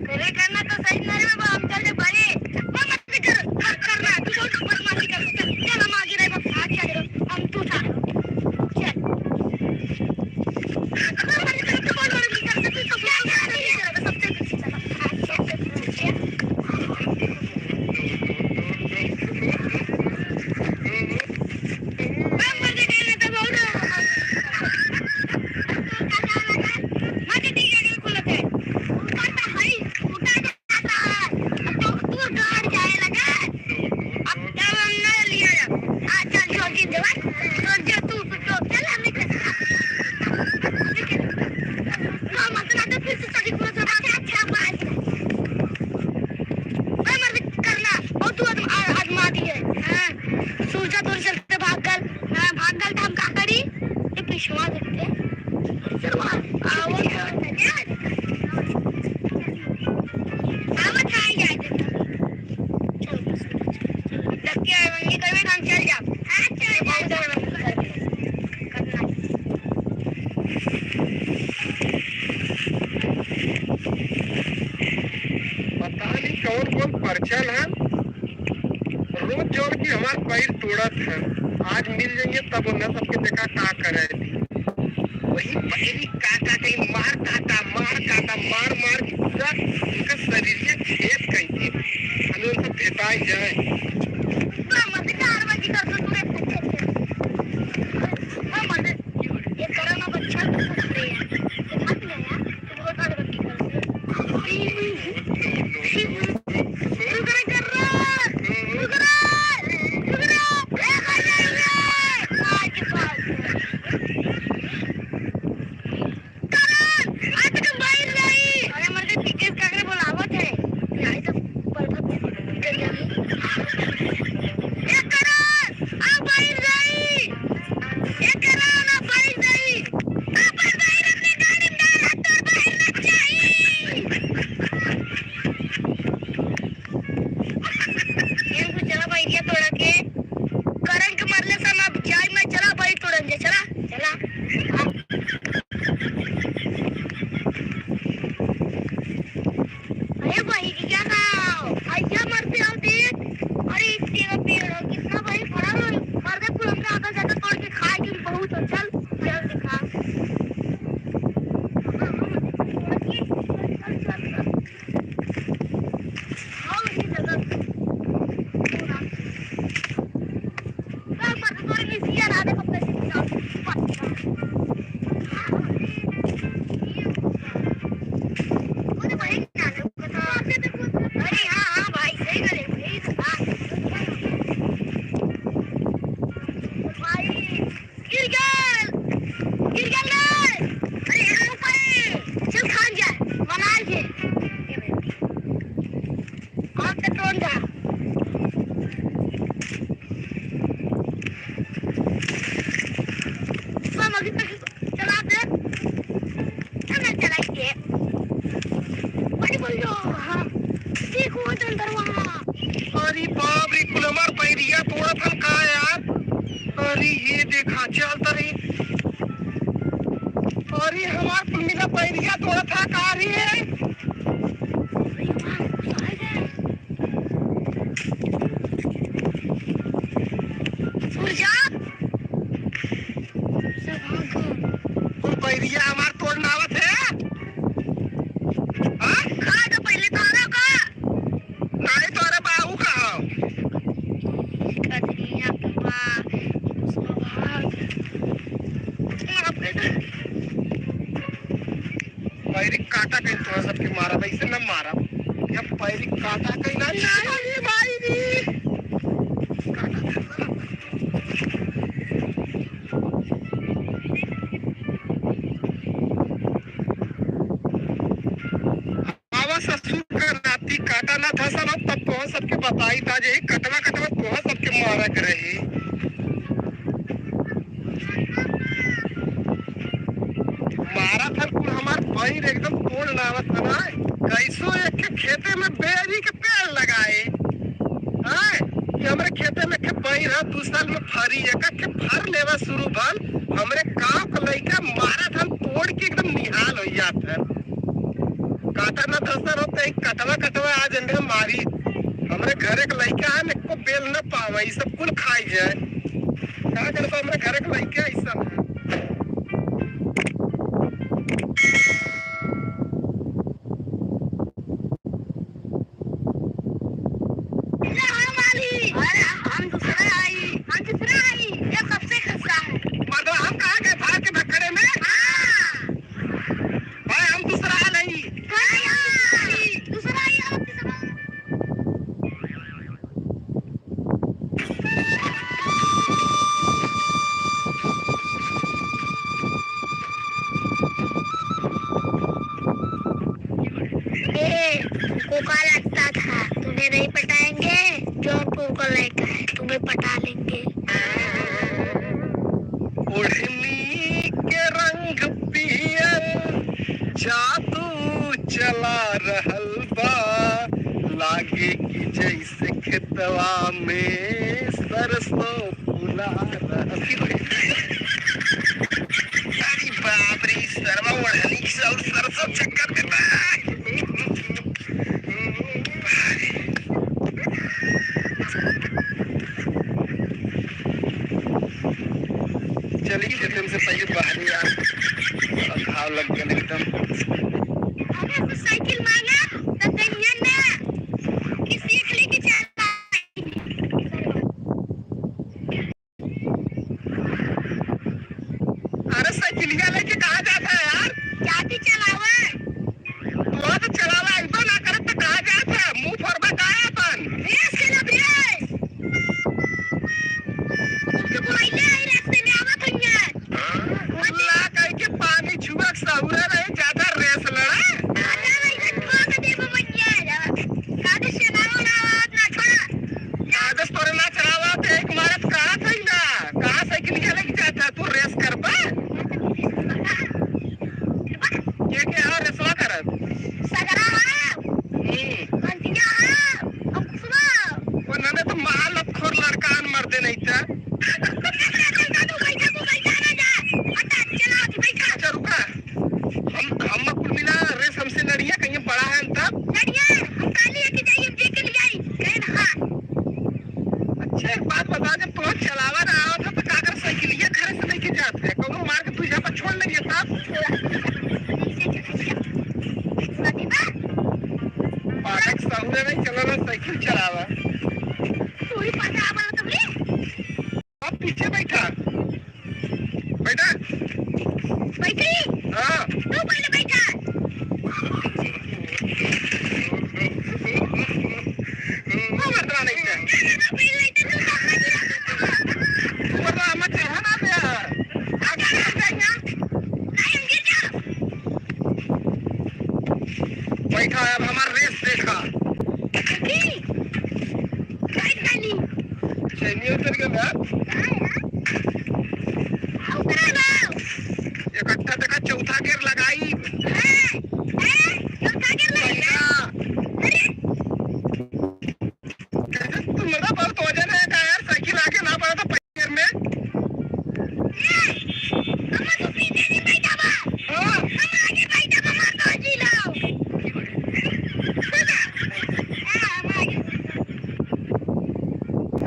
करे करना तो सही ना रे बाबा हम चल बड़े वो मत कर कर करना तू बहुत बदमाशी कर चल चल हम आगे रहे बाप आगे आगे रहो हम तू था चल तू बोल बोल कर तू तो क्या सबसे पीछे चला सबसे पीछे। मैं मजे करने तो बहुत मजे ठीक है खुलते है उठाता है उठा जाता है तो तू गाड़ जाए लगा अब जब हम ना लिया जा आ चल छोड़ दे भाई तो जा तू तो चल हमने कर ना मतलब तो फिर से सभी पूरा सब अच्छा बात मैं मर्द करना और तू आजमा दी है। हाँ सूरजा तोर चलते भाग गल। हाँ भाग गल तो हम का करी ये पिछवा देखते चलवा आवत आवत आई जाए चल धक्के आएंगे कभी हम चल जा। हाँ चल बहुत करना पता नहीं कौन कौन परचल है, रोज जोड़ की हमार पैर तोड़त है। आज मिल जाएंगे तब उन्हें सबके देखा का करे थी। वही पैरी काटा कहीं मार काटा मार काटा मार मार के पूरा उनका शरीरिया छेद कहीं थे हमें उनसे भेटाई जाए। मजेदार मजी कर दो तुम्हें अच्छे से। हाँ मजे ये करो ना बच्चा तो कुछ नहीं है। ये मत ले यार, तू बहुत आगे बच्ची कर शुक्र कर रहा, शुक्र शुक्र ए कर जाएंगे आज पास। करण आज तो बाहर नहीं। अरे मर के टीचर काकरे बोलावत है। नहीं तो परफेक्ट दरिया में। ए करण आ बाहर जाई। ए करण आ बाहर जाई। अपन बाहर अपने गाड़ी में डाल हाथ और बाहर ना चाहिए। इनको चला भाई ये तोड़ा के करण के मरले से अब जाई मैं चला भाई तोड़न दे चला चला। अरे भाई क्या खाओ भैया मरते हो देख। अरे इतने का पेड़ हो कितना भाई फड़ा हो मर गए कुल हमने आधा ज्यादा तोड़ के खा के बहुत हो। चल चल दिखा। चल चल चल हाँ ये जगह पूरा चल मर तोड़ के सिया राधे को पैसे दिलाओ। अरे भाई अरे हाँ हाँ भाई सही करे भाई भाई गिर गए ना। अरे हाँ ऊपर चल खान जा मना जे कौन से तोड़ जा। हम अभी तक चला दे चला चलाइए बड़ी बोलो। हाँ देखो वो अंदर वहाँ। अरे बाप रे कुल हमार पैरिया तोड़ा था का यार। अरे ये देखा चलता रही। अरे हमार कुल मिला पैरिया तोड़ा था का रही है। अरे वहाँ शायद है सुरजा सब भाग। कुल पैरिया हमार तोड़ना आवत है। हाँ खा तो पहले तारा का नहीं तो अरे बाबू का हो। कदरिया बा उसका भाग आपके तो पैरी काटा कहीं तोड़ा सबके मारा था इसे न मारा या पैरी काटा कहीं ना। अरे भाई रे काटा था। आवा ससुर का नाती काटा ना था सब तब तोह सबके बताई था जे कटवा कटवा तोह सबके मारा के रही। मारा था कुल हमार पैर एकदम तोड़ लावत था ना। कैसो एक के खेते में बेरी के पेड़ लगाए हैं कि हमरे खेते में के बैर है 2 साल में फरी है के फर लेवा शुरू भल हमरे गांव का लइका मारा था तोड़ के एकदम निहाल हो जात है। काटा ना धसर होते कटवा कटवा आज अंडे मारी हमरे घरे के लइका है एको बेल न पावे ई सब कुल खाई जाए। का करबा हमरे घरे के लइका ऐसा है। ना हम आली। अरे हम दूसरा आई हम दूसरा आई ये कब से खसा है। मर्दवा हम कहाँ गए भाग के भकड़े में। हाँ भाई हम दूसरा आ नहीं। हाँ दूसरा आई और तीसरा। ए, तुमको क्या लगता था तुम्हें नहीं पटाएंगे? जौनपुर का लड़का है तुम्हें पटा लेंगे। ओढ़नी के रंग पियर जादू चला रहल बा लागे कि जैसे खेतवा में सरसों फुला रहल। अरे बाप रे सरवा ओढ़नी के और सरसों चक्कर में बा। चली खेते में से पहले बाहर यार। बुखार लग गया एकदम। अगर तू साइकिल मांगा तो दुनिया ना कि सीख ली कि चला। अरे साइकिलिया लेके कहाँ जाता है यार? जाती चलावे। तोरा तो चलावा अइबो ना करत तो कहाँ जात है? मुंह फोड़बा का है अपन? रेस खेलब रेस। तुमके बुलाइले आई रास्ते में आवत हइया। कुल्ला कह के पानी छुअक सहुरा रहे ज्यादा रेस लड़ा। आता नहीं ठोक देबो मनिया। कागज चलावो ना आवत ना छोड़ा। कागज तोरे ना चलावा तो एक मारत कहाँ थी ना, कहाँ साइकिलिया लेके जाता तू रेस करबा? के और रेसवा करत? सगरा हा, कंतिया हा, अंकुशवा। वो नने तो महाल लतखोर लड़का अन मर दे नहीं था। तू बैठा, तू बैठा ना जा। हटा चलाओ तू बैठा। अच्छा रुका, हम कुल मिला रेस हमसे लड़िया कहीं बड़ा है तब। लड़िया हम काली लेके जाइए, हम देख के ले जाई कहीं हां। अच्छा एक बात बता, जब तुम्हें चलावा ना आवत था तो काकर साइकिलिया घरे से लेके जाते है? कोनो मार के तुझे पर छोड़ नहीं तब। पागल सहुरे नहीं चला साइकिल चलावा। पूरी पता आवल तुमरे। अब पीछे बैठा बैठा। बैठी। हाँ तू पहले बैठा। वो मर्दवा नहीं था। ना ना ना पहले बैठा तू सामने गिरा। तू मर्दवा मत चढ़ा ना दे यार। आगे चल जाएंगे। नहीं हम गिर जाओ। बैठा अब हमार रेस देखा। देखी बैठ गली। चैनी उतर गया ना। हां उतरा लाओ। इकट्ठा देखा चौथा गेर लगाई। हां हां चौथा गिर ले। अरे कैसे तू मर्दा बहुत वजन है का यार, साइकिल आगे ना पड़ा था पैर में। अम्मा तू पीछे नहीं बैठा बा। हाँ हम आगे बैठा बा मार दो जी लाओ। हां हम आगे।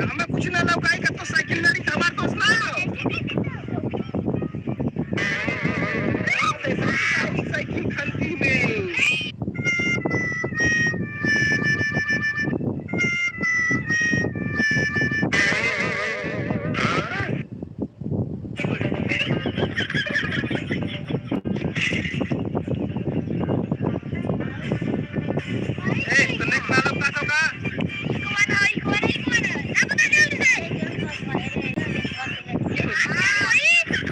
हमें कुछ ना लौकाई का तो साइकिल लड़ी हमार दोस्त ना हो। साइकिल खंती में। ए तने ना लौका तो का? कौन है कौन है कौन है ना बता जल्दी से।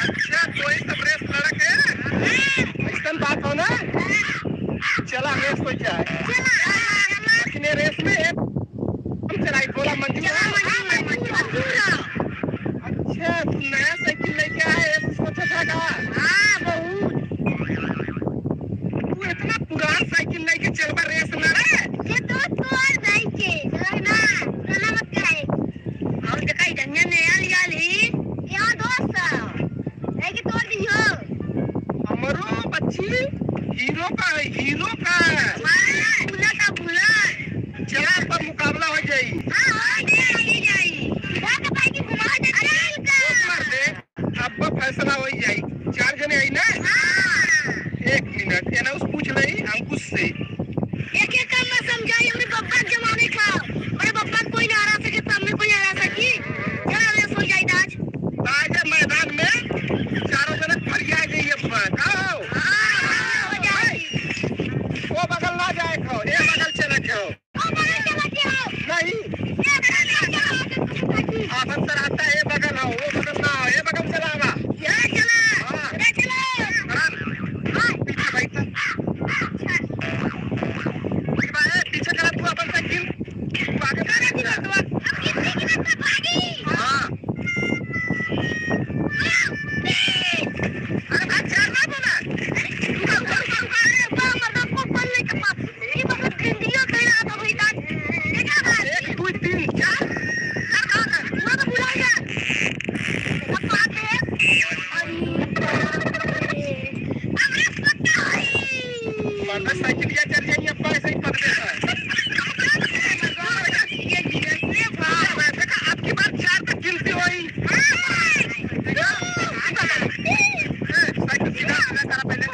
अच्छा तो ये सब रेस लड़क है, ऐसा बात हो ना? चला रेस हो जाए। अपने रेस में हम चलाई बोला मंजूर है? अच्छा तू नया साइकिल लेके आए ऐसे सोचा था का? तू इतना पुरान साइकिल लेके चलबा रेस लड़े? हमरो बच्ची हीरो का है, हीरो का है। चला पर मुकाबला हो जाई। मार दे अब फैसला हो जाई। चार जने आई ना? एक मिनट एना उस पूछ लई अंकुश से। एक एक काम मैं समझाई हमरे बब्बा के जमाने का। अरे बब्बा के कोई ना हरा सके तो हमने कोई हरा सकी। चल अबे सो जाई आज। ताजे मैदान में चारों जने फरिया गई अब का हो? हां हो जाई। वो बगल ना जाए खो, ए बगल चले खो। ओ बगल चला के आओ। नहीं ए बगल चला के आओ। आपन सर आता ए बगल हो, वो बगल ना हो, ए बगल चलावा। ये चला। हाँ। ये चलो। करण हां पीछे बैठ। अच्छा। ए पीछे करा तू अपन साइकिल, तू आगे अरे बैठ। अब कितने की रास्ता भागी। हाँ अरे भाग चार ना बोला। रुका रुका रुका रुका। अरे बा मर्दा को पल नहीं के पास। ये बहुत गंदियों कर रहा था भाई दाद। देखा बात। एक दो तीन चार चार कहाँ का? मैं तो भुला गया। अब तो आते हैं। अरे अब रेस पक्का है। मर्दा साइकिलिया चल जाई अब ऐसे ही पकड़े है। देखा अब की बार चार तक गिनती हुई। साइकिल सीधा सीधा करा पहले।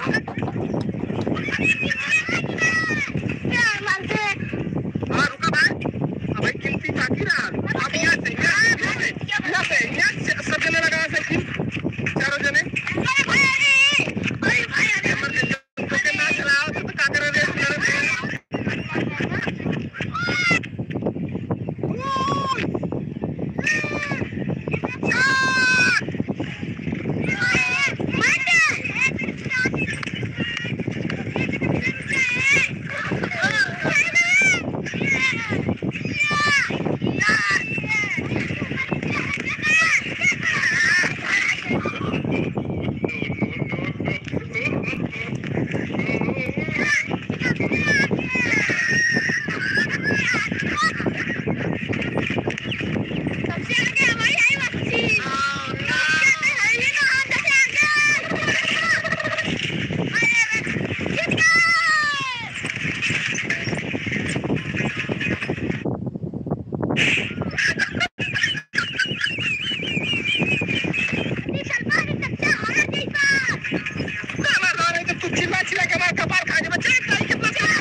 चिल्ला चिल्ला के हमारा कपार खा के बच्चे ताई कितना चला।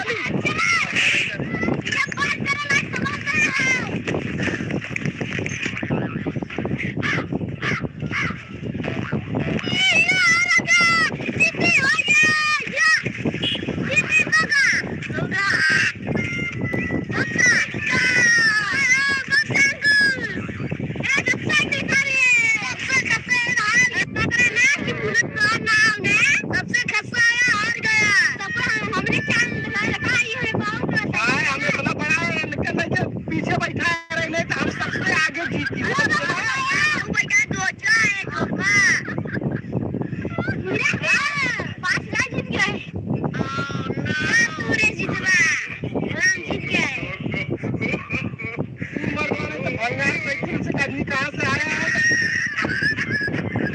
सबसे खस्सा आया हार गया। सब हमने चांद लगाई है बहुत। भाई हम इतना बड़ा है, निकल नहीं के पीछे बैठा रहे नहीं तो हम सबसे आगे जीती। उम्र वाले तो भंगार साइकिल से आदमी कहाँ से आया है?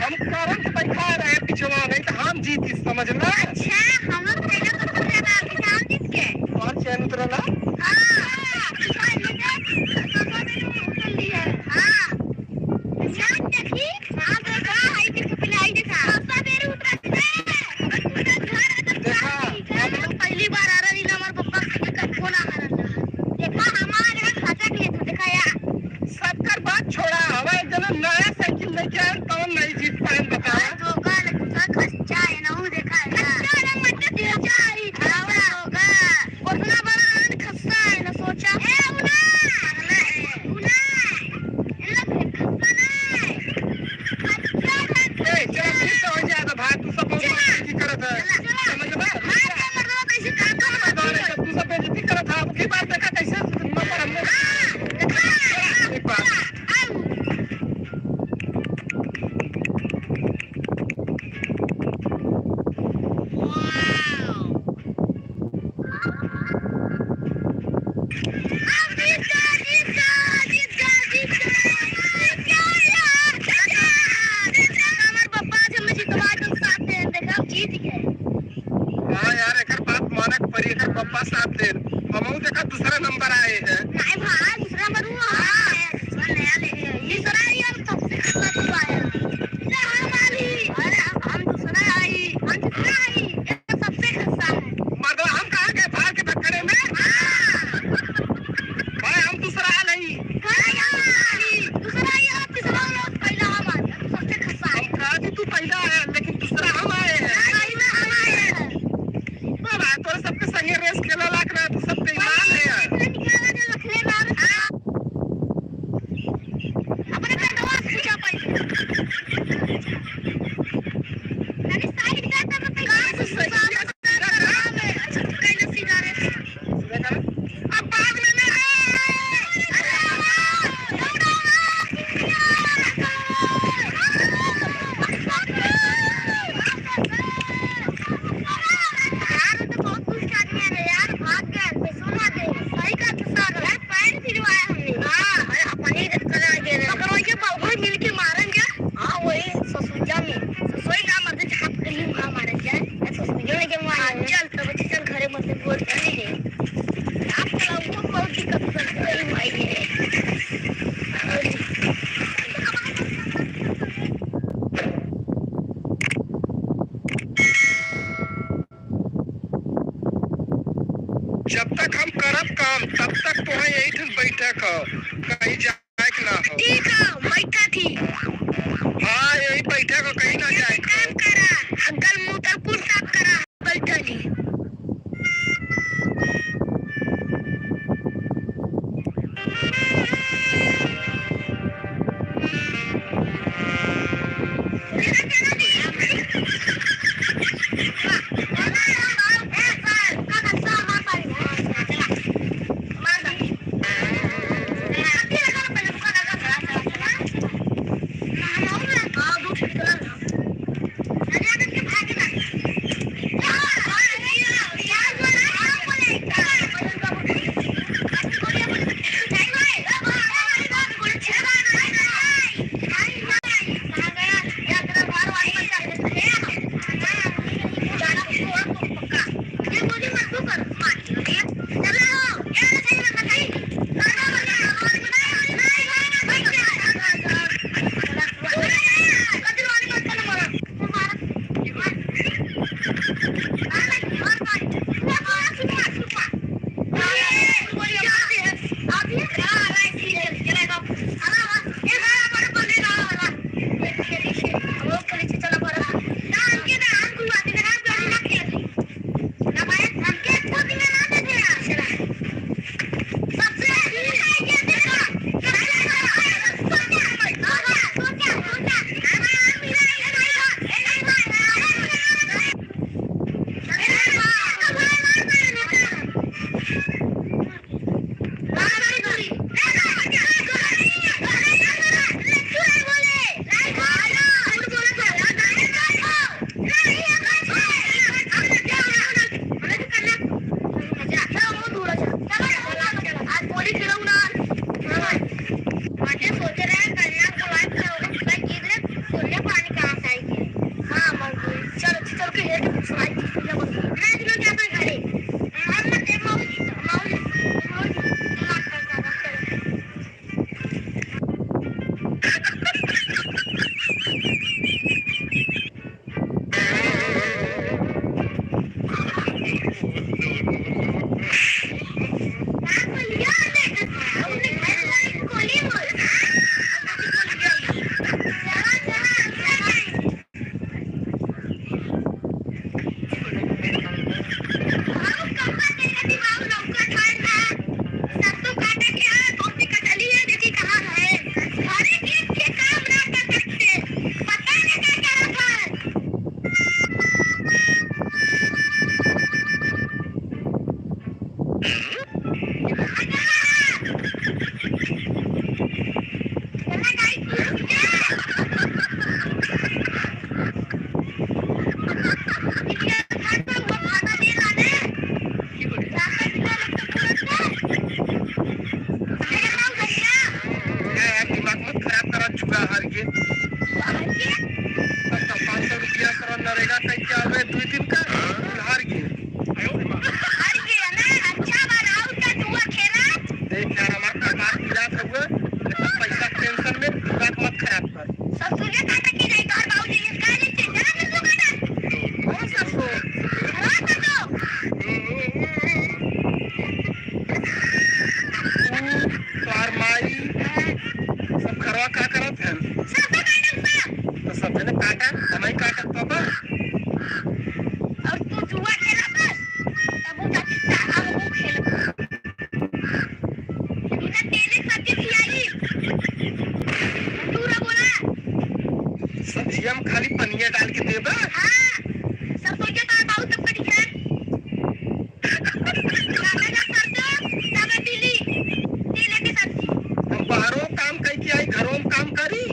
हम करंट बैठा रहे पिछवा नहीं तो हम जीती समझना। और चैन उतरला। पहली बार आ रही हमारे पप्पा के फोन आ रहा। देखा हमारे यहाँ खाता के लिए देखा यार। सबकर बात छोड़ा, हवा एक जना नया साइकिल लेके आए तब नहीं जीत पाए बताओ। ए चल फिर से हो जाए तो भाई तू सब बहुत बेइज्जती करत है समझ बा। तू सब बेइज्जती करत है, अब की बार देखा कैसे नंबर हमने एक बार। जीत गए। हाँ यार एकर बात मानक परी, एकर पप्पा साथ दे हमहू देखा दूसरा नंबर आए हैं। नहीं भाई दूसरा नंबर हुआ है, दूसरा नया ले तीसरा यार सबसे खतरनाक तू आया। ना हम आली, अरे हम दूसरा आई, हम दूसरा आई, ये तो सबसे खस्सा है। मर्द हम कहाँ गए भाग के बकरे में? भाई हम दूसरा आ नहीं। हाँ यार दूसरा आई और तीसरा लोग पहला हम आ गया, सबसे खस्सा है। हम कहा कि तू पहला आया लेकिन दूसरा हम आए हैं। नहीं ना हम आए हैं। बाबा तोरे सबके संगे रेस खेला लाग रहा है, तू सब बेईमान है यार। निकाला जो रखले बाबा अपने पेटवा से पूछा पाई। अरे साइड का तो मत अच्छा कैले सीधा रे। अब बाद में ना। यार तो बहुत दुष्ट आदमी है यार, भाग गया पैसों ना दे। सही का तो सर यार पैर फिरवाया हमने। हां अरे अपने इधर करा गए पकड़ोगे बाबू मिलके मारेंगे। हां वही ससुरिया में ससुरी ना मरते छाप के ही वहां मारे जाए ससुरिया में के मारे। चल तो बच्चे चल घरे मत बोल चली गए। आप चलाओ बहुत दिक्कत कर रही भाई है। जब तक हम करब काम तब तक तो है यही ठन बैठक हो, कहीं जाए के ना हो। ठीक है बैठा थी। हाँ यही बैठक हो, कहीं ना जाए के काम हो। करा अंकल मुंह तर कुल साफ करा बैठली। आज पूजा करो ना दिलो जाता घरे हम ना ते मौजी मौजी मौजी दिमाग कर चल। पता नहीं क्या करा था। क्या यार, दिमाग मत खराब करा, चूड़ा हार के 500 रुपया करा नरेगा का क्या आवे 2 दिन का कुल हार गए। देख यार, हमार कपार पीड़ा हुए पैसा के टेंशन में दिमाग मत खराब कर। कौन सरसों? तू तोहार माई सब घरवा का करत है? तो सब जने काटा, हमारी काटा पापा। और तू जुआ खेला बस तब वो चाची अब वो खेल बिना तेले सब्जी खिलाई भटूरा बोला। सब्जिया में खाली पनिया डाल के देबा। हाँ, सब सोचे तो बहुत सब करी है काटा जा सरसों तब दिली तेले की सब्जी। हम बाहरों काम कई के आई, घरों में काम करी।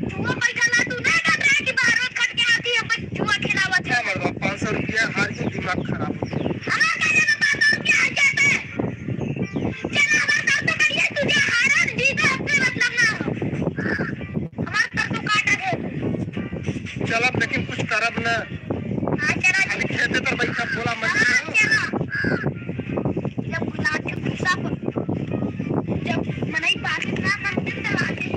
जुआ पैसा ला तू ना घबरा कि बाहर खट के आती है बस जुआ खिलावत क्या है। मरवा, 500 रुपया हार के दिमाग खराब हो गया। हमार गाने में 500 रुपया आ जाता है। चलो हमार सरसों करिए, तुझे हारा जीता अपने मतलब ना हो, हमार सरसों काटा है। चलब, लेकिन कुछ करब ना। हाँ चला। खाली खेते तर बैठा बोला मत। हाँ चला। जब गुलाब के गुस्सा पर जब मनई पाकिट ना करते तो आते।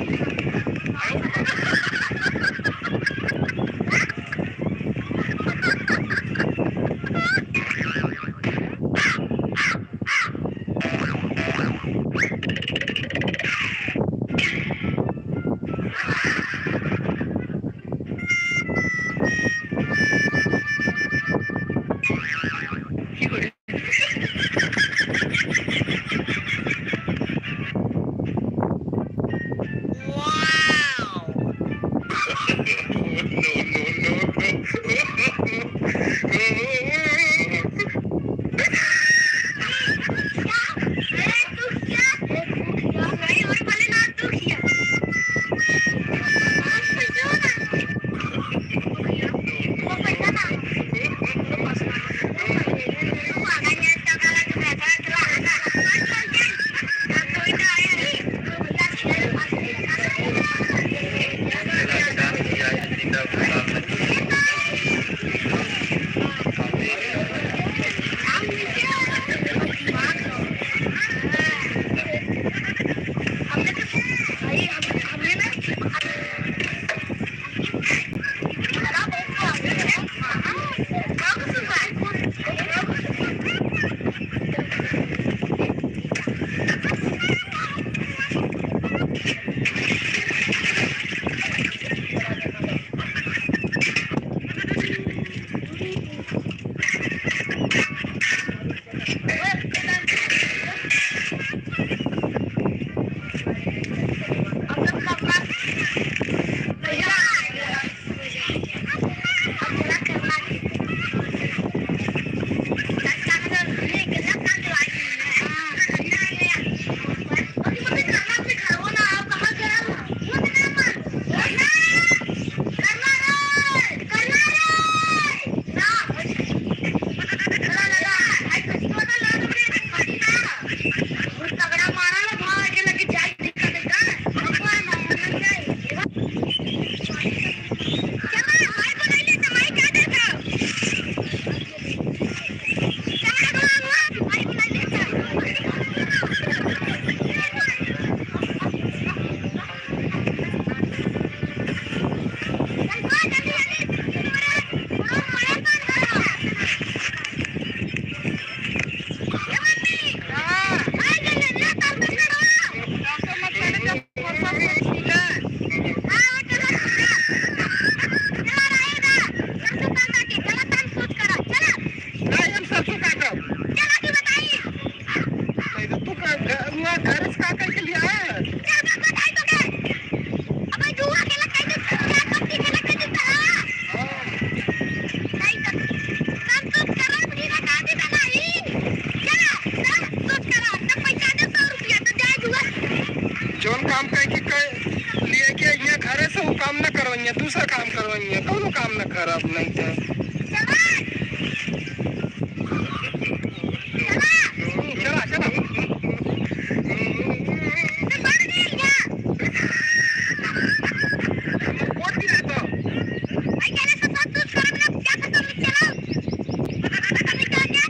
करवैया, दूसरा काम करवैया, कौनो काम न करब नहीं ते। चला चला चला। तो बढ़ गई क्या? कोट भी रहता। आई जाने से सब कुछ करब ना क्या खत्म में चलो अभी क्या क्या।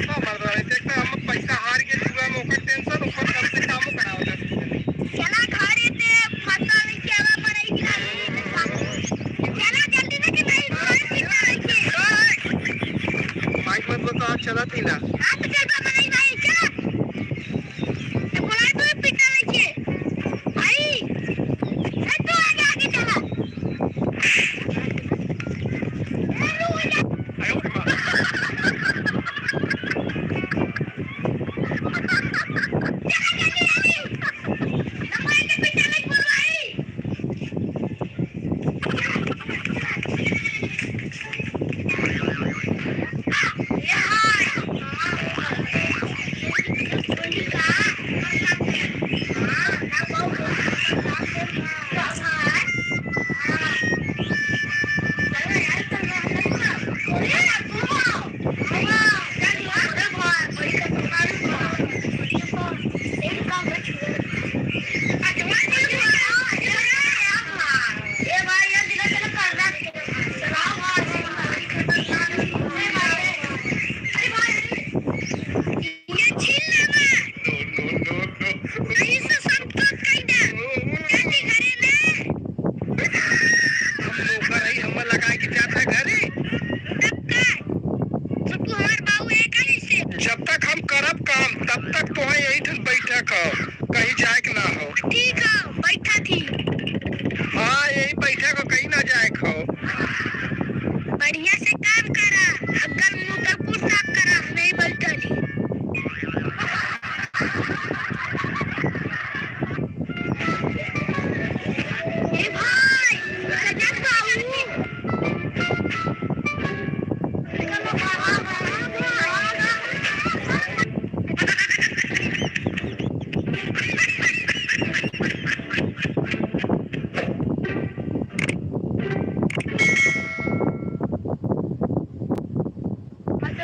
हाँ, मर्द वाले देखता हम पैसा हार के जुआ में ओकर टेंशन ऊपर हमसे कामो करावत। चला घरे ते फसल केवा मरई खाली। चला जल्दी ना कि नहीं घर पीछा रखे। माइक मत बताओ, चला थी ना। हां तो चल मरई भाई चला तो बोला तू पीछा रखे भाई ए तू आगे आगे चला ए रुक जा। चला जल्दी जल्दी नंबर के पीछा लग बोल भाई। ये छीन लेना। नो नो नो नो। नहीं से सब तो कइदा जल्दी घरे ना। हम नौकर हई, हम लगा के जात है घरे। तब का तो तू हमार बाबू है का जैसे। जब तक हम करब काम तब तक तो यही ठन बैठक हो, कहीं जाए के ना हो। ठीक है बैठा थी। हाँ यही बैठक हो, कहीं ना जाए के हो। बढ़िया से काम करा, अगर मुंह कुल साफ करा नहीं बैठा थी। ए भाई कजक बाबू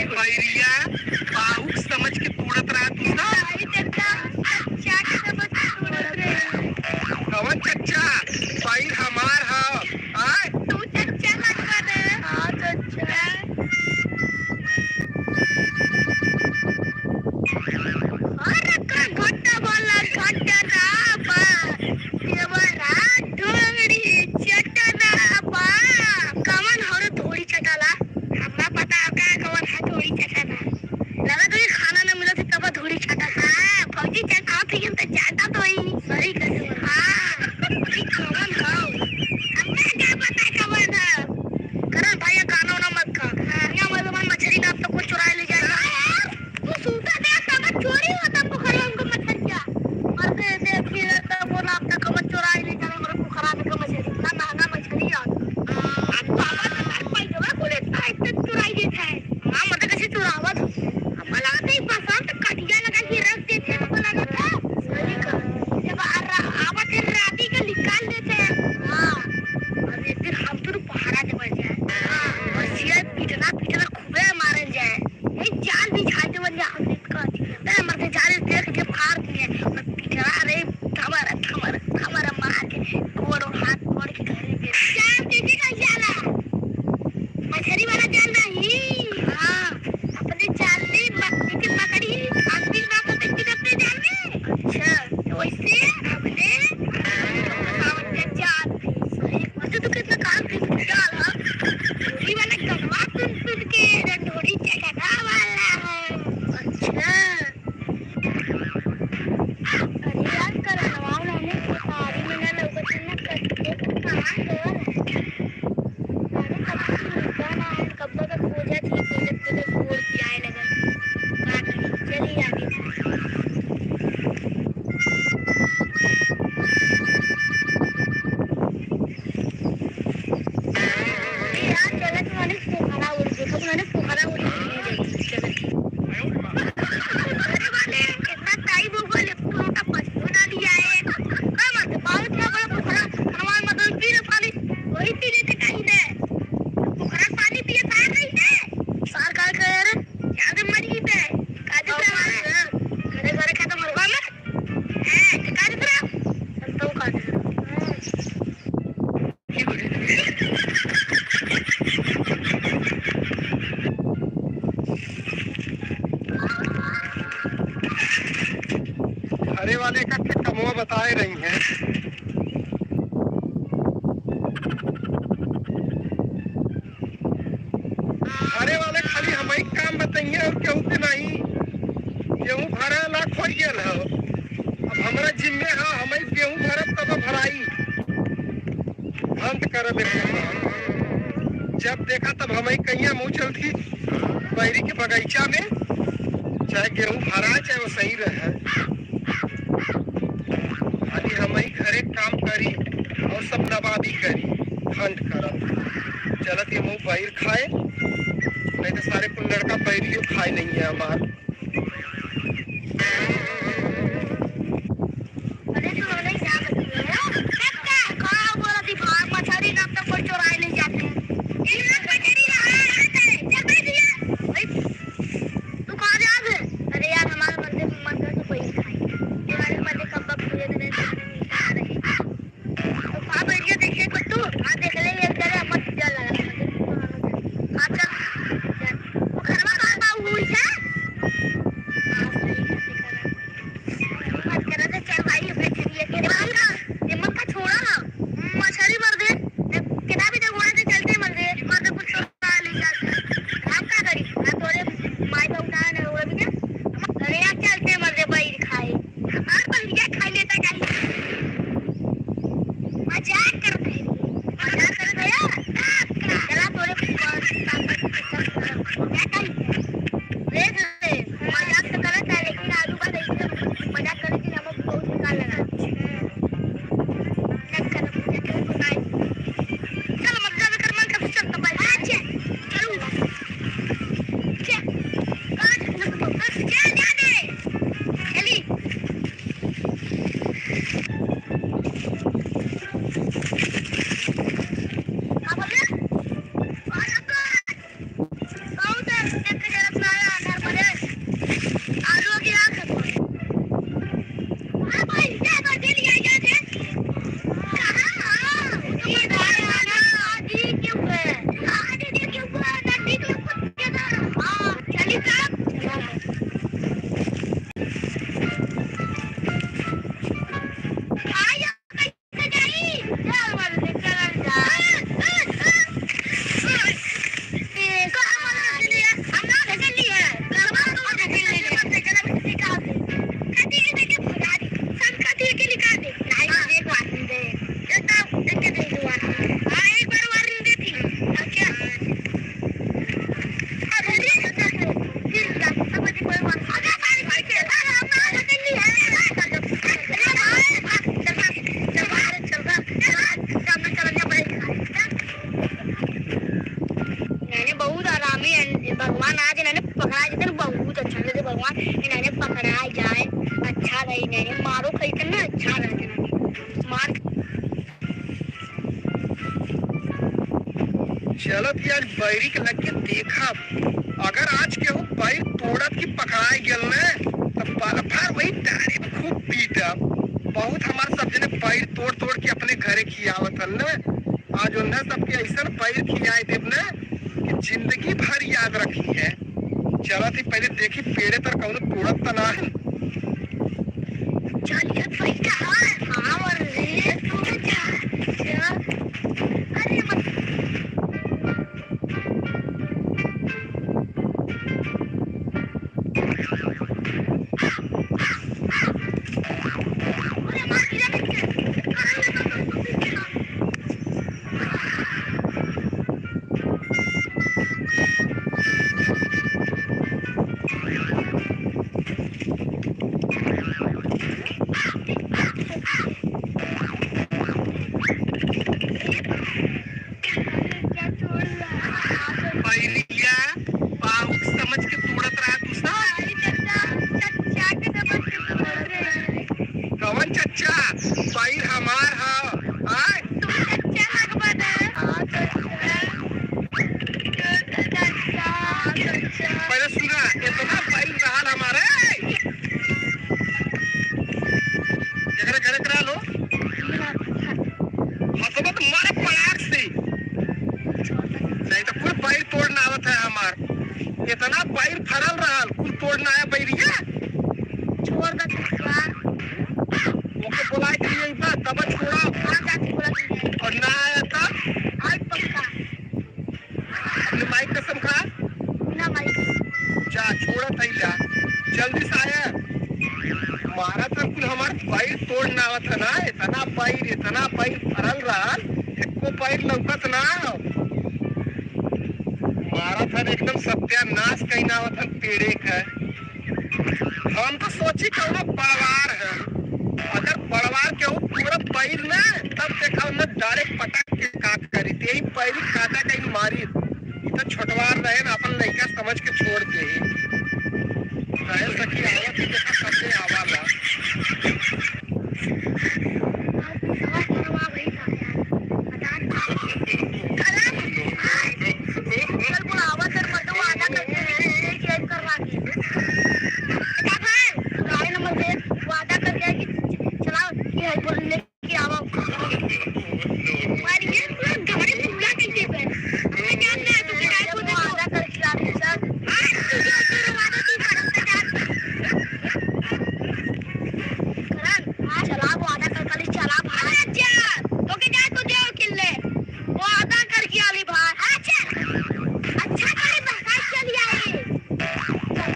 बैरिया बाहुक समझ के तोड़त रहा तू ना। भाई चचा चाट समझ छोड़ रहे। कवन चच्चा, पैर हमार ह आय। तू चचा लगवा दे। हाँ चचा। अरे का घंटा बोला घंटा ना बा देवरा ढोंगरी चटना बा कवन हर थोड़ी चटाला हमरा पता है का कवन है थोड़ी चटाना लगा तो खाना ना मिला तब थोड़ी चटा। हां फौजी चटा थी तो जाता तो ही सही कर। हां ई कवन हो हमरा क्या पता कवन है। करण भाई गाना वाना मत खा, यहाँ मतलब मछली का तो कुछ चुरा ले जाएगा। तू सूता दे तब चोरी होता पोखरा उनको मछलिया मर दे देख के तब बोला अब तक मत चुरा ले जाना मेरे पोखरा में का मछली इतना महंगा मछली यार। अब बाबा तो तार पैसा को लेता है इतने चुराई देता है। हां मतलब कैसे चुरावत हम लगाते ही पसंद कटिया लगा के रख देते हैं तो लगा था सही का जब आवत है राती के निकाल देते हैं। हां और एक दिन हम तो पहाड़ा दे बढ़ जाए। हां और सिया पीटना पीटना खूबे मारल जाए। ये जाल बिछा दे बन जा हमने कह दिया मरते जाल देख के फाड़ दिए और पीटना रे थमर थमर थमर मार के गोड़ और हाथ तोड़ के घरे पे जाल दीदी का जाला मछली वाला जाल नहीं। हां अपने जाल में मछली पकड़ी आदमी ना पकड़ के अपने जाल में। अच्छा तो वैसे हमने जाल सही मजे तो कितना काम की जाल है ढोरी वाला गनवा सुन सुन के ढोरी चढ़ा वाला है। अच्छा अरे यार करनवा ने सारी में ना लौकत ना कट कहां गया। अरे कब से मिलता ना है कब का खोजा थी। पानी पिए सार नहीं थे सार का कर याद मर गई पे काज घरे घरे खाता मरवा में हां ते काज करा चलता हूं काज। घरे वाले का कमवा बताए रही हैं। घरे वाले खाली हमारी काम बताइए और केहू के नहीं। गेहूं भरा लाख हो गया हो, अब हमारा जिम्मे है हमारी गेहूं भरब तब भराई। अंत कर जब देखा तब हमारी कहिया मुँह चलती बैरी के बगीचा में, चाहे गेहूं भरा चाहे वो सही रहे, खाली हमारी घरे काम करी और सब नवाबी करी खंड करब। चलत ये मुँह बैर खाए, नहीं तो सारे कुल लड़का बैरियो खाए नहीं है हमार। अरे तू नहीं जा सकती है का कहा बोला थी भाग मछली ना तो कोई चुराए नहीं जाते हैं। ये मछली ना आता है चल भाई दिया भाई तू कहां जा रहा है? अरे यार हमारे मंदिर मंदिर तो कोई खाए हमारे मंदिर कब कब पूरे दिन मीठा रहे तो वहां बैठ के देखिए कुत्तू। हां देख ले एक जगह मत चल लगा हां चल चल वो घरवा कहां बा हुई है। हां सही है मत करा दे चल भाई अपने चलिए के का हिम्मत का छोड़ा ना मछली मर दे कितना भी देखो से चलते मर दे मर दे कुछ छोड़ा ले जाते हम का करी ना तोरे माई का उठा ना वो भी क्या। अरे यार चलते मर दे भाई खाए हमार बंदिया खा लेता कहीं मजाक करते है मजाक कर गया चला तोरे क्या करी देख ले मजाक तो करत है लेकिन आलू बात ऐसे मजाक करे कि हम बहुत निकाल लगा चल मत कर कर मन कर चल तो भाई अच्छा चलो चल बस चल जा दे चली। का बोले बहुत देख के जरा आया अंदर पड़े आलू की आंख हां भाई जा कर दे लिया जा दे कहां ये आदि क्यों है आदि क्यों है नदी क्यों कुत्ते का। हां चली साहब आया कैसे जाई चल मर दे चल जा ए कहां मर लिया हम ना धकेल ली है लड़वा तो धकेल ली है चला निकाल दे कदी के देखे भगा दी सब कदी के निकाल दे नहीं एक वार्निंग दे एक देख के दे दो वार्निंग। हां एक बार वार्निंग दे थी अच्छा अरे फिर जा सब कोई वार्निंग अगर सारी भाई के हम ना धकेल ली है चल चल चल चल चल चल चल मैंने बहुत आरामी है भगवान आज इन्होंने पकड़ा जाते बहुत अच्छा लगे भगवान इन्होंने पकड़ा जाए अच्छा रही नहीं मारो खरीदते ना अच्छा रहते मार। चलत यार बैरी के लग के देखा अगर आज केहू बैर तोड़त की पकड़ाए गेल न तो बर्फा वही डारे में खूब पीटब। बहुत हमार सब जने बैर तोड़ तोड़ के अपने घरे खियावत हल न, आज उन्हें सबके ऐसा बैर खियाए देब न कि जिंदगी भर याद रखी है। चलत ही पहले देखी पेड़े पर कौनो तोड़त त ना है। चल ये पैसा हां मर रे तू जा चल अरे मत अरे मार दिया देख के पहले सुना, इतना बैल रहल हमारे। केकरे घरे करा लो? हंसबो तो मारे पड़ाक से। नहीं तो कुल बैल तोड़ना आवत है हमार। इतना बैल फरल रहल, कुल तोड़ना आया बैरिया। छोड़ दे चचा। ओके बोला के लिए बा तब छोड़ा। हाँ, जाके बोला के। और ना आया तब? आज पक्का। अपने माइक कसम खा। ना माइक। जा छोड़ा थैला, जल्दी से आया। मारा था कुल हमार पैर तोड़ना आवत है ना। इतना पैर, इतना पैर फरल रहल, एको पैर लौकत ना। मारा था एकदम सत्यानाश कहीं आवत है पेड़े का। हम तो सोची कौनो बड़वार है, अगर बड़वार के हो पूरा पैर ना तब देखा न डायरेक्ट पटक के काट करी तेरी पैरी काटा कहीं मारी। ई तो छोटवार रहे ना, अपन लड़का समझ के छोड़ दे। रहे सखी आवत ही देखा सबसे आवाला। आज सवा करवा गई था यार। बता करण, चल बुलावा सर मत वादा करके चेक करवा के। गाड़ी नंबर पे वादा करके कि चलाओ कि है बोल लेके आओ। मारिए पूरा गाड़ी पूरा कैसे पे। हमें जान ना तो क्या को वादा करके आ सर। आज तुझे तेरा वादा तू कर जा। करण चला वादा कर खाली चला भाई। अच्छा ओके जा तो जाओ किल्ले वादा करके आली भाई। अच्छा अच्छा करे भाई चल आए।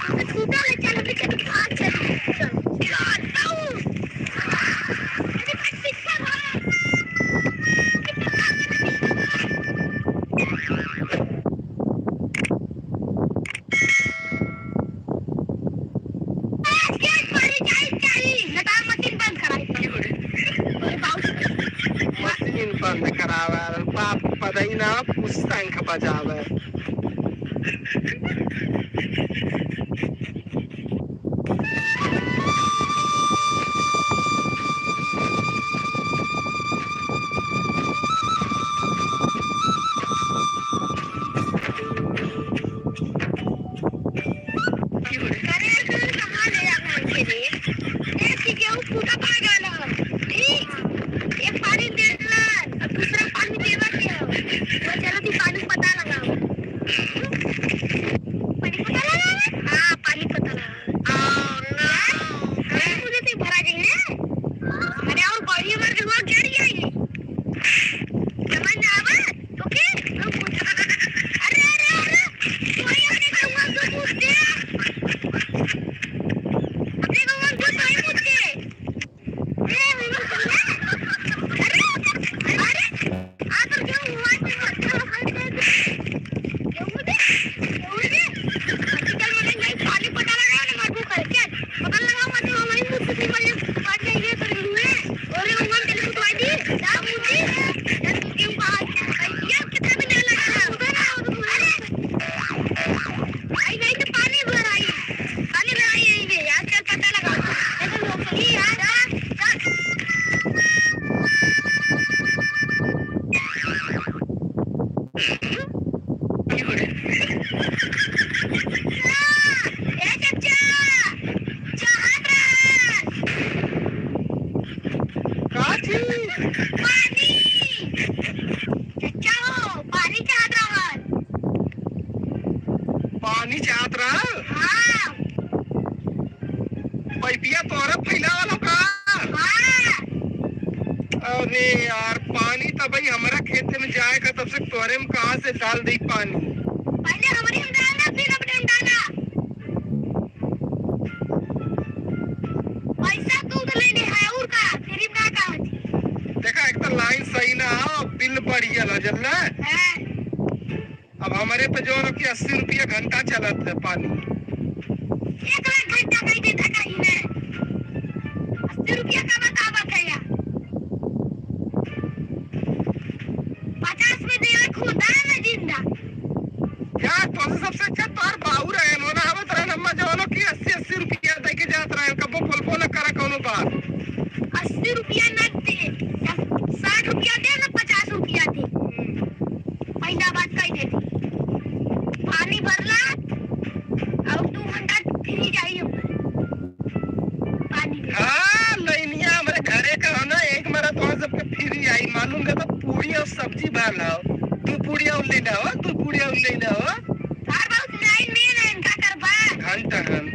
चल छूटा ले चल पीछे भाग चल चल चल आओ। अरे भाई पीछे भाग। गेट पानी चाहिए चाहिए नटार मशीन बंद कराई। अरे बाबू मशीन बंद करावे बाप पता ही ना कुछ शंख बजावे। अरे कहाँ ले जाना है रे? एक ही गेहूं फूटा पागल है। ठीक एक पानी देना और दूसरा पानी देवा के हो। वो चलो थी पानी पता लगाओ। पानी पता लगाओ? हाँ पानी पता लगाओ। अरे मुझे तो भरा जाएंगे। अरे और बड़ी उम्र के हुआ गिर जाएगी। समझ ना आवा तो के अरे अरे अरे वही अपने गहुआ को पूछते अपने गहुआ को तो ही पूछते। ए अरे अरे आ तो गेहूं हुआ तो गेहूं दे गेहूं दे। चल मैंने नहीं पानी पता लगा ना मरबू कर चल पता लगा मत हमारी मुझसे से मर बढ़ जाएंगे तो हुए और ये भगवान तेरे को दी जा मुझे गेहूं का ये कितना भी नहीं लगा अरे आई नहीं तो पानी भर आई यही में यार। चल पता लगा ऐसे लोग सही यार। चल ए चचा चाहत रहा का चीज? पानी चचा हो पानी चाहत रहा। पानी चाहत रहा? हाँ। पैपिया तोरे फैलावल का? हाँ। अरे यार पानी तो भाई हमारा खेत में जाएगा तब से तोरे में कहाँ से डाल दी पानी? पहले हमारी हम डालना फिर अपने हम डाला। पैसा तू तो लेने है और का फिर ना का देखा एक तो लाइन सही ना हो, बिल बढ़ गया जल्ला। है। अब हमारे पे जो है कि 80 रुपया घंटा चलत है पानी। 1 लाख घंटा कहीं देता कहीं ने 80 रुपया का बतावत है यार। 50 में देवे खुदा ना जिंदा। यार तो सबसे अच्छा तोहर बाहू रहे ना आवत रहे अम्मा जो है कि 80 80 रुपया दे के जात रहे, कबो बोलबो ना करा कोनो बात। 80 रुपया न दे, 60 रुपया दे ना 50 रुपया दे। पहला बात कही देती पानी पानी भरला और 2 घंटा फ्री जाई पानी के। हाँ, लाइनिया हमारे घरे का हो ना, एक मारा तो सबके फ्री आई मालूम का तो पूरी और सब्जी भर लाओ। दू पूरी और ले लाओ, दू पूरी और ले लाओ। तार बहुत लाइन में ना इनका करबा। घंटा हम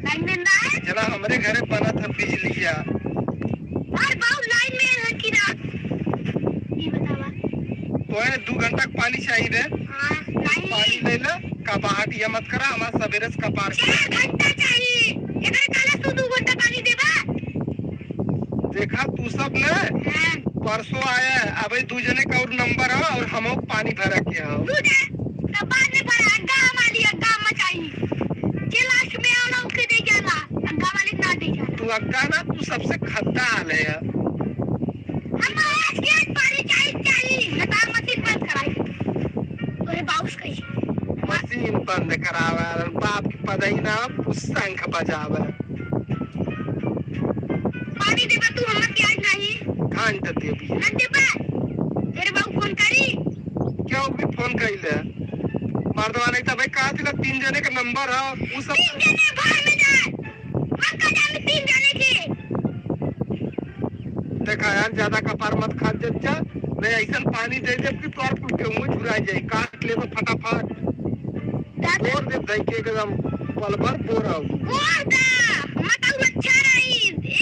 लाइन में ना है। जना हमारे घरे बना था बिजलिया। तार बहुत लाइन में है कि ना, ये बतावा। तो है 2 घंटा का पानी चाहिए रे। हाँ। पानी नहीं। ले ला, कपाहट ये मत करा, हमारा सवेरे से कपार। 4 घंटा चाहिए इधर, काला तू 2 घंटा पानी देबा। देखा तू सब ने। हाँ। परसों आया है, अबे दू जने का और नंबर है और हम पानी भरा के आओ। तू जा तब बाद में पर अग्गा हमारी अग्गा मचाई जे लास्ट में आना उसके दे जाला, अग्गा वाले ना दे जाला। तू अग्गा ना, तू सबसे खद्दा हाल है यार। हम आज के आज पानी चाहिए चाहिए, न तार मशीन बंद कराई तोरे बाउस कैसे। मशीन बंद करावा, बाप की पदई ना शंख बजावे। पानी देबा तू हमर के आज नहीं? घंट देवी। न देबा, तेरे बाबू फोन करी। क्यों भी फोन कैले मर्दवा नहीं तब कहा थी, तीन जने का नंबर है वो सब। 3 जने बाहर में जाए, हम का जाने 3 जने के। देखा यार, ज्यादा कपार मत खा दे जा, नहीं ऐसा पानी दे दे कि तोर कुल गेहूं झुरा जाए। काट ले तो फटाफट बोर दे दई के एकदम पल भर बोर आओ। बोर दा मत आउ, अच्छा रही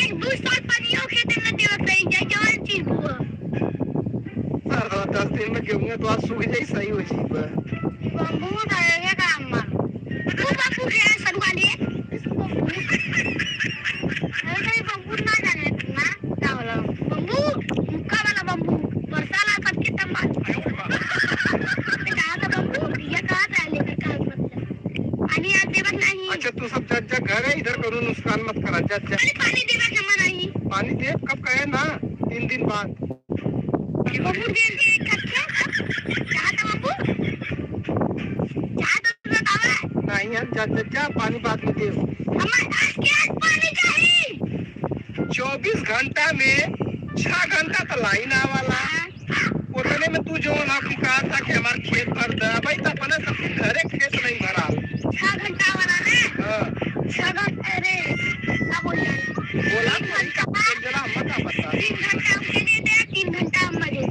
1-2 साल पानियों खेते में देवत रही जाए जवान चीज हुआ। सर 10 दिन में गेहूं तो आज सूख जाए, सही हो जी। बम्बू रहेगा काम में तू बापू के सरुआ ले बम्बू। अरे कहीं बम्बू ना जाने ना का होला बम्बू, मुक्का वाला बम्बू बरसाला सबके तम्बा कहा था बम्बू, ये कहा था लेकर का मतलब पानी आज देवत नहीं। अच्छा तू सब जा जा घर है, इधर करो नुकसान मत करा, जा जा। अरे पानी देवत हम नहीं। पानी दे कब कहे ना, 3 दिन बाद। बम्बू दे दे कच्चा चाह था बम्बू चाह तो बतावा। नहीं यार, जा जा जा, पानी बाद में दे। हमारे आज के आज पानी चाहिए। 24 घंटा में 6 घंटा तो लाइन आवाला। उतने में तू जो ना की कहा था कि हमारे खेत भर दे भाई, तो अपने सब घरे खेत नहीं भरा। 6 घंटा वाला ना। हाँ। 6 घंटा, अरे क्या बोल रहे हैं? बोला नहीं का जरा मत बता। 3 घंटा उसे दे दे, 3 घंटा हम दे दिया।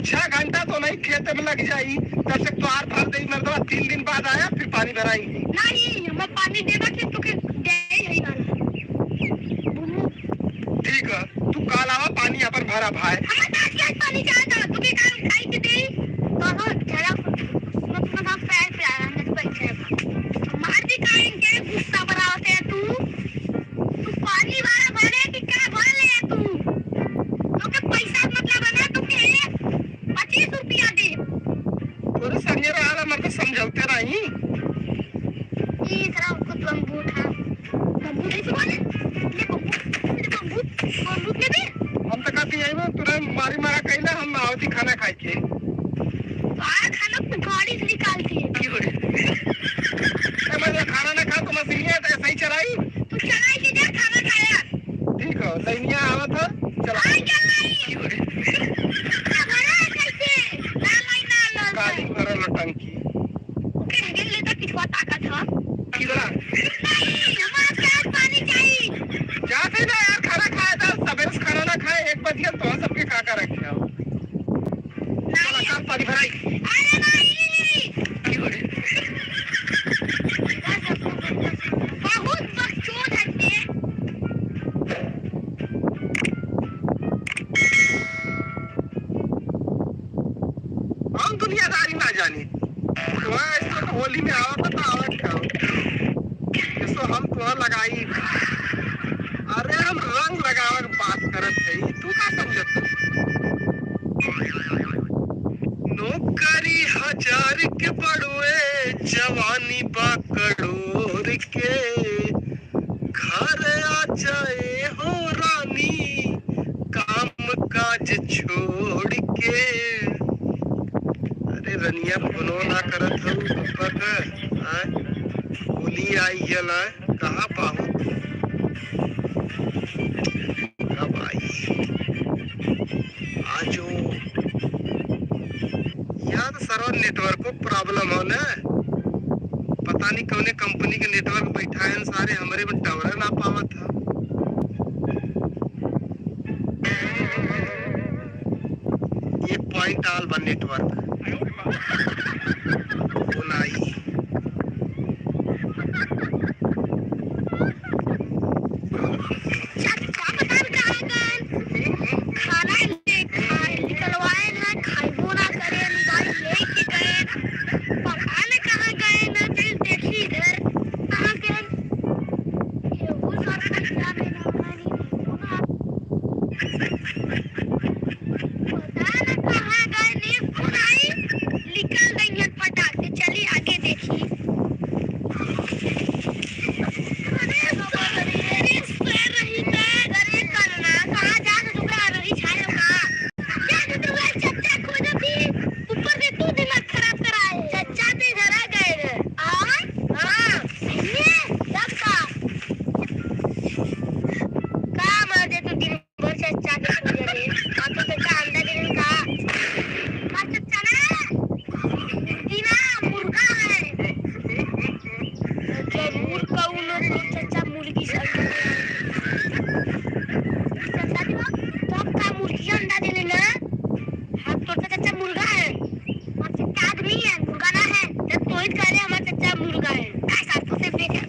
6 घंटा तो नहीं खेत में लग जाई, तब से तो are भर दे मर्दवा, 3 दिन बाद आया फिर पानी भराई। नहीं, हम पानी देवा के तो के दे ही वाला बुमू। ठीक है, तू कल आवा, पानी अपन भरा भाई। हम तो आज के आज पानी चाहता तू के काम खाई के दे तो हो जरा मतलब हम पैर पे आया हमने तो अच्छा मार दी का इनके गुस्सा बनावते है तू। तू पानी वाला भरे कि क्या भर ले तू, तो के पैसा मतलब है ना, तू के 25 रुपया दे। तोरे संगे रहा मर्द समझौते रही। ये तरह को बम्बू था, बम्बू कैसे बोले ले बम्बू ले, बम्बू बम्बू ले बे। हम तो कहती आई वो तुरंत मारी मारा कैला, हम आवती खाना खाई के। बाहर खाना तो गाड़ी से निकालती है। ए, मैं खाना ना खा तो मशीन तो ऐसे ही चलाई। तू चलाई के जा खाना खाया। ठीक है, लाइनिया आवत है, चला। आ चल नहीं भरा कैसे ना लाइन ना ला। काली भरल टंकी। ओके ढकेल लेता पिछवा ताकत है। किधर? नहीं, हमारा क्या पानी चाहिए। जाते ना यार, खाना खाया था सवेरे से, खाना ना खाए 1 बज गया, तो सबके खा कर रखे हो। चला। नहीं। काम पानी भराई। अरे नहीं, बहुत बकचोद है ते। हम दुनियादारी ना जानी, वहाँ ऐसा तो होली में आवत तो आवत खाओ, इसो हम तो लगाई। अरे हम रंग लगावे के बात करत है, तू का समझत? नौकरी हजार के बड़ुए, जवानी बा करोड़ के, घर आ जाए हो रानी काम काज छोड़ के। अरे रनिया फोनो ना करत हो ऊपर आय, होली आई गल आय, कहाँ पाहु तू, कब आई आजो। यहाँ तो सर्वर नेटवर्क को प्रॉब्लम हो ना। पता नहीं कौने कंपनी के नेटवर्क बैठा है सारे हमरे में टावर ना पावत है। ये पॉइंट आल बा नेटवर्क वो नाही। चच्चा पता नहीं कहाँ गए, खाना ले निकलवाए ना, खाइबो ना करे, मोबाइल लेके गए, पता नहीं कहाँ गए ना। चल देखी इधर कहाँ गए, ये वो सारा क्या में ना नहीं ना, पता ना कहाँ गए, नहीं फोन आई निकल गई है फटाक से। चली आगे देखी। अरे अरे सर रही ते अरे करना कहाँ जा तू रही छाया का क्या तू चच्चा खोज थी, ऊपर से तू दिमाग खराब कराए। चच्चा ते घर आ गए रे। हां हां ये तब का का मार दे तू दिन भर चच्चा के खोजे रे। हां तो चच्चा अंडा दे का का चच्चा ना मुर्गी ना मुर्गा है जरूर कहूँ तो चच्चा मुर्गी से चच्चा जी तब का मुर्गी अंडा दे लेना। हाँ तो चच्चा मुर्गा है और चच्चा आदमी है, मुर्गा ना है। जब तो ही कह रहे हमारा चच्चा मुर्गा है। ऐसा तो सिर्फ एक है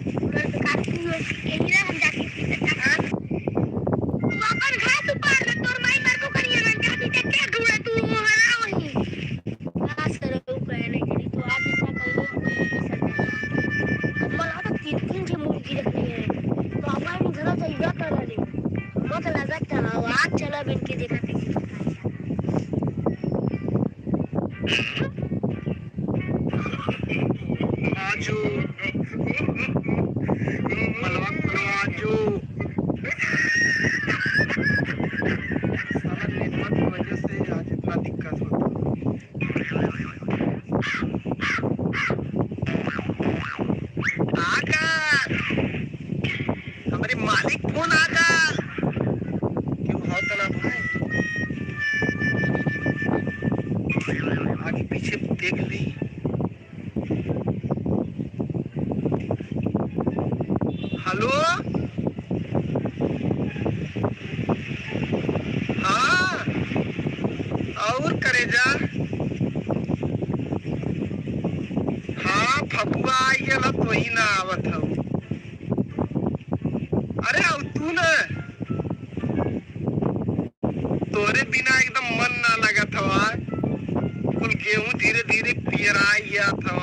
हम जाके चच्चा हाँ तू अपन घास उपाड़ ले, तोर माई मरबो करिए ना जाती चच्चा ढूंढे तू हरा वही घास करो कहने के लिए तो आज इतना कहूँ मला तो तीन तीन ठे मुर्गी रखनी है। तो अपन घर जाइबा कर रही मत लगत हो आज चला इनके देखा कैसे आजू मलवा आजू साला नेटवर्क की वजह से आज इतना दिक्कत होता। आकर हमारे मालिक फोन आकर क्यों भाव तना भाई आगे पीछे देख ली। हेलो हाँ और करेजा हाँ फगुआ आई गया तो ही ना आवत हूँ। अरे अब तू ना तोरे बिना एकदम मन ना लगत हवा। कुल गेहूं धीरे धीरे पियरा गया था,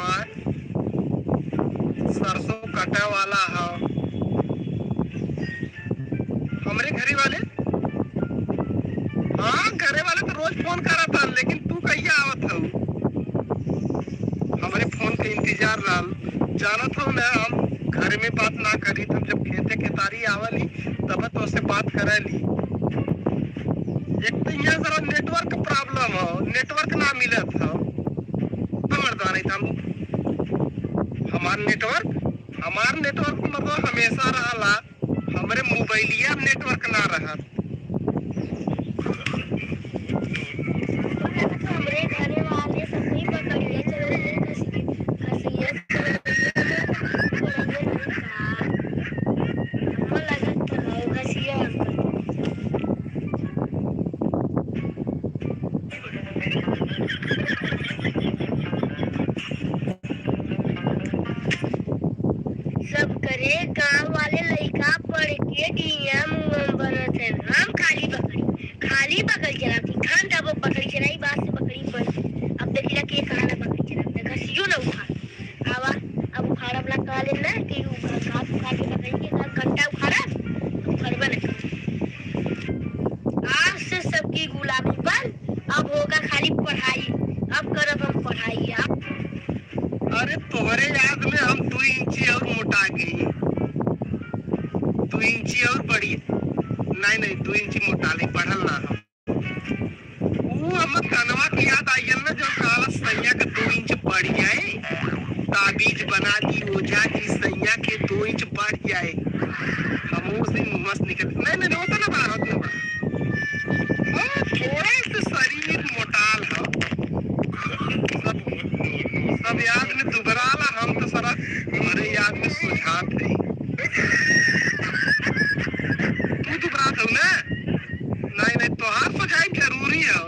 सरसों कटे वाला है। हमरे घरे वाले हाँ घरे वाले तो रोज फोन करा था, लेकिन तू कहिया आवत हूँ। हमरे फोन के इंतजार रहा। जानत हो ना हम घर में बात ना करी, तुम जब खेते खेतारी आवली तब तो उससे बात करली। एक तो यहाँ जरा नेटवर्क प्रॉब्लम हो, नेटवर्क ना मिलत हो। मर्दा नहीं था हमार नेटवर्क मतलब हमेशा रहला, हमरे मोबाइलिया नेटवर्क ना रहा। हमरे घरे वाले सब ही पकड़िए चल रहे खसिया चल खसिया सब करे गांव वाले लड़का पढ़ के डीएम बनत है। हम खाली बकरी चलाती खान दबो बकरी चलाई बात से बकरी बन। अब देखिला के कहां बकरी चलाते घसियो ना उखाड़ आवा। अब उखाड़ा वाला कह लेना कि घास उखाड़ के बकरी के घंटा उखाड़ा उखाड़बा ना। आज से सबकी गुलामी बंद, अब होगा खाली पढ़ाई। अब करब हम पढ़ाई। अब अरे तोहरे याद में हम 2 इंची और मोटा गई, 2 इंची और बढ़ी नहीं नहीं 2 इंची मोटा ली बढ़ल ना हम। वो हम कनवा की याद आई ना जो काला सैया के 2 इंच बढ़ जाए ताबीज बना दी ओझा जी सैया के 2 इंच बढ़ जाए। हम उस दिन मस्त निकल नहीं नहीं होता ना बड़ा होता ना बड़ा। हाँ थोड़ा से शरीर मोटाल हो सब याद में दुबराला। हम तो सारा सुझात है। तू दुबरात हो ना? नहीं नहीं, तोहार सुझाई जरूरी है।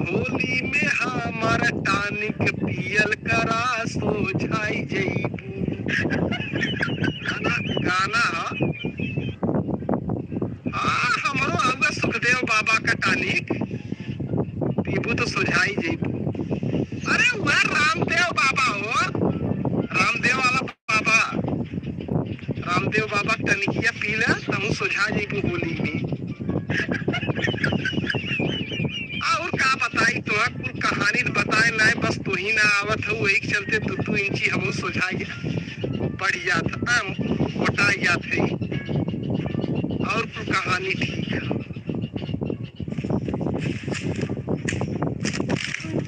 होली में हमारा टानिक पियल करा सोझाई जईबू। गाना गाना ह। हाँ, हमरो आउगा सुखदेव बाबा का टानिक पीबू तो सुझाई जईबू। अरे वह रामदेव बाबा हो, रामदेव वाला बाबा, रामदेव बाबा टनिकिया पी ले तमु सुझा जईबू होली में। और का बताई तोहा, कुल कहानी बताए ना, बस तू ही ना आवत हो, वही के चलते दू दू इंची हमू सुझाई बढ़ जात, मोटा जात है। और कुल कहानी ठीक है।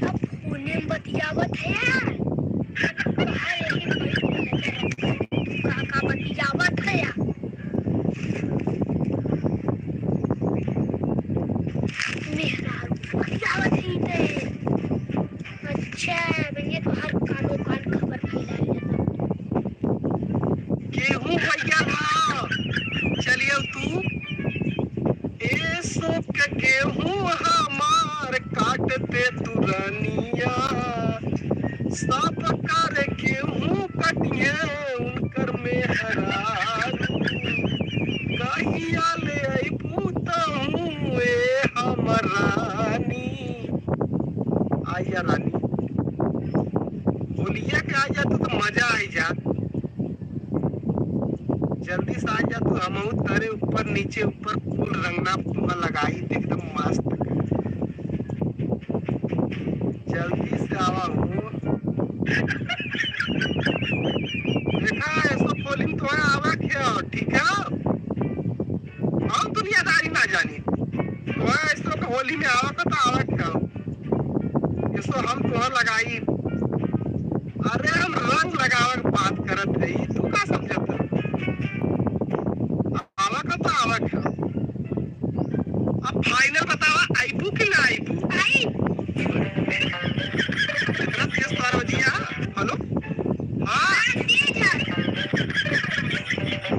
अब फोने में बतियावत है यार। बाहर एक का का बतियावत है यार। मेहरारू बतियावत ही ते। अच्छा भैया तो हर कानो कान खबर फैला लेता। गेहूं भैया, हाँ चलिए तू ए सो के गेहूं हमार काटते तुरनिया, सब कर गेहूं कटिए उनकर में हरारू, कहिया ले अइबू तहूं ए हमर रानी। आइया रानी, होलिया के आ जा तू तो मजा आई जा। जल्दी से आ जा तू, हमहू तरे ऊपर नीचे ऊपर कुल रंगना पूरा लगाई एकदम मस्त। जल्दी से आवा हूँ। देखा ऐसा फोलिंग तो है आवा क्या, ठीक है? हम दुनियादारी ना जानी तो ऐसा तो होली में आवा का तो आवा क्या, इसो हम तो लगाई। अरे हम रंग लगावे के बात करत रही, तू का समझत है? आवा का तो आवा क्या। अब फाइनल बतावा, आईबू कि ना आईबू? आई इतना तेज तार बजिया। हेलो, हाँ तेज है।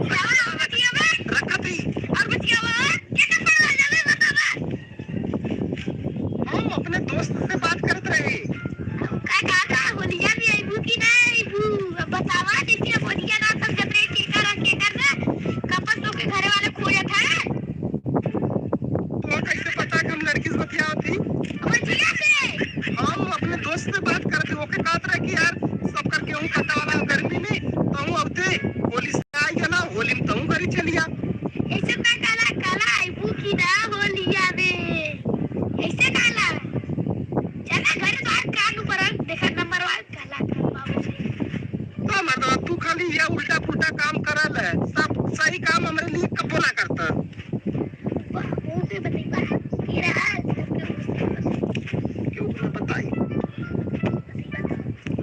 क्या बतियावा? रखा थी और बतियावा क्या कर जावे बतावा। हम अपने दोस्त से बात करत रहे। का का का होलिया में आईबू कि ना आईबू? अब बतावा जैसे अब होलिया ना समझत रहे के कर ना कपस तो के घरे वाले खोजत है। तो कैसे पता कि हम लड़की से बतियावत थी? और जिया से हम अपने दोस्त से बात करते, ओके कहत रहे कि यार सब कर गेहूं काटा वाला गर्मी में तहु औते होली से आई ना, होली में तहु घरे चलिया। ऐसे का काला काला आईबू कि ना होलिया में? ऐसे काला चला घरे तो आज कान ऊपर देखा नंबर वाल काला का बाबू से। तो मर्दवा तू खाली यह उल्टा पुल्टा काम करल है, सब सही काम हमरे लिए कबो ना करता। बाबू से बताइबा तेरा क्यों ना बताई?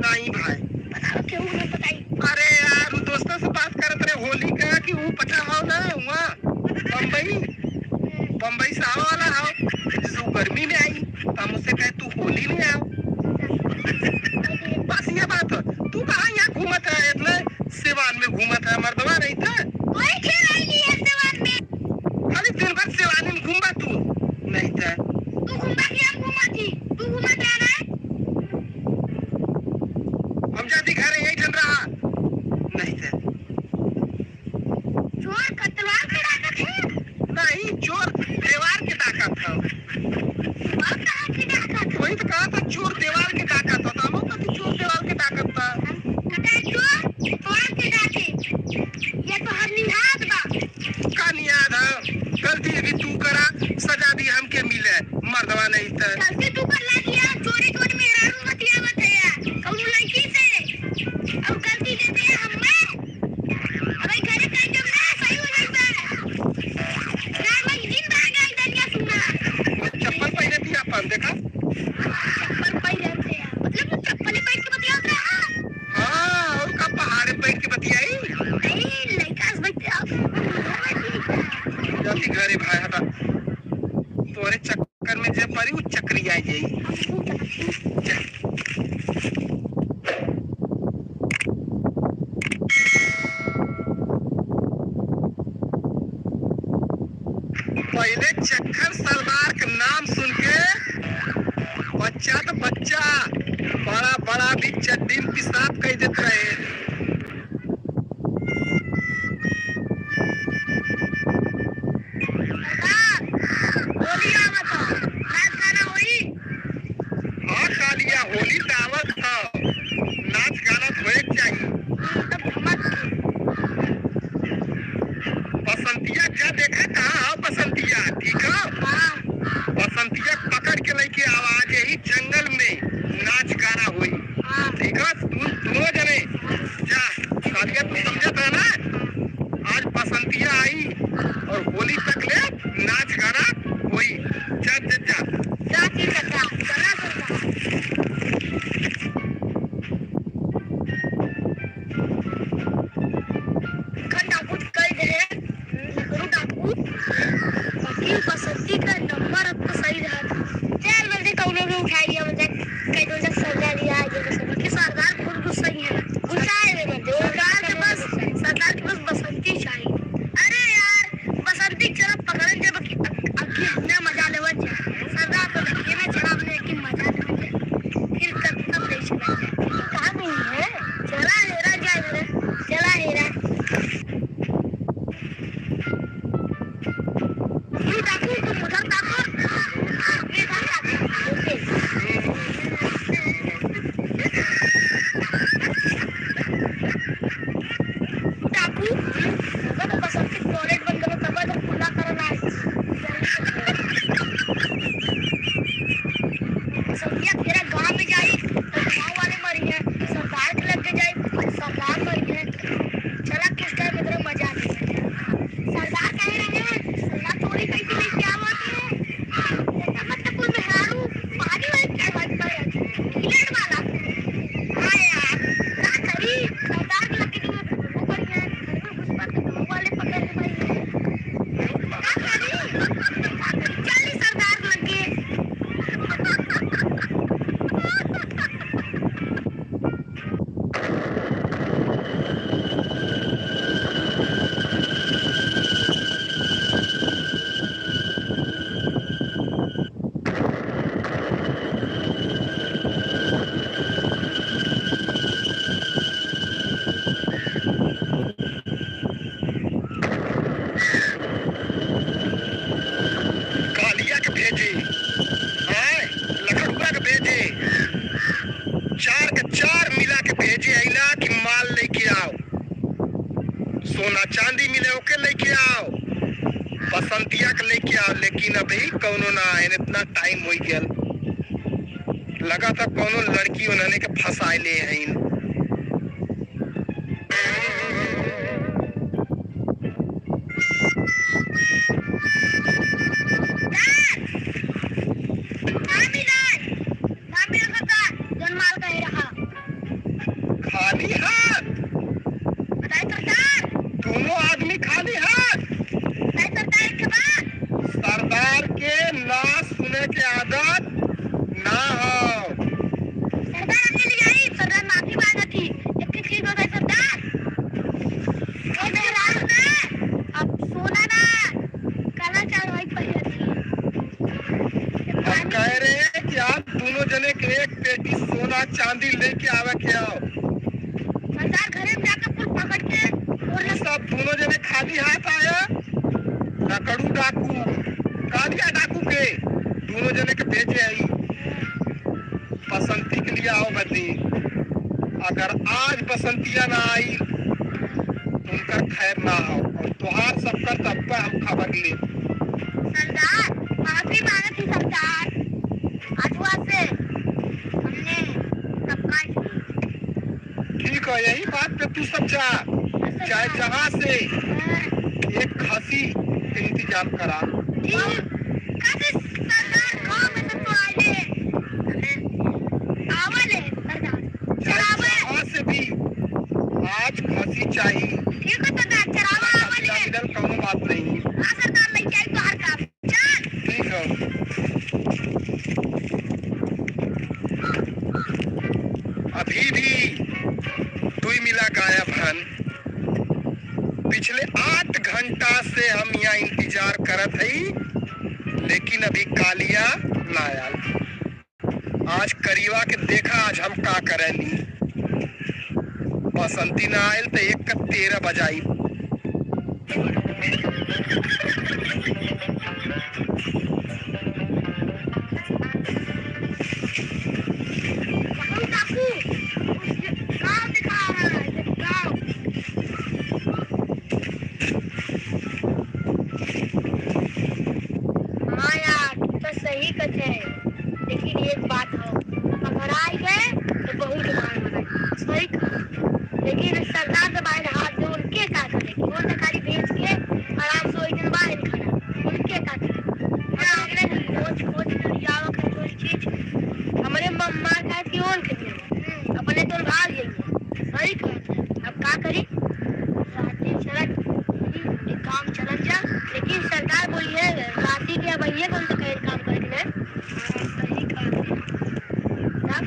नहीं भाई बताओ क्यों ना बताई? अरे यार वो दोस्तों से बात करत रहे होली का कि वो पता हो ना वहाँ बम्बई, बम्बई से आवा वाला हो, जैसे वो गर्मी में आई तो हम उससे कहे तू होली में आओ। बस ये बात है। तू कहाँ यहाँ घूमत है, इतने सिवान में घूमत है मर्दवा नहीं था? वही खेल आई है सिवान में। खाली दिन भर सिवानी में घूमबा तू नहीं था? तू घूमा कि हम घूमा थी? तू घूमा जा रहा है? हम जाती घर यही ठन रहा नहीं था। चोर कतलवार के डाकत है? नहीं, चोर देवार के ताकत है। और कहाँ की डाकत? वही तो कहा था चोर देवार के ताकत होता, हम कहते चोर देवार के ताकत था। कटा चोर तोड़ के डाके, ये तो हर निहाद बा। का नियाद है? गलती भी तू करा, सजा भी हमके मिले मर्दवा नहीं था। गलती तू कर ला दिया, चोरी चोरी मेरा बतियावत है यार कौन लड़की से। चक्खन सलवार के नाम सुन के बच्चा तो बच्चा, बड़ा बड़ा भी चड्डी में पेशाब कर देते रहे। सरदार, होली आवत ह, नाच गाना होई। हाँ कालिया, होली तो आवत था, नाच गाना तो होए के चाहिए। तब धमक के। बसंतिया जा देखा कहाँ हो बसंतिया, ठीक है? हाँ। बसंतिया पकड़ के लेके आवाज यही जंगल में नाच गाना हुई। हाँ। ठीक है, तू दोनों जने जा। कालिया तू समझा था ना, आज बसंतिया आई और होली तक ले नाच गाना हुई। जा जा जा। जा ठीक है, जा चला सरदार। खन डाकू कह दे लकड़ू डाकू, बाकी बसंती का नंबर अब तो सही रहा था। चल बल्कि कौनो भी उठा लिया, मतलब कह दो जब सजा लिया आज ये सब। बाकी सरदार बहुत गुस्सा ही है, गुस्सा है मेरे बंदे। सरदार के पास, सरदार के पास बसंती चाहिए। अरे यार बसंती चलो पकड़न जब अभी हमने मजा लेवल जाए। सरदार तो लड़के ना चला हमने कि मजा लेवल जाए, फिर तब तब नहीं चला जाए। कहाँ गई है? चला हेरा जाए मेरे, चला हेरा। ये डाकू तुम उधर डाकू, ये इधर डाकू। ओके। डाकू अगर तो बसंती टॉयलेट बंद करो तब तो खुला करना है। बसंतिया तेरा गांव में जाई तो गांव वाले मरी है, सरदार के लग के जाई सरदार मरी है। चला किस टाइम इधर मजा आ गया। सरदार कह रहे हैं सरदार थोड़ी कैसी लेके आवत है, मतलब कुल मेहरारू पानी वाली चढ़वा पड़े किलेट वाला। हाँ यार का करी, सरदार के लग के वो करी है, घर में घुस पर तो गांव वाले पकड़ ले मरी है। का करी का करी, चल सरदार लग गए। कालिया के भेजे आए, लखड़ुआ के भेजे, चार के चार मिला के भेजे अइला कि माल लेके आओ, सोना चांदी मिले ओके लेके आओ, बसंतिया के लेके आओ। लेकिन अभी कौनो ना आए, इतना टाइम हो गया, लगा था कौनो लड़की उन्होंने के फंसाए ले हैं। ना मिलल, ना मिलल सरदार, जौन माल कहे रहा। खाली हाथ? बताई सरदार। दोनों आदमी खाली हाथ? बताई सरदार एक के बाद। सरदार के ना सुने के आदत ना हो। सरदार हमने ले आई, सरदार माफी मांगा थी। एक एक चीज बताई सरदार। ओ मेहरारू ना, अब सोना ना, काला चढ़वाई पड़ी थी। हम कह रहे हैं कि आप दोनों जने के एक पेटी सोना चांदी लेके आवे के आओ। सरदार घरे में जाकर कुल पकड़ के और ये सब दोनों जने खाली हाथ आया, लकड़ू डाकू कालिया डाकू के दोनों जने के भेजे आई बसंती के लिए आओ बदी। अगर आज बसंतिया ना आई तो उनका खैर ना हो और तुहार सबका तब पर हम खबर ले। सरदार माफी मांगा थी सरदार, आजुआ से हमने सब काट ली। ठीक है, यही बात पे तू सब जा, चाहे जहाँ से हाँ, एक खसी के इंतजाम करा। ठीक काफी सरदार गांव में से तो आए आवल है सरदार चाहे चरावे। जहाँ से भी आज खसी चाहिए। ठीक है सरदार, चरावा आवल है। मिलल कौनो बात नहीं। हाँ सरदार लेके आई बाहर का चल। ठीक है, अभी भी दुई मिला गायब हन। पिछले 8 घंटा से हम यहाँ इंतजार करत हई, लेकिन अभी कालिया ना आयल। आज करीवा के देखा आज हम का करेनी। बसंती ना आयल तो 1 का 13 बजाई। काकू गाँव दिखा रहा है गाँव। हाँ यार तो सही कथे है, लेकिन एक बात हो, पकड़ाई गए तो बहुत मार मनाई। सही कहा, लेकिन सरदार के बाहर हाथ जोड़ के का करे, वो तो खाली भेज के आराम से वही दिन बाहर खड़ा उनके का करे। हाँ, खोज खोज कर जाओ कोई चीज हमारे मम्मा का क्यों के अपने तो भाग जाइए। सही कहा, अब का करी राती चलत एक काम चलत जा, लेकिन सरकार बोली है राती के अब ये कौन सा कहीं काम करे ना। हाँ, सही कहा। तब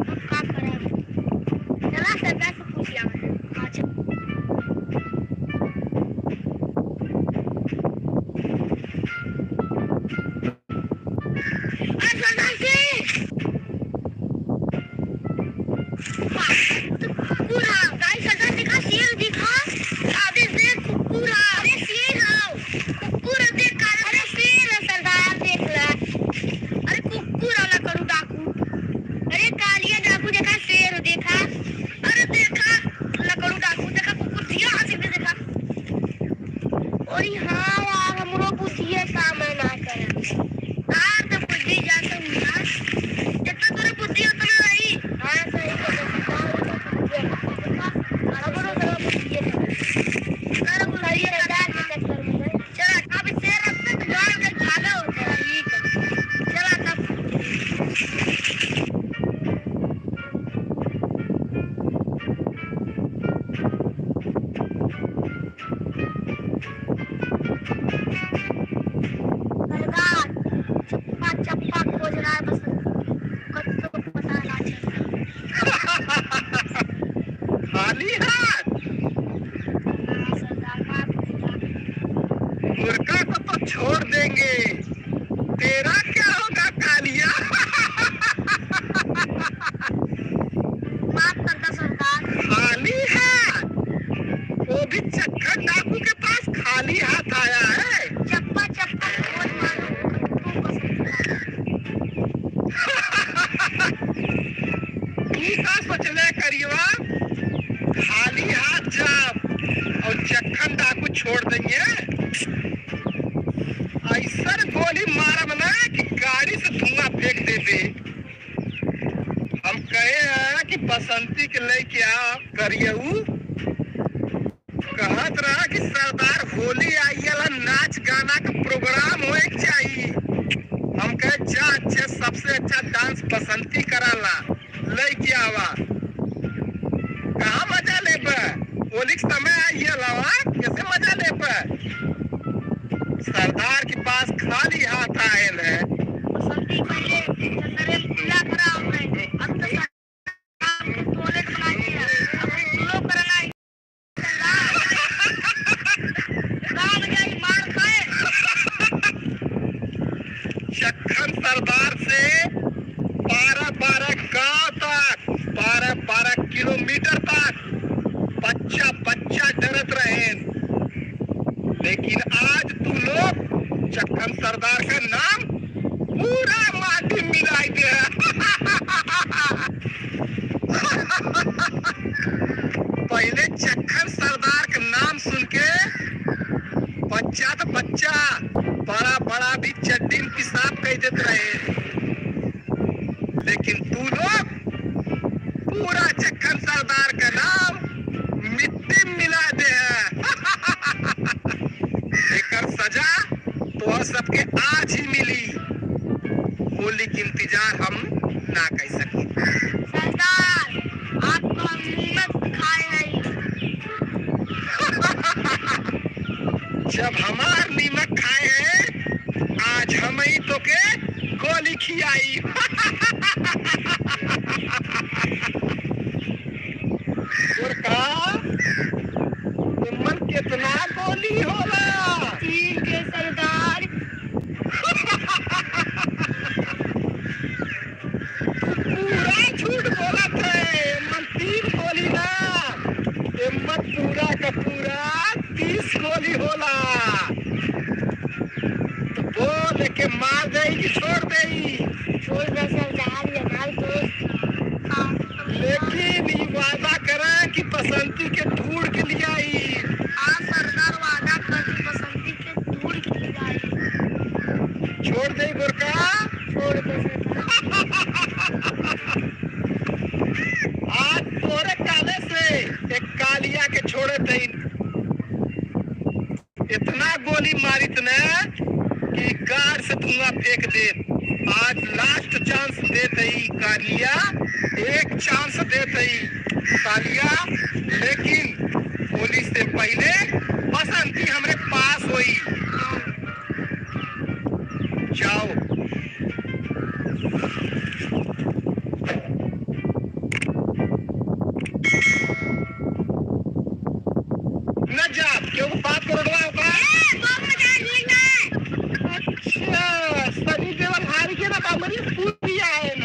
अब का करा, चला सरदार से पूछ लिया। अच्छा अरे सरदार जी, कुकुर हा गाइस, सरदार देखा शेर दिखा, अबे देख कुकुर हा, अरे शेर हा कुकुर देख, अरे शेर है सरदार देख ला, अरे कुकुर वाला करू डाकू, अरे कालिया डाकू देखा शेर देखा, अरे देखा लकड़ू डाकू देखा कुकुर दिया हाथ से देखा। और हाँ यार हमरो बुद्धि काम ना करे यार, तो बुद्धि जाता हूँ ना, जितना तोरे बुद्धि उतना रही। हाँ सही कहा, हमरो तो बुद्धि है कर बुलाइए सरदार के चक्कर में। चला अब शेर रखते तो जान के भागा होता है। ठीक है चला तब। सरदार चप्पा चप्पा खोज रहा है बस, कुछ तो पता ना चल रहा। खाली हाथ हाँ, सरदार माफ कर। मुर्गा को तो छोड़ देंगे, तेरा क्या होगा कालिया। माफ करता सरदार। खाली हाथ, वो भी चक्कर डाकू के पास खाली हाथ आया है। चप्पा चप्पा खोज मारो तू बसंती। तू का सोचले करिएवा, खाली हाथ जाब और चक्खन डाकू छोड़ देंगे। ऐसा गोली मारब ना कि गाड़ी से धुआं फेंक देते। हम कहे हैं कि बसंती के लेके आ करियऊ, कहत रहा कि सरदार होली आई वाला नाच गाना का प्रोग्राम होए के चाहिए। हम कहे जा अच्छे सबसे अच्छा डांस बसंती कराला लेके आवा, कहाँ मजा ले होली के समय आई अलावा कैसे मजा ले। सरदार के पास खाली हाथ आयल है। बसंती पहले चंदरे खुला करा हमने, अब तो सरदार के टॉयलेट बना दिया, अब खुलो करना है सरदार। गाँव जाई मार खाए। चक्खन सरदार से 12-12 गांव तक, 12-12 किलोमीटर तक बच्चा बच्चा डरत रहे, लेकिन आज तू लोग चक्खन सरदार का नाम पूरा माटी मिलाई दे। पहले चक्खन सरदार का नाम सुन के बच्चा तो बच्चा बड़ा बड़ा भी चड्डी में पेशाब कह देते रहे, लेकिन तू लोग पूरा चक्खन सरदार का नाम मिट्टी में मिला दे है। एकर सजा तो सबके आज ही मिली, होली के इंतजार हम ना कर सके। सरदार आपको हम नीमक खाए हैं। जब हमार नीमक खाए हैं, आज हम ही तो के गोली खियाई। कितना गोली होला? 3 के गोली होला। तो बोल के मार देई कि छोड़ देई? छोड़ दे सरदार, ये हमार दोस्त। हाँ। लेकिन ई वादा करा कि बसंती के ढूंढ के लिए आई। हाँ सरदार, वादा कर कि बसंती के ढूंढ के ले आई। छोड़ दे गोरका? छोड़ दे सरदार। आज तोरे काले से एक कालिया के छोड़े थे, इतना गोली मारित न कि कार से धुआं फेंक दे। आज लास्ट चांस देते ही कालिया, एक चांस देते ही कालिया, लेकिन पुलिस से पहले बसंती हमरे पास होई। जाओ। न जा, क्यों बात करोड़वा होगा? अच्छा, सनी देवल हार के ना हमारी पूरी आए न।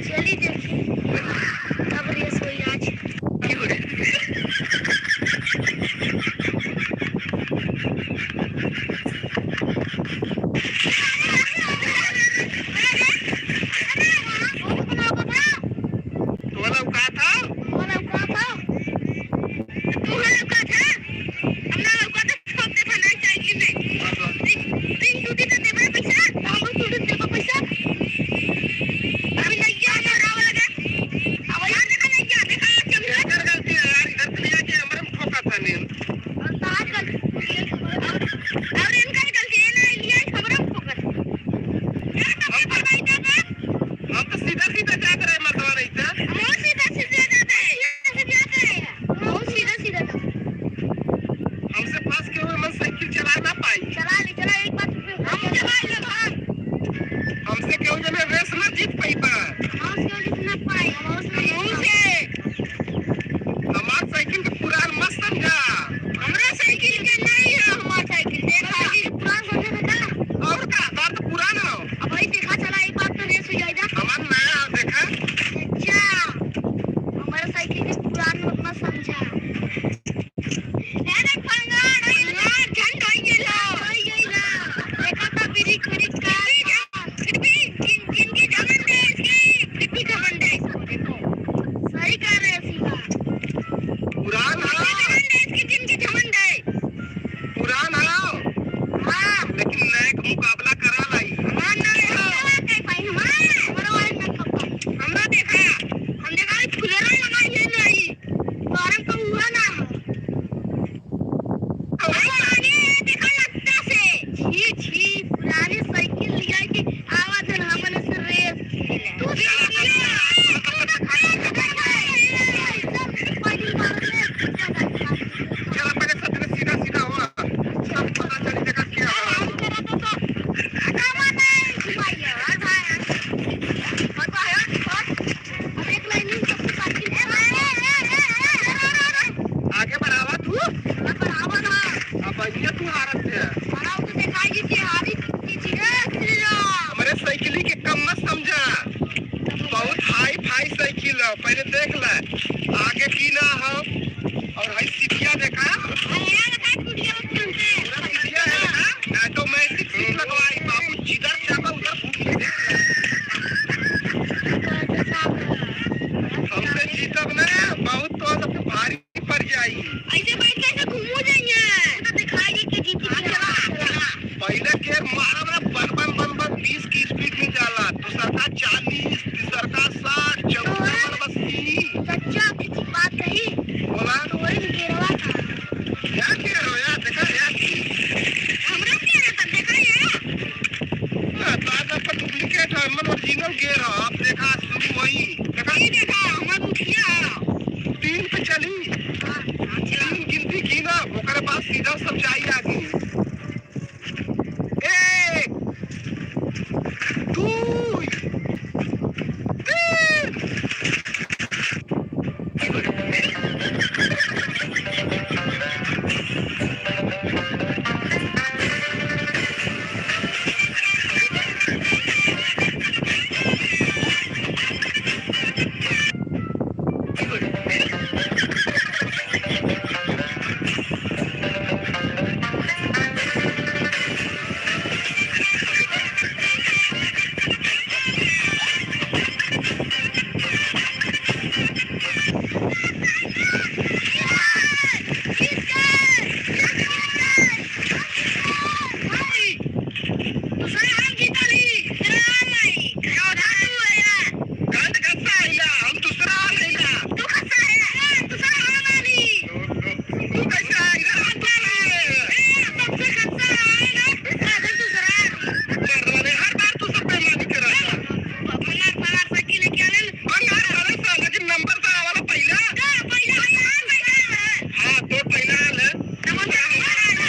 चली देखी कब रेस हुई आज। तोला उका था? इधर गलती है यार, इधर से लिया के हमरे में ठोका था नींद। हम तो सीधा सीधा जाते रहे मर्दवा नहीं था। हमसे पास के हुए मन साइकिल चला ना पाई। चला ले, चला एक बार हम चला ले भाई। हमसे केहू जने रेस ना जीत पाई बा। हम क्यों जितना पाए हम से। हमार साइकिल के पुरान मत समझा। हमरा साइकिल के नहीं है, हमार साइकिल देखा पुरान समझे बेटा। और का तार तो पुरान हो। अब भाई देखा, चला एक बार तो रेस हो जाएगा। हमार नया हो, देखा। अच्छा, हमारा साइकिल के पुरान मत समझा। अरे पंगा नहीं यार, झंड हो गेला, हो गेला। देखा तो बिरी खरी का फिर भी जिन जिनकी घमंड है इसकी, फिर भी घमंड है इसको। देखो सही कर रहे हैं सीधा। पुरान हो, घमंड है इसकी, जिनकी घमंड है। पुरान हो, हाँ, लेकिन नए के मुकाबला करा लाई। हमार ना हो कहीं पाई, हमार हमारा वाले ना खप्पा। हमरा देखा, हम देखा फुलेरा लगा ये नहीं गरम तो हुआ ना। भाई आगे देखा लगता से छी छी पुरानी साइकिल लिया कि आवाज हमने से रेस खेले। तू चला पहले सच में सीधा सीधा हुआ, सब पता चली देखा क्या हुआ। आगे बढ़ावा तू, अब ये तू हारत है। हमारे साइकिल के कम मत समझा, बहुत हाई फाई साइकिल है। पहले देख ले आगे की ना हो, और हाई सीटिया देखा, पूरा सीटिया है ना, ऑटोमेटिक सीट लगवाई बाबू, जिधर चाहा उधर फूक दे। हमसे जीतब ना बहुत तो सबसे भारी पड़ जाई। ऐसे बैठ के ऐसे घूमो जाइए तो दिखाएगी कि जीती। पहले के मारब ना बन बन बन बन 20 की स्पीड सीधा सब जाई आगे। एक, दो, तीन। दूसरा हम जीतली, तेरा आई चौथा तू है। गंद खस्सा आइला, हम दूसरा आ गइला। तू खस्सा है, दूसरा हम आली। तू कैसे आइला? हम दूसरा आए। ए, सबसे खस्सा है ना अगर दूसरा। मर्दवा ने हर बार तू सब बेईमानी करत। मन्नार फलार सकी लेके आने। मन्नार अरे सा, लेकिन नंबर तो आवाला पहला। का पहला है? पहला है। हाँ, तो पहला आल है।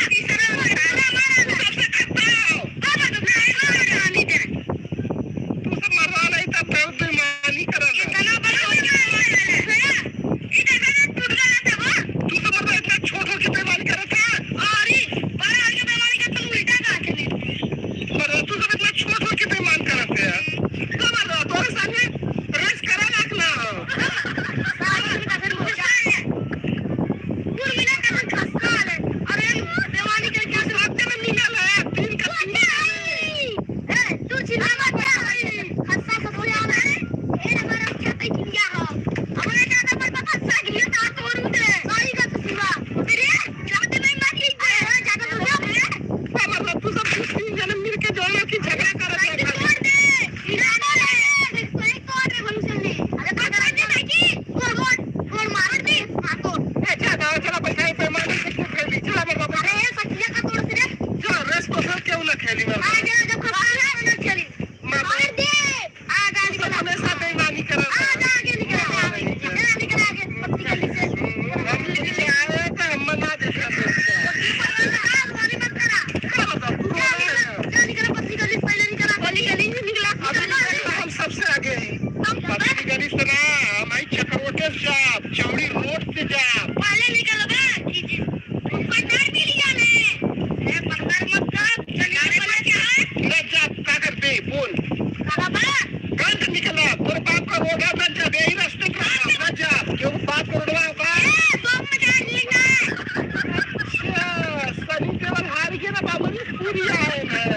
तीसरा मारा मारा। सबसे खस्सा आओ। बाबा तो नहीं मारा नहीं दे। तू सब मरवा नहीं तब फिर बेईमानी करत। इतना बड़ा हो गया है, इधर का टूट गया था वो। तू सब मरवा इतना छोट होके बेईमानी करत है। अरे, बड़ा हो गया बेमारी का तुम उल्टा का के नहीं। मरवा तू सब इतना छोट होके बेईमान करत है। तो मरवा तोरे संगे रेस करा लाख ना हो। सारी का फिर गुस्सा है उर्मिला का फिर खस्सा है। अरे, बेमानी कर क्या? तू सब जने मिलल है, तीन का तीन। ए, तू चिल्ला मत, खस्सा सबसे आना है। ए, हमारा क्या पे चिल्ला हो हमारे ज्यादा पर खस्सा गिर ता तोड़ दे सारी का सिवा तेरे जाते नहीं मत लीजिए ज्यादा तो जा। तो मरवा तू सब तीन जने मिल के जोड़ो की झगड़ा करत है। छोड़ दे, इरादा है कोई तोड़ रे मनुष्य ने। अरे पकड़ दे भाई की बोल बोल बोल मार दे हां तो। ए, जा दावा चला बैठा है, बेईमानी से क्यों खेली? चला मरवा बैठा। अरे, सचिया का तोड़ दे रे। चल रेस को फिर क्यों ना खेली मरवा? आ जा, जब खस्सा है ना चली मार दे। आ जा, तू सब निकल। हमेशा बेईमानी करत आ है। जा, आगे निकल, आगे निकल, आगे पत्ती गली से। हम लेके आए तो हम ना देखा हम सबसे आगे हैं। पतली गली से ना, हमारी चक्रवटे से जा, चौड़ी रोड से जा। न जा, का करते बोल? गंद निकला तोरे बाप का रोड है। न जा, यही रास्ते पर आ, न जा, क्यों बाप का रोडवा बा। अच्छा, सनी देओल हार गया ना, बाबू पूरी आए हैं।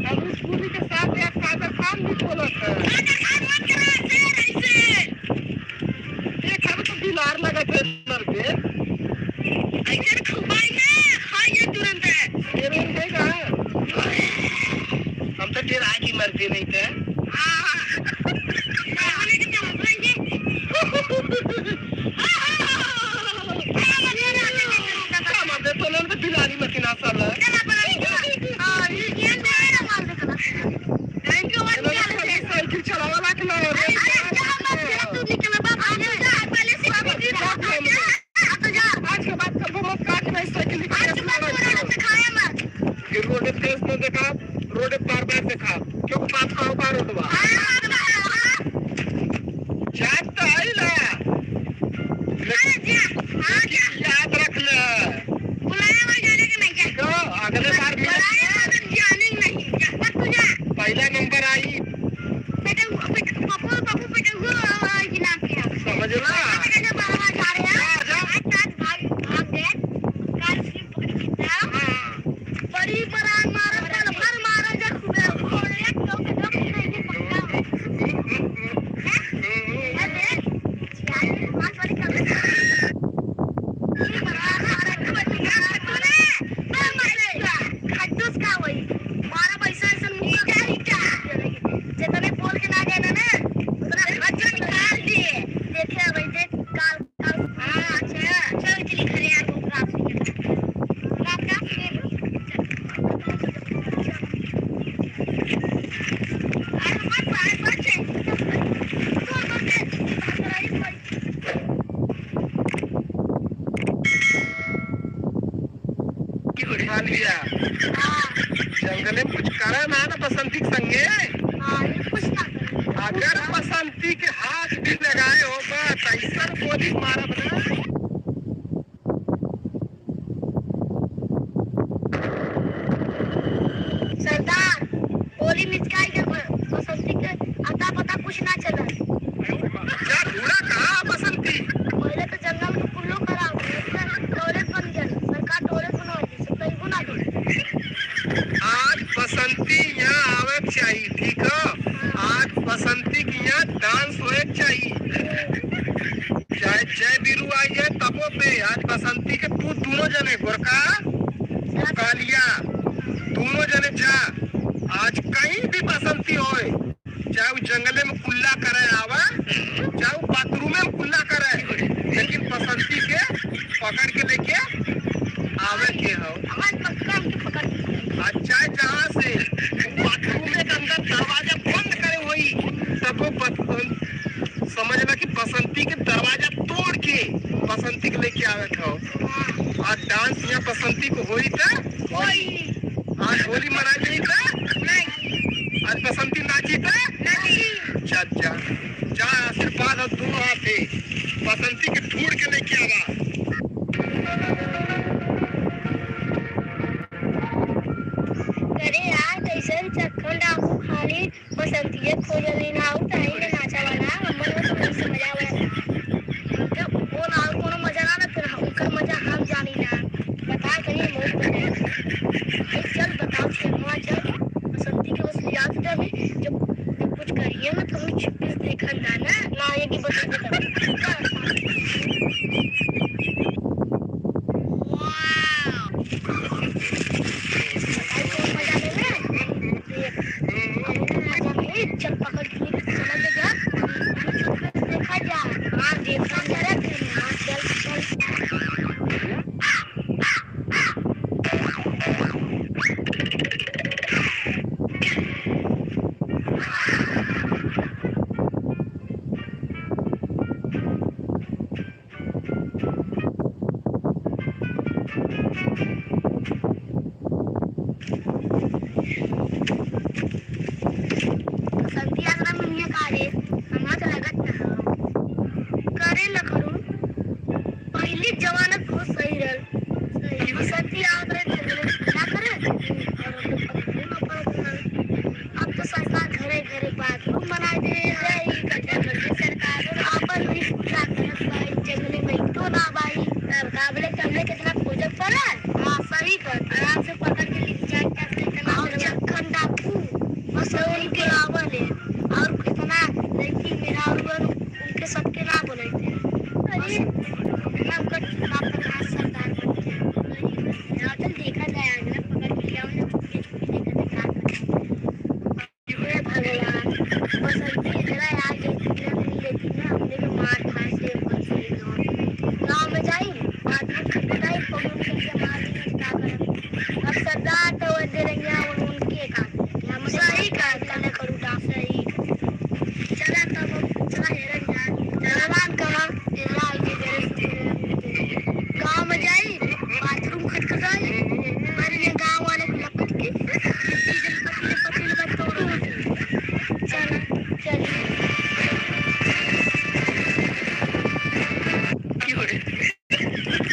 अमरीश पुरी के साथ एक कादर खान भी बोलत है। एक हमें तो बिलार लगत है मर के। तेरे देगा हम तो फिर आगे मरते नहीं थे। क्या मरते तो लोग तो बिलारी मकीना साला। साइकिल चलावा लाख ना। आज के बाद कभी मत काट नहीं साइकिल। फिर रोड फेस में देखा, रोड बार बार देखा, क्यों बाप का होगा रोडवा जात तो आइला, लेकिन याद रख ले क्यों अगले बार भी पहला नंबर आई, समझ ना। बड़ी परान मारल साल भर मारल जा खूबे घोड़े क्यों के दम नहीं पक्का है। अरे पांच वाली कर ये परान मारा कबड्डी का खट्टू ने मैं मरे खट्टूस का वही मारा पैसा ऐसा मुंह का ईटा जितने बोल के ना गए ना उतना खर्चा निकाल दिए। देखे भाई, देख काल काल। हां, अच्छा चल चली घरे यार, रात रात का अरे मत भाई बच्चे तो तो। बिया। हाँ। जंगले में कुछ करे ना ना बसंती के संगे। हाँ, ये कुछ ना करे। अगर बसंती के हाथ भी लगाए हो बस ऐसा गोली मारब ना। सरदार गोली मिचकाई के बसंती के अता पता कुछ ना चला। जा ढूंढा कहाँ बसंती? पहले तो जंगल में कुल्लो कराओ, टॉयलेट बन गया, सरकार टॉयलेट बनवा दी, सब कहीं ना दे। आज बसंती यहाँ आवे के चाहिए, ठीक है? आज बसंती के यहाँ डांस होए के चाहिए, चाहे जय बीरू आई जाए तबो पे। आज बसंती के तू दोनों जने गोरखा कालिया दोनों जने जा। आज कहीं भी बसंती होए, चाहे वो जंगले में कुल्ला करे आवा, चाहे वो बाथरूम में कुल्ला करे, लेकिन बसंती के पकड़ के लेके आवे के हो। आज पक्का हमके पकड़ के। आज चाहे जहाँ से बाथरूम के अंदर दरवाजा बंद करे होई तब वो समझ ला कि बसंती के दरवाजा तोड़ के बसंती के लेके आवे के हो। आज डांस यहाँ बसंती को होई था, कोई आज होली मना जाई था, नहीं। आज बसंती नाची था, नहीं। जा जा जा, आशीर्वाद और दोनों हाथे बसंती के ढूंढ के लेके आवा। अरे यार कैसन चक्कन डाकू खाली बसंतीये खोजली ना आऊ ताही ने नाचा वाला हमन में तो नहीं समझ आवे। तो वो ना और कोनो मजा ना फिर उनकर मजा हम जानी ना। बता कहीं बहुत मजा है। भाई चल बताओ चलवा चल बसंती के बस याद दे अभी जब जब कुछ करिए ना तो हम छिपके देखन ना ना ना ये कि बसंती का बताई कौन मजा ले ले देख मजा नहीं चल पकड़ के लेके चला जा चुपके से देखा जा। हाँ देखा जरा फिर। हाँ चल चल। बसंती आसरा में मियाँ का रे हमारा तो लगत ना हो करे न करूँ। पहले जमाना बहुत सही रहल। सही बसंती आवत रहे जंगल में क्या करे और हम लोग पकड़े ना पड़त रहल। अब तो सरकार घरे घरे बाथरूम बना दे रही गजब कर सरकार आपन भी पूरा करत भाई जंगले में तो ना भाई काबले कमले कितना खोजत पड़ल। हाँ सही कर आराम से पकड़ के लेके जाए क्या इतना और चक्कन डाकू बस उनके आवल है और कितना लड़की मेरा और उनके सबके ना बोलते। अरे हमको चुनाव का खास सरदार बनते हैं। चल देखा जाए आज ना पकड़ के लिया उन्हें छुपके छुपके देखा देखा हे भगवान बसंती इतना आ गई इतना नहीं लेती ना हमने तो मार खा से फंसे गाँव में जाई बाथरूम खटखटाई पकड़ के मार दी क्या करब। अब सरदार तो दे रही हैं उनके काम हम सही कर ना करूँ डांस सही चला तब चला हेरन जा चलवान कहाँ इधर आई के गाँव में जाई बाथरूम खटखटाई अरे ये गाँव वाले को लपट के पतीले पतीले पतीले तोड़ चला चलिए।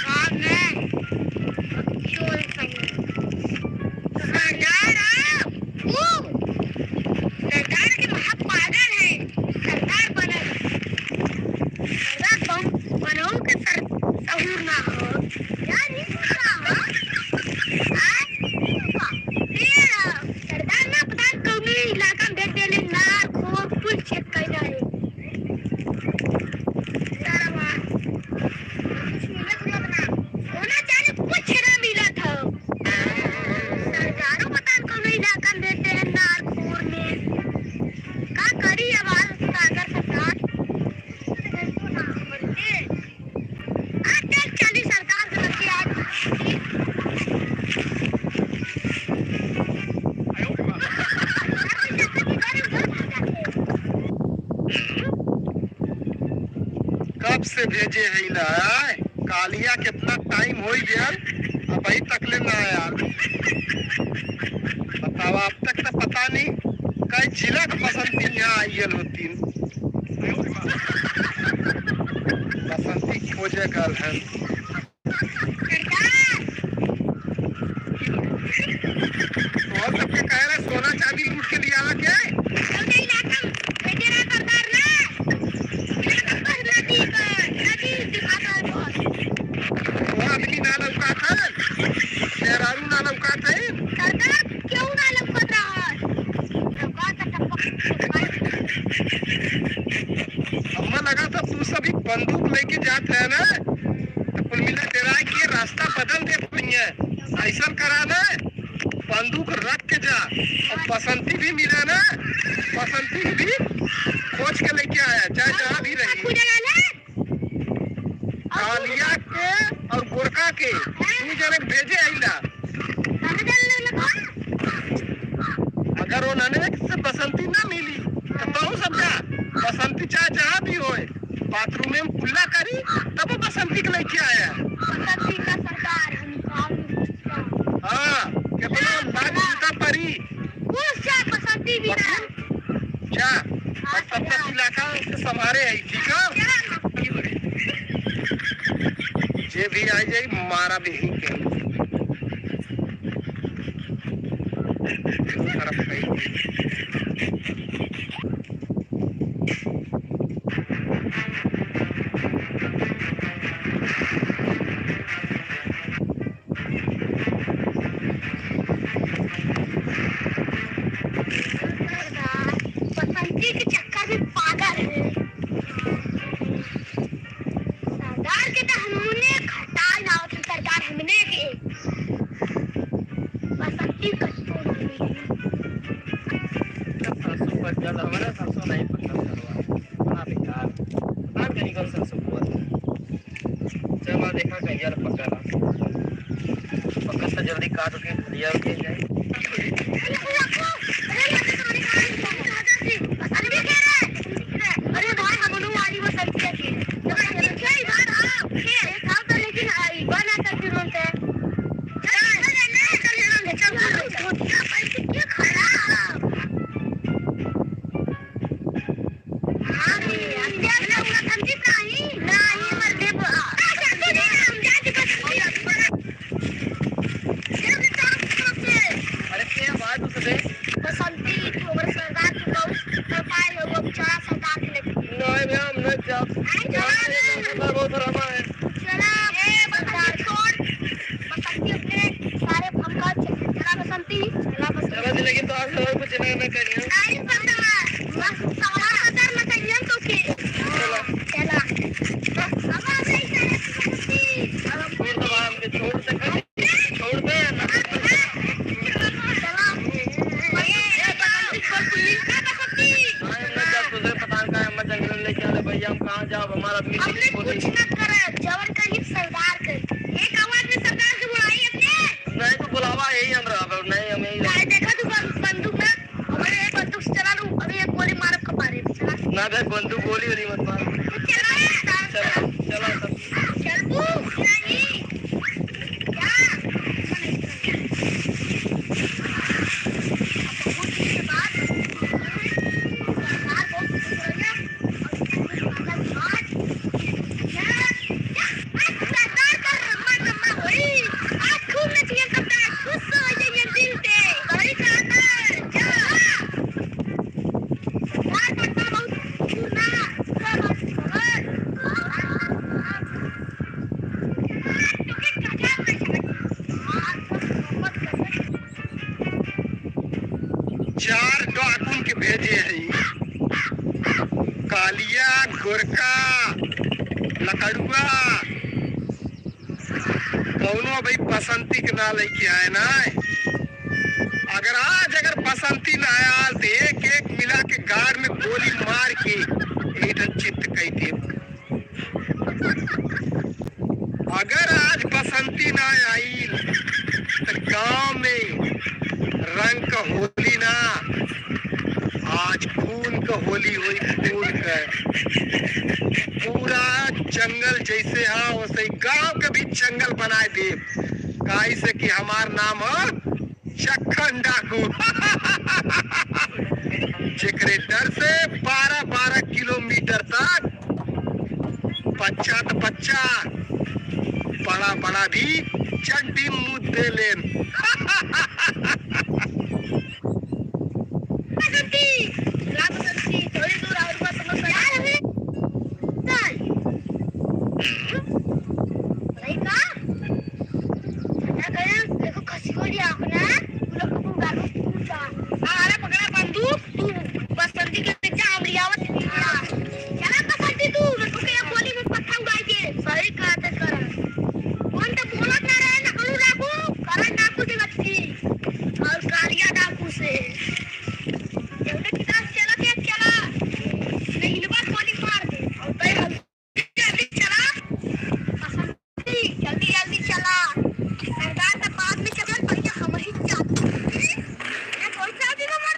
हाँ मैं क्यों सरदार आप वो सरदार के महा पागल है। सरदार बनल सरदार बन बनो के सर सहूर ना हो यार ये क्या हो सरदार ना पता कौन इलाका में भेज देले नार खोर कुल चेक करना है सारा वहाँ कुछ मिलत उलत ना होना चाहिए कुछ ना मिला था। सरदारों पता कौन इलाका में भेज देले नार खोर में का करी अब आज सागर सरदार तो ना बनते आज चल चली सरकार से लड़के आज कब से भेजे है इला आय? कालिया कितना टाइम हो गया अब अभी तक ले ना आया। बतावा अब तक तो पता नहीं कई जिला के बसंती यहाँ आई गल होती। बसंती खोजे गल है। सरदार। और सबके कह रहे सोना चांदी लूट के लिया क्या? कौन इलाका भेजे रहा सरदार ना? नदी का नदी दिखाता है बहुत। वो आदमी ना लौका था, मेहरारू ना लौका था। सरदार क्यों ना लौकत रहा? लौका टपक। अम्मा लगा था तू सभी बंदूक लेके जाते है ना, तो कुल मिला तेरा कि रास्ता बदल दे भैया। ऐसा करा ना, बंदूक रख के जा और बसंती भी मिला ना, बसंती भी खोज के लेके आया, चाहे जहाँ भी रही। कालिया के और गोरखा के तू जरे भेजे आइला। अगर वो नने से बसंती ना मिली तो तू समझा बसंती चाहे जहाँ भी होए, बाथरूम में कुल्ला करी तब वो बसंती के लेके आया। बसंती का सरदार हम काम। हाँ, कितना लाख जूता परी। घुस जा बसंती भी ना। जा बस तब तक इलाका संभारे है, ठीक है? जे भी आ जाए मारा भी ही के तरफ गई। सरदार बसंती के चक्कर में पागल है। सरदार के तो हमने खटाल ना होती सरदार हमने के बसंती कट्टो ना मिली। सरसों पर जल हमारा सरसों नहीं पकड़ चलवा बड़ा बेकार बड़ा कहीं कल सरसों हुआ था। चलो देखा कहीं यार पकड़ पकड़ तो जल्दी काट के लिया के जाए। अरे भाई हम लोग वाली बसंती के लेकिन आई बना कर अरे क्या बात उससे? बसंती तू हमारे सरदार के बहुत तड़पाए हो, वो बेचारा सरदार के लेके। नहीं भैया हम नहीं जाओ। चला। बहुत ड्रामा है। चला ए बसंती छोड़, बसंती अपने सारे हमका चला बसंती चला बसंती। चलो जी, लेकिन तो आज और कुछ नहीं ना करिए। नहीं सरदार बस सरदार न करिए तो के चला अब आ गई सारे बसंती। छोड़ दो हमके, छोड़ दे छोड़ दे ना। चला ए बसंती छोड़ पुलिस का बसंती। हाँ, हम नहीं जाओ तुझे पता नहीं कहाँ हम जंगल में लेके आले भैया, हम कहाँ जाओ हमारा आदमी हमने बोले। कुछ न करे जबर करी सरदार के एक आवाज में सरदार के बुलाई अपने। नहीं तो बुलावा यही हम रहा नहीं हम यही। गाय देखा तू बंदूक ना हमारे एक बंदूक से चला लूं अभी एक गोली मार कपारे पे चला। ना भाई बंदूक गोली वाली मत मार। चला चलो चलो सब। चल बू नहीं क्या बहुत दिन के बाद सरदार बहुत खुश हो गया और सरदार का रम्मा रम्मा होई आज खूब नचिए सरदार खुश हो जाइए दिल से बड़ी चाहता जा सरदार का बहुत ना चार डाकुन के भेजे है, कालिया गोरखा लकड़ुआ कौनो भाई बसंती के ना लेके आए ना। अगर आज अगर बसंती ना आया तो एक एक मिला के गाड़ में गोली मार के एक चित्त कही दे। अगर आज बसंती ना आई तो गांव में रंग का होली ना, आज खून का होली हुई। खून का पूरा जंगल जैसे हाँ वैसे ही गांव के भी जंगल बनाए दे। काई से कि हमार नाम है चक्खन डाकू, जेकरे डर से 12-12 किलोमीटर तक बच्चा तो बच्चा बड़ा बड़ा भी चड्डी मुंह दे लेन। बसंती, राम बसंती, थोड़ी दूर और बस समझ यार हमें चल नहीं का ना करे। देखो खसी को लिया अपना तू लोग को गालो पूछा। अरे पकड़ा बंदूक तू बसंती के पीछे हम लियावत। चला बसंती, तू रुक के गोली में पत्थर उड़ाई दे। सही कहते कर कौन तो बोलत ना रहे नकलू डाकू करण डाकू से बच्ची और कालिया डाकू से जल्दी किताब चला के चला नहीं बार गोली मार दे। और तय जल्दी चला बसंती, जल्दी जल्दी चला। सरदार के बाद में चल, पहले हम ही चाहते ये कोई चाहती ना मर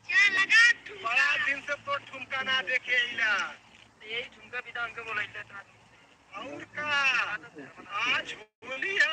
चल लगा ठुमका। बड़ा दिन से तो ठुमका ना देखे इला। यही ठुमका भी तो हमके बोलैले था। और का आज होली है।